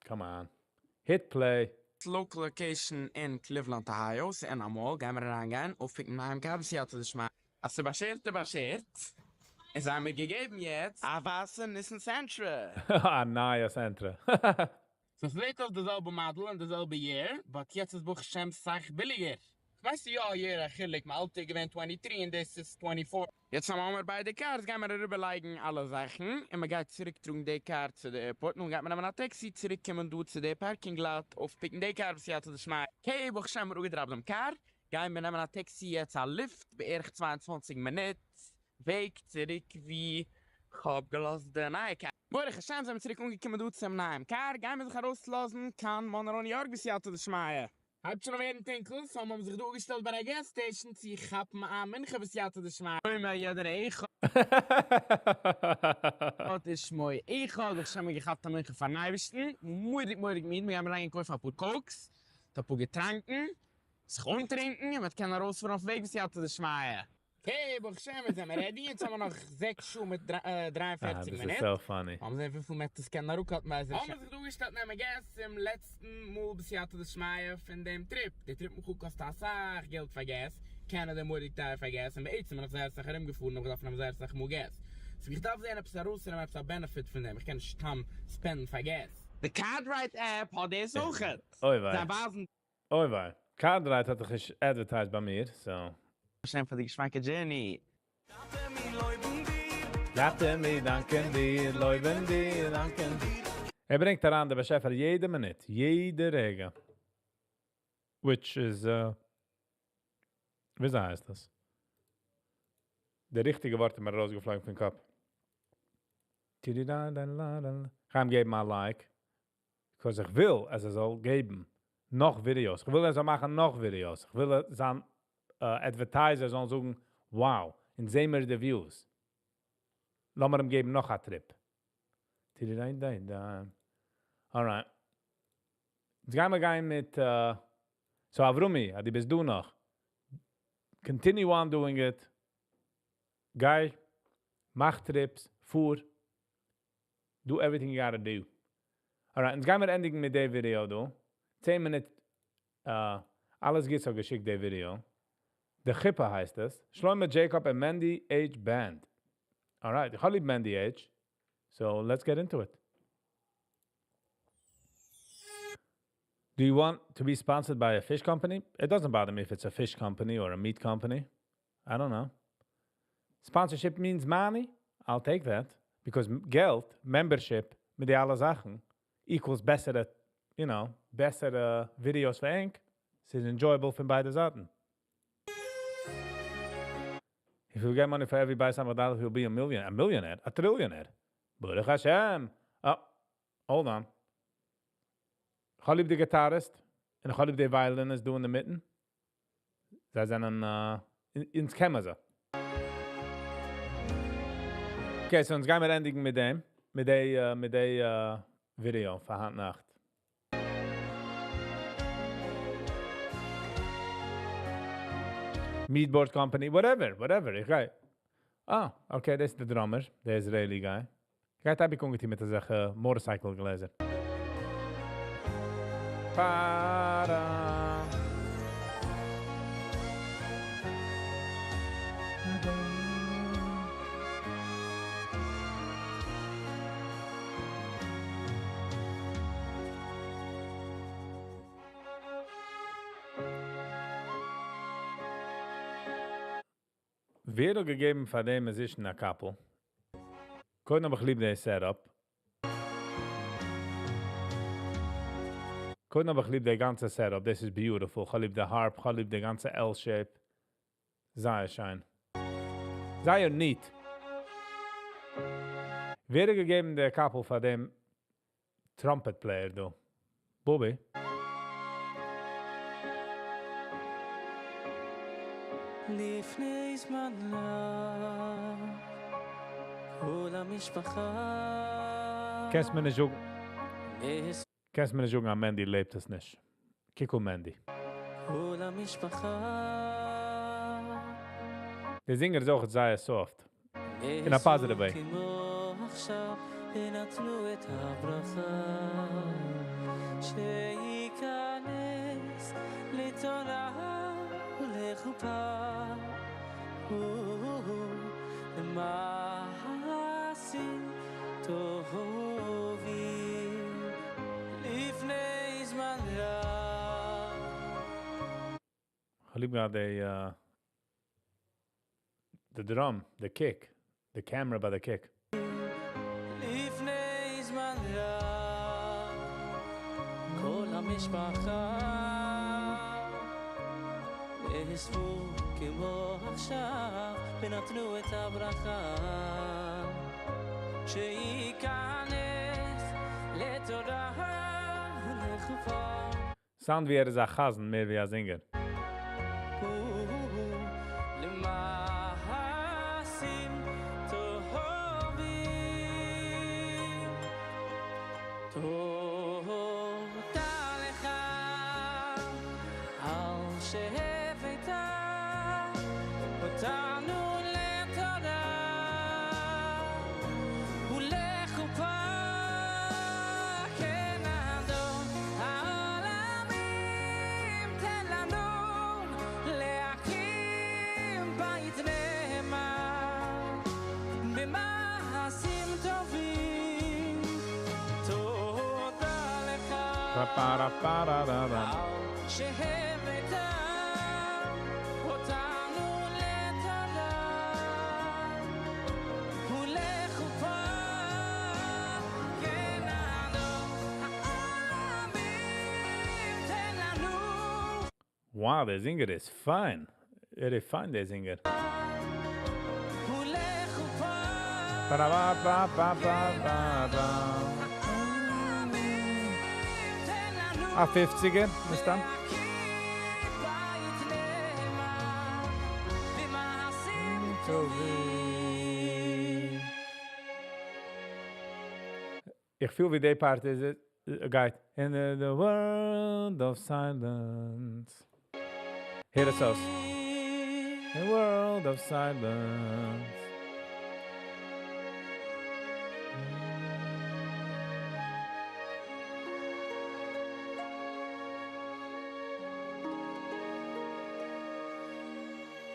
Come on. Hit play. Local location אין קליוולאנד אהייאו, ס'איז אין א mall, גיימער אריינגיין, אויפפיקן נייעם קאר בסייעתא דשמיא. אז ס'באשערט איז באשערט, און זיי האבן מיר געגעבן יעצט א ווייסע Nissan Sentra. א נייע Sentra. סאו ס'זעט אויס די זעלבע מאדעל און די זעלבע year, but יעצט איז ברוך השם סאך ביליגער. כ'ווייס יא א year א חילוק, מיין אלטע איז געווען twenty three און דאס איז twenty four. יעצט אז מ'האמער ביידע cars גיימער אריבער לייגן אלע זאכן און מ'גייט צוריק טראגן די קאר צו די airport, נאכדעם גייט מען נעמען א טעקסי צוריק קומען דא צו די parking lot אויפפיקן די קאר בסייעתא דשמיא. Okay ברוך השם מ'האט אפגעדראפט דעם קאר, גיימער נעמען א טעקסי יעצט א Lyft בערך 22 מינוט וועג צוריק ווי כ'האב געלאזט די נייע קאר. ברוך השם זעמיר צוריק אנגעקומען דא צום נייעם קאר, גיימער זיך ארויסלאזן קיין מאנרא ניו יארק בסייעתא דשמיא. הייבט שוין אן ווערן טונקל, so האבן זיך דא אפגעשטעלט ביי א gas station צו כאפן א מנחה בסייעתא דשמיא. אומר יעדער אחד ושמו אחד, ברוך השם געכאפט א מנחה פארן אייבערשטן, מורא'דיג מורא'דיג מיד, מיר גיימער אריינגיין קויפן אפאר Cokes, אפאר געטראנקן, זיך אנטרינקן, און מ'וועט קענען ארויספארן אויפן וועג בסייעתא דשמיא. Okay, ברוך השם, מיר זעמער ready, יעצט האבן מיר נאך זעקס שעה מיט 43 מינוט. לאמיר זען וויפיל מ'וועט עס קענען אראפקאטן בעזר השם. האבן מיר זיך דא געשטעלט נעמען געז צום לעצטן מאל בסייעתא דשמיא פון דעם trip. די trip מיט חו קאסט אסאך געלט פאר געז, קענעדע מורא'דיג טייער פאר געז, און בעצם בין איך זייער אסאך ארומגעפארן האב איך געדארפט נעמען זייער אסאך מאל געז. So איך דארף זען עפעס ארויסצונעמען עפעס א benefit פון דעם, איך קען נישט סתם ספענדן פאר געז. די CarDright app האט דאס אויכעט. אוי וויי. זיי ווייזן. אוי וויי. CarDright האט דאך נישט advertised ביי מיר, so. השם פאר די געשמאקע journey. טאטע מיר דאנקען דיר, לויבן דיר, דאנקען דיר. ער ברענגט אריין דער באשעפער יעדע מינוט, יעדע רגע. Which is, וויאזוי הייסט דאס? די ריכטיגע ווארט איז מיר ארויסגעפלויגן פון קאפ. איך גיי אים געבן א like. Because איך וויל, אז ער זאל געבן נאך ווידיאוס. איך וויל, ער זאל מאכן נאך ווידיאוס. איך וויל, זיין advertiser זאלן זאגן, wow, און זעען מיר די views. לאמיר אים געבן נאך א trip. Alright. יעצט גייען מיר גיין מיט, so אברומי, אז דו ביסט דא נאך. Continue on doing it. גיי, מאך trips, פאר. Do everything you gotta do. Alright, יעצט גייען מיר ענדיגן מיט די ווידיאו דא. 10 מינוט, אלעס גוטס האט געשיקט די ווידיאו. די חופה הייסט עס. שלמה Jacob און Mendy H Band. Alright, איך האב ליב Mendy H. So let's get into it. Do you want to be sponsored by a fish company? It doesn't bother me if it's a fish company or a meat company. I don't know. Sponsorship means money. I'll take that. Because געלט, membership, מיט די אלע זאכן, equals בעסערע, you know, בעסערע videos פאר ענק. ס'איז enjoyable פון ביידע זייטן. If you get money for every buy some dollar, he'll be a million, a millionaire, a trillionaire. ברוך השם. Oh, hold on. איך האב ליב די guitarist און איך האב ליב די violinist דא אינמיטן. זיי זענען אונז קענען זיי. Okay, so אונז גייען מיר ענדיגן מיט דעם, מיט די, מיט די video פאר היינט נאכט. Meatboard Company, whatever, whatever, איך גיי. Ah, okay, דאס איז דער drummer, דער Israeli guy. גייט אבי קונגעטי מיט אזעלכע motorcycle גלעזער. Para. ווער האט געגעבן פאר דעם musician א קאפל? קודם האב איך ליב די setup. קודם האב איך ליב די גאנצע setup. This is beautiful. איך האב ליב די harp, איך האב ליב די גאנצע L shape. זייער שיין. זייער neat. ווער האט געגעבן די קאפל פאר דעם trumpet player דא? Bobby? לפני זמן רב, כל המשפחה. קענסט מיר נישט זאגן. קענסט מיר נישט זאגן, אז Mendy לעבט עס נישט. קוק אן Mendy. כל המשפחה. דער singer איז אויך זייער soft. In a positive way. כמו עכשיו, ונתנו את הברכה. שייכנס לתורה ולחופה. למעשים טובים לפני זמן רב. איך ליב גראדע the drum, the kick, the camera by the kick. לפני זמן רב, כל המשפחה נאספו כמו עכשיו ונתנו את הברכה שייכנס לתורה ולחופה. Sound ווי ער איז א חזן מער ווי א singer. למעשים טובים. תודה לך על שהבאת אותנו לתורה ולחופה. כן אדון העולמים תן לנו להקים בית נאמן במעשים טובים. תודה לך Pa-pa-ra-pa-ra-ra-ra. על שהבאת אותנו לתורה ולחופה. כן אדון העולמים תן לנו. Wow, the singer is fine. Very fine, the singer. ולחופה. Ba-da-ba-ba-ba-ba-ba. A 50er, מסתם. בית נאמן במעשים טובים. איך פיל ווי די part איז, גייט. In the world of silence. הער עס אויס. The world of silence.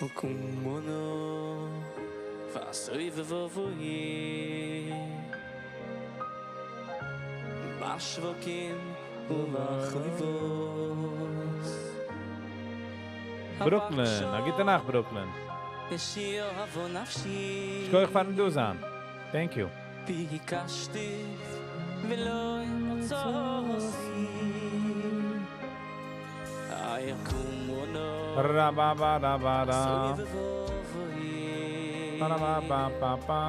וכמונו ועשוי ובובוי בשווקים ובחובות. Brooklyn, א גוטע נאכט Brooklyn. שכוח פארן דא זיין. Thank you. Ra-ba-ba-da-ba-da. Ba-da-ba-ba-ba-ba.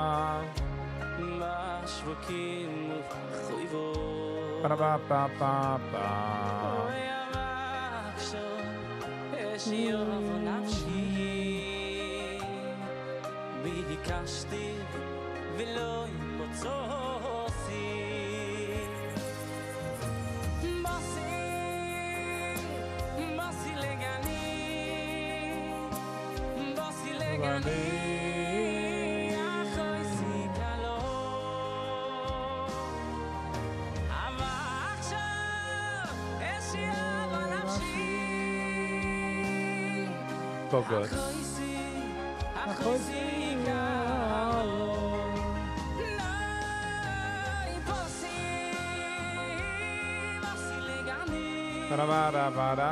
Ba-da-ba-ba-ba-ba. So good. Ba-da-ba-da-ba-da.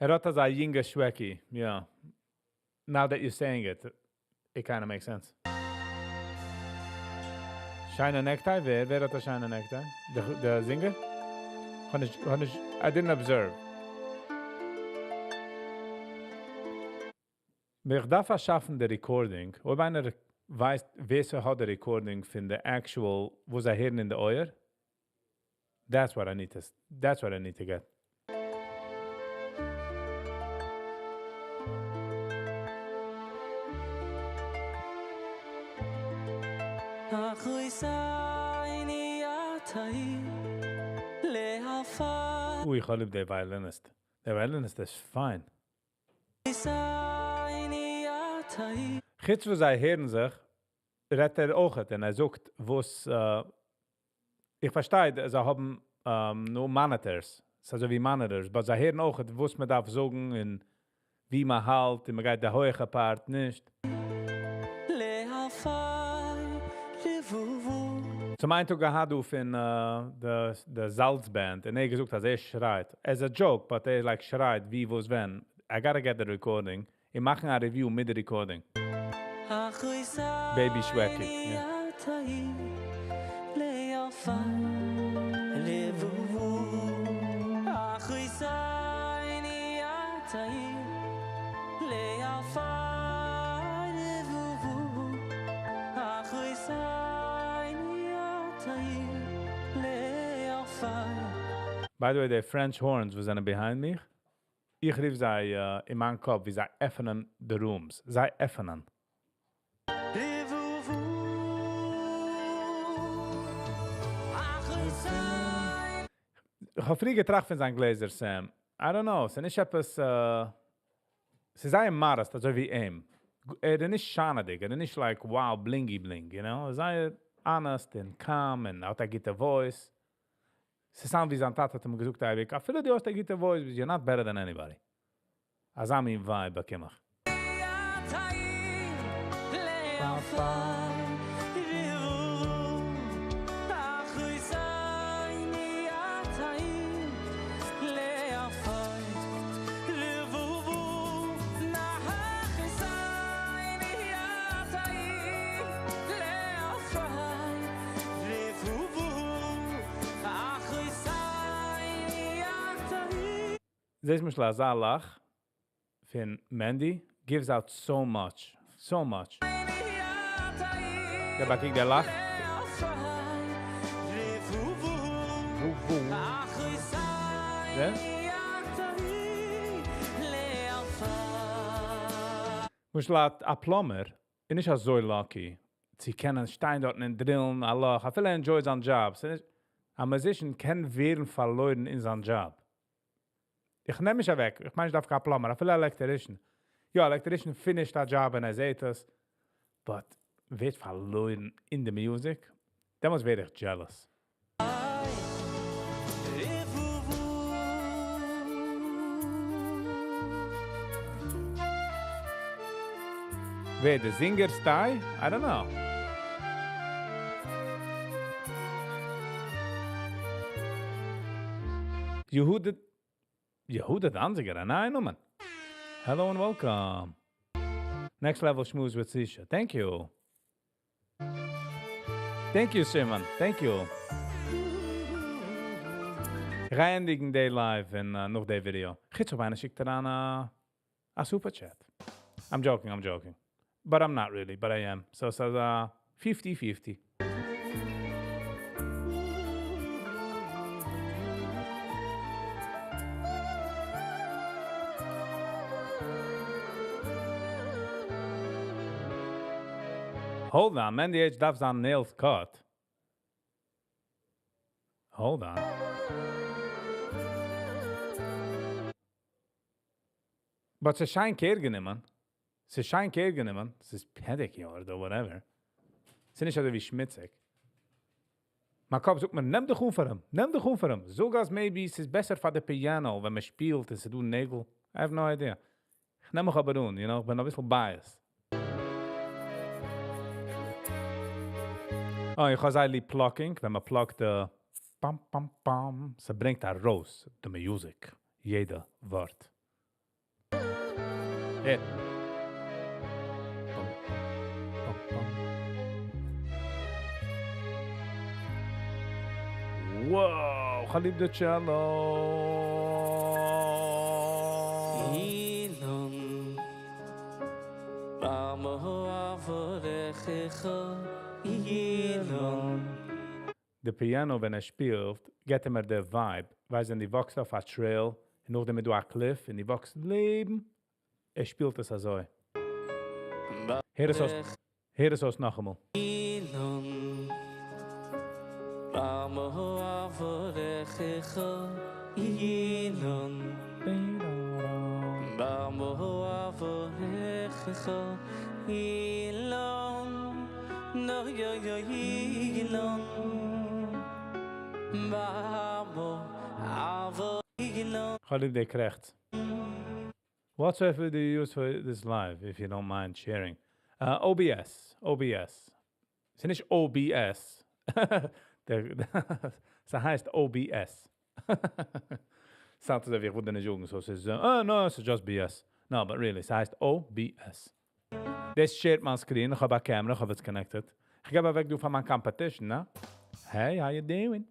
ער האט אזא יונגע שוועקי, יא. Now that you're saying it, it kinda makes sense. שיינע necktie? ווער? ווער האט א שיינע necktie? די singer? האב נישט, האב נישט, I didn't observe. איך דארף פארשאפן די recording, אויב איינער ווייסט ווער ס'האט די recording פון די actual וואס זיי הערן אין די אויער, that's what I need to, that's what I need to get. אוי איך האב ליב די violinist. די violinist איז פיין. חוץ וואס זיי הערן זיך, רעדט ער אויכעט און ער זאגט וואס איך פארשטיי זיי האבן נאר monitors, ס'איז אזוי ווי monitors, but זיי הערן אויכעט וואס מען דארף זאגן און ווי מען האלט און מען גייט די הויעכע part נישט. צום איין טאג געהאט דא פון די זאלץ band און ער האט געזאגט אז ער שרייט, as a joke, but ער like שרייט ווי וואס ווען, I gotta get the recording, און מאכן א review מיט די recording. Baby שוועקי, יא. By the way, די French horns וואס זענען behind מיך, איך רוף זיי אין מיין קאפ ווי זיי עפענען די rooms. זיי עפענען. איך האב פריער געטראכט פון זיין גלעזער Sam. I don't know, ס'איז נישט עפעס, ס'איז זייער modest אזוי ווי אים. ער איז נישט שיינעדיג, ער איז נישט like wow blingy bling, you know? ער איז זייער honest און calm און האט א גוטע voice. ס'sound ווי זיין טאטע האט אים געזאגט אייביג, אפילו דו האסט א גוטע voice, you're not better than anybody. אזא מין vibe באקום איך. זעסט למשל אזא לאך פון Mendy gives out so much, so much. געב א קוק דער לאך. זעסט? למשל א plumber איז נישט אזוי lucky צו קענען שטיין דארטן און drill'ן א לאך, אפילו ער enjoy'ט זיין דזשאב. א musician קען ווערן פארלוירן אין זיין דזשאב. איך נעם נישט אוועק, איך מיין נישט דווקא א plumber, אפילו א electrician. יא, electrician finish'ט א דזשאב און ער זעט עס. But ווערט פארלוירן אין די music, דעמאלטס ווער איך jealous. ווער? די singer סטיי? I don't know. יהודה יהודה דאנזיגער, א נייע נאמען. Hello and welcome. Next level schmooze with Sisha. Thank you. Thank you, Simon. Thank you. גיי ענדיגן די live און נאך די video. חוץ אויב איינער שיקט אריין א super chat. I'm joking, I'm joking. But I'm not really, but I am. So ס'איז א fifty fifty. Hold on, Mendy H דארף זיין nails cut. Hold on. But ס'איז שיין care גענומען. ס'איז שיין care גענומען. ס'איז pedicure אדער whatever. ס'איז נישט אזוי ווי שמוציג. מיין קאפ זאגט מיר, נעם דיך אן פאר אים, נעם דיך אן פאר אים. זאג אז maybe ס'איז בעסער פאר די piano ווען מ'שפילט און ס'איז דא נעגל. I have no idea. כ'נעם מיך אבער אן, you know, כ'בין אביסל biased. אה, איך האב זייער ליב plucking, ווען מ'פלאקט די פאם פאם פאם, ס'ברענגט ארויס די music, יעדע ווארט. הער. פאם פאם פאם. Wow, כ'האב ליב די cello. די piano ווען ער שפילט געט ער מיר די vibe, ווייסט ווען די walk סט אויף א trail און נאכדעם איז דא א cliff און די walk סט לעבן, ער שפילט עס אזוי. הער עס אויס, הער עס אויס נאכאמאל. כ'האב ליב די קרעכץ. What software do you use for this live, if you don't mind sharing? OBS, OBS. ס'איז נישט OBS. ס'הייסט OBS. ס'האט אזוי ווי איך וואלט דיר נישט זאגן, so ס'איז, אה, no, ס'איז just BS. No, but really, ס'הייסט OBS. דאס share ט מיין screen, איך האב א camera, איך האב עס connected. איך געב אוועק דא פאר מיין competition, נא? Hey, how you doing?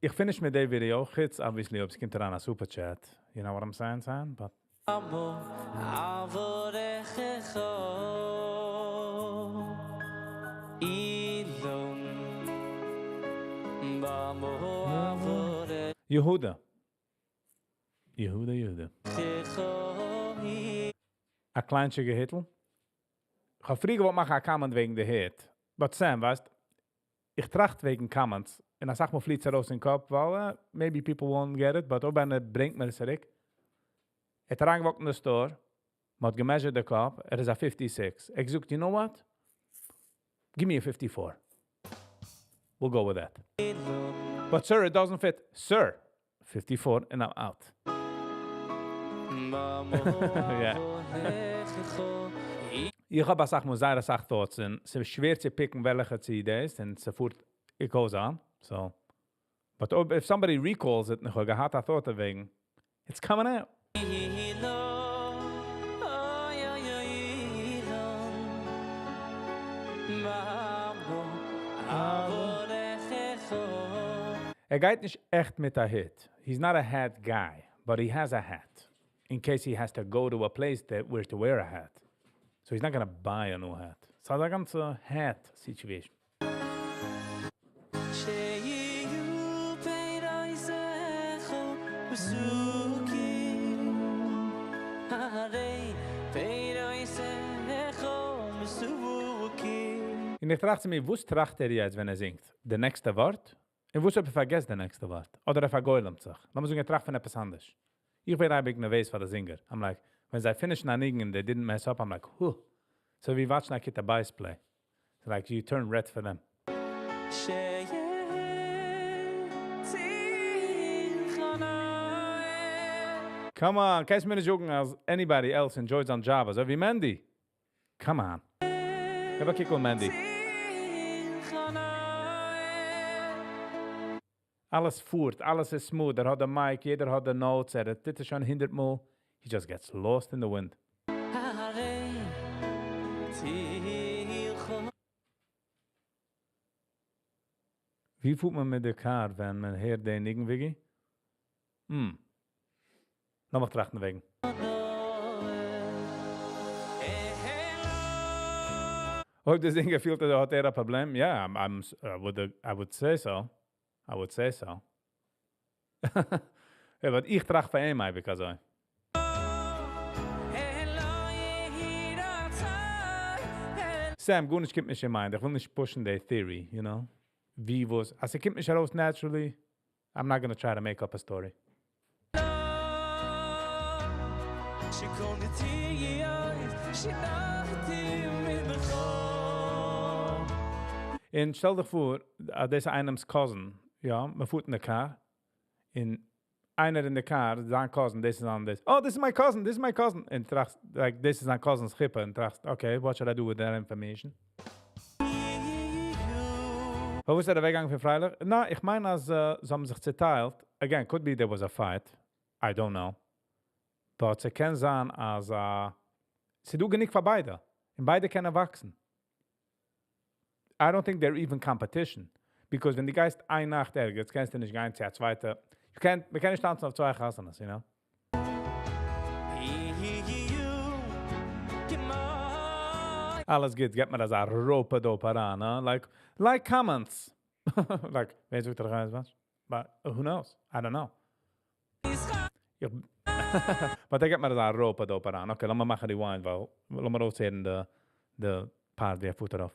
איך finish מיט די ווידיאו, חוץ obviously אויב ס'קומט אריין א super chat, you know what I'm saying son, but. יהודה. יהודה יהודה. א קליינטשיגע היטל. כ'האב פריער געוואלט מאכן א comment וועגן די הוט, but Sam, ווייסט, איך טראכט וועגן comments, און אסאך מאל פליט עס ארויס אין קאפ, ווייל maybe people won't get it, but אויב איינער ברענגט מיר עס צוריק. ער האט אריינגעוואקט אין די store, מען האט געמעזשערט די קאפ, ער איז א fifty six. ער האט געזאגט, you know what? Give me a fifty four. We'll go with that. But sir, it doesn't fit. Sir, fifty four and I'm out. איך האב אסאך מאל זייער אסאך thoughts און ס'איז שווער צו pick ן וועלכע צו דאס און ס'פארט it goes on. So, but אויב if somebody recalls it און איך האב געהאט א thought דערוועגן, it's coming out. ער גייט נישט עכט מיט א הוט, he's not a hat guy, but he has a hat, in case he has to go to a place that where to wear a hat, so he's not gonna buy a new hat, ס'איז א גאנצע hat situation. און איך טראכט צו מיר, וואס טראכט ער יעצט ווען ער זינגט? די נעקסטע ווארט? און וואס אויב ער פארגעסט די נעקסטע ווארט? אדער ער פארגוילעמט זיך? לאמיר זאגן ער טראכט פון עפעס אנדערש. איך ווער אייביג נערוועז פאר די זינגער. I'm like, ווען זיי finish ן א ניגון and they didn't mess up, I'm like, huh. So ווי watch ן א כיתה בית play. Like you turn red for them. Come on, קענסט מיר נישט זאגן אז anybody else enjoys זיין job אזוי ווי Mendy. Come on. גיב א קוק אן Mendy. אלעס פארט, אלעס איז smooth, ער האט די mic, יעדער האט די notes, ער טוט עס שוין הונדערט מאל. He just gets lost in the wind. ווי פארט מען מיט די קאר ווען מען הערט די ניגון וויגי? הממ. לאמיך טראכטן וועגן. אויב דער singer פילט אז ער האט ער א פראבלעם, יא, I'm I would say so. I would say so. יא, but איך טראכט פאר אים אייביג אזוי. Sam, גארנישט קומט נישט אין mind, איך וויל נישט push ן די theory, you know? ווי וואס, אז ס'קומט נישט ארויס naturally, I'm not gonna try to make up a story. און שטעל דיך פאר אז דאס איז איינעמ'ס cousin, יא, מען פארט אין די קאר, און איינער אין די קאר, זיין cousin, דאס איז זיין דאס, oh, this is my cousin, this is my cousin, און טראכסט, like, דאס איז זיין cousin's חופה, און טראכסט, okay, what should I do with that information? פארוואס איז ער אוועקגעגאנגען פון פרייליך? נא, איך מיין אז זיי האבן זיך צעטיילט, again, could be there was a fight, I don't know, but ס'קען זיין אז ס'דא גענוג פאר ביידע, און ביידע קענען וואקסן. I don't think they're even competition, because ווען דו גייסט איין נאכט ערגעץ קענסטו נישט גיין צו א צווייטע, you can't, מ'קען נישט טאנצן אויף צוויי חתונות, you know? אלעס גוט, געבט מיר אזא rope-a-dope אריין, הא? Like, like comments! Like, ווער זאגט ער איך ווייס? But who knows? I don't know. איך, but ער געבט מיר אזא rope-a-dope אריין. Okay, לאמיר מאכן rewind, ווייל לאמיר אויסהערן די די part ווי ער פארט ארויף.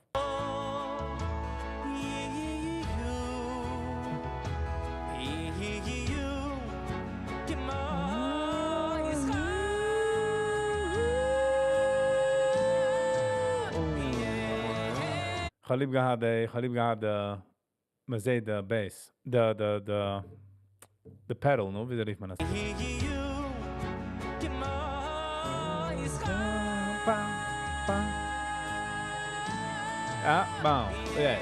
כ'האב ליב געהאט די, כ'האב ליב געהאט די, מ'זעהט די bass, די די די די pedal, נו וויאזוי רופט מען עס? אה, באו, yes.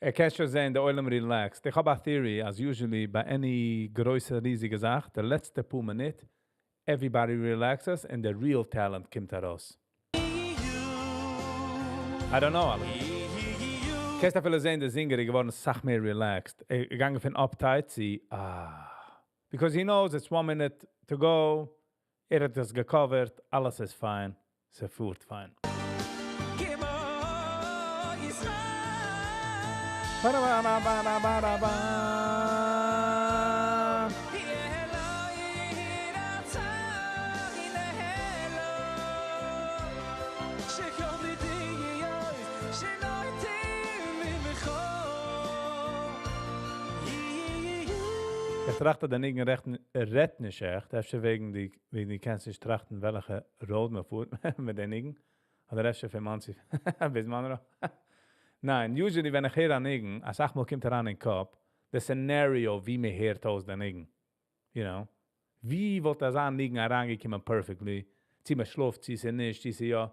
ער קען שוין זען די עולם relaxed. איך האב א theory אז usually ביי any גרויסע ריזיגע זאך, די לעצטע פאר מינוט, everybody relaxes און די real talent קומט ארויס. I don't know, אבער קענסט אפילו זען די singer איז געווארן סאך מער relaxed, ער איז געגאנגען פון uptight צו אה. Because he knows it's one minute to go, ער האט עס גע cover ט, אלעס איז פיין, ס'פארט פיין. איך טראכט אז די ניגון רעדט נישט עכט, אפשר וועגן די וועגן דו קענסט נישט טראכטן וועלכע road מען פארט מיט די ניגון, אדער אפשר פון מאנסי ביז מאנרא. ניין, usually ווען איך הער א ניגון, אסאך מאל קומט אריין אין קאפ די scenario ווי מען הערט אויס די ניגון. You know? ווי וואלט אזא ניגון אריינגעקומען perfectly, צו מען שלאפט, צו ס'איז נישט, צו ס'איז יא.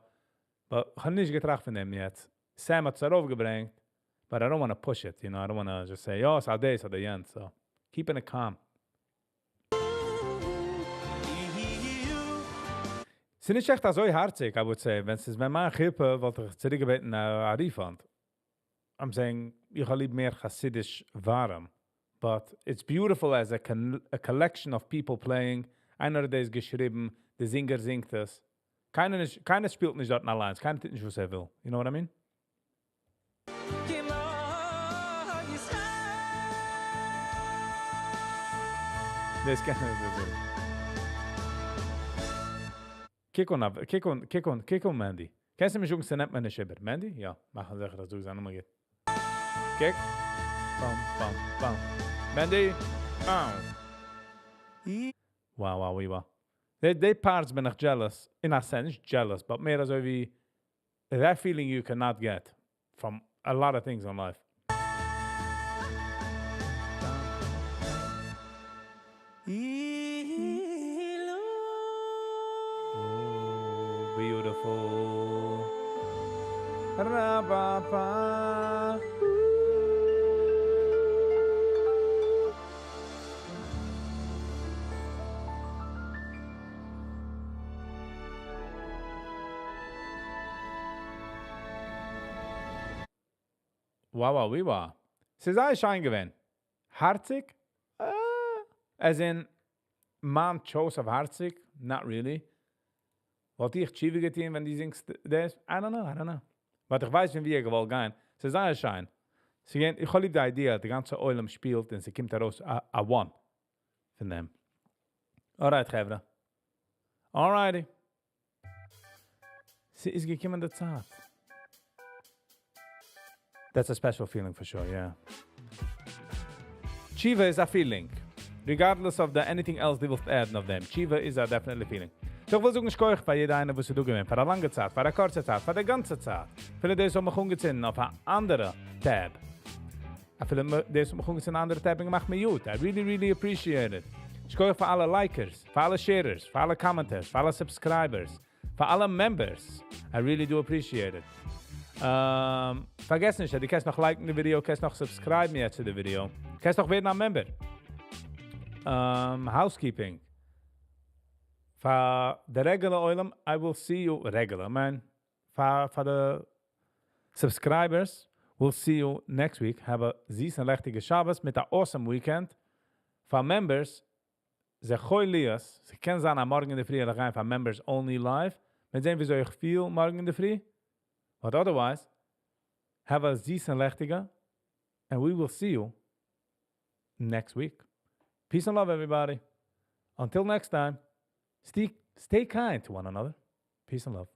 But איך האב נישט געטראכט פון דעם יעצט. Sam האט עס ארויפגעברענגט, but I don't wanna push it, you know, I don't wanna just say, יא, ס'איז דאס אדער יענץ, so keeping it calm. ס'איז נישט עכט אזוי הארציג, I would say, ווען ס'איז ווען מיין חופה וואלט איך צוריקגעבעטן א refund. I'm saying, איך האב ליב מער חסידיש ווארעם, but it's beautiful as a a collection of people playing, איינער האט דאס געשריבן, די singer זינגט עס, קיינער נישט, קיינער שפילט נישט דארטן אליינס, קיינער טוט נישט וואס ער וויל, you know what I mean? דאס קען איך. קוק אן, קוק אן, קוק אן, קוק אן מענדי. קענסט מיר זאגן, ס'נעמט מיר נישט איבער. מענדי? יא, מאכן זיכער אז דו זיין נאמען גוט. קוק. באם, באם, באם. מענדי! אאו. Wow, wow, wow. די, די parts בין איך jealous. In a sense, נישט jealous, but מער אזוי ווי that feeling you cannot get from a lot of things in life. Oh, beautiful. Ra-ba-ba. Wow, wow, ווי wow. ס'איז זייער שיין געווען. הארציג? As in, מיין choice of הארציג? Not really. וואלט איך תשובה געטון ווען דו זינגסט דאס? I don't know, I don't know. But איך ווייס פון וואו ער געוואלט גיין. ס'איז זייער שיין. ס'געווען, איך האב ליב די idea, די גאנצע עולם שפילט און ס'קומט ארויס א, א one פון דעם. Alright, חברה. Alrighty. ס'איז געקומען די צייט. That's a special feeling for sure, yeah. תשובה is a feeling. Regardless of the anything else דו ווילסט add אויף דעם. תשובה is a definitely feeling. So איך וויל זאגן שכוח פאר יעדער איינער וואס איז דא געווען, פאר א לאנגע צייט, פאר א קורצע צייט, פאר די גאנצע צייט. אפילו דאס האט מיך אנגעצינדן אויף אן אנדערע tab. אפילו דאס האט מיך אנגעצינדן אן אנדערע tab און געמאכט mute. I really, really appreciate it. שכוח פאר אלע likers, פאר אלע sharers, פאר אלע commenters, פאר אלע subscribers, פאר אלע members. I really do appreciate it. פארגעס נישט, אז דו קענסט נאך like ן די video, קענסט נאך subscribe ן יעצט צו די video, קענסט נאך ווערן א member. Housekeeping. פאר די regular עולם, I will see you regular, man. פאר, פאר די subscribers, we'll see you next week. Have a זיסן לעכטיגע שבת מיט א awesome weekend. פאר members, זכור להיות, ס'קען זיין אז מארגן אין דער פרי וועל איך גיין פאר members only live. מיר זען וויאזוי איך פיל מארגן אין דער פרי. But otherwise, have a זיסן לעכטיגע and we will see you next week. Peace and love, everybody. Until next time, stay, stay kind to one another. Peace and love.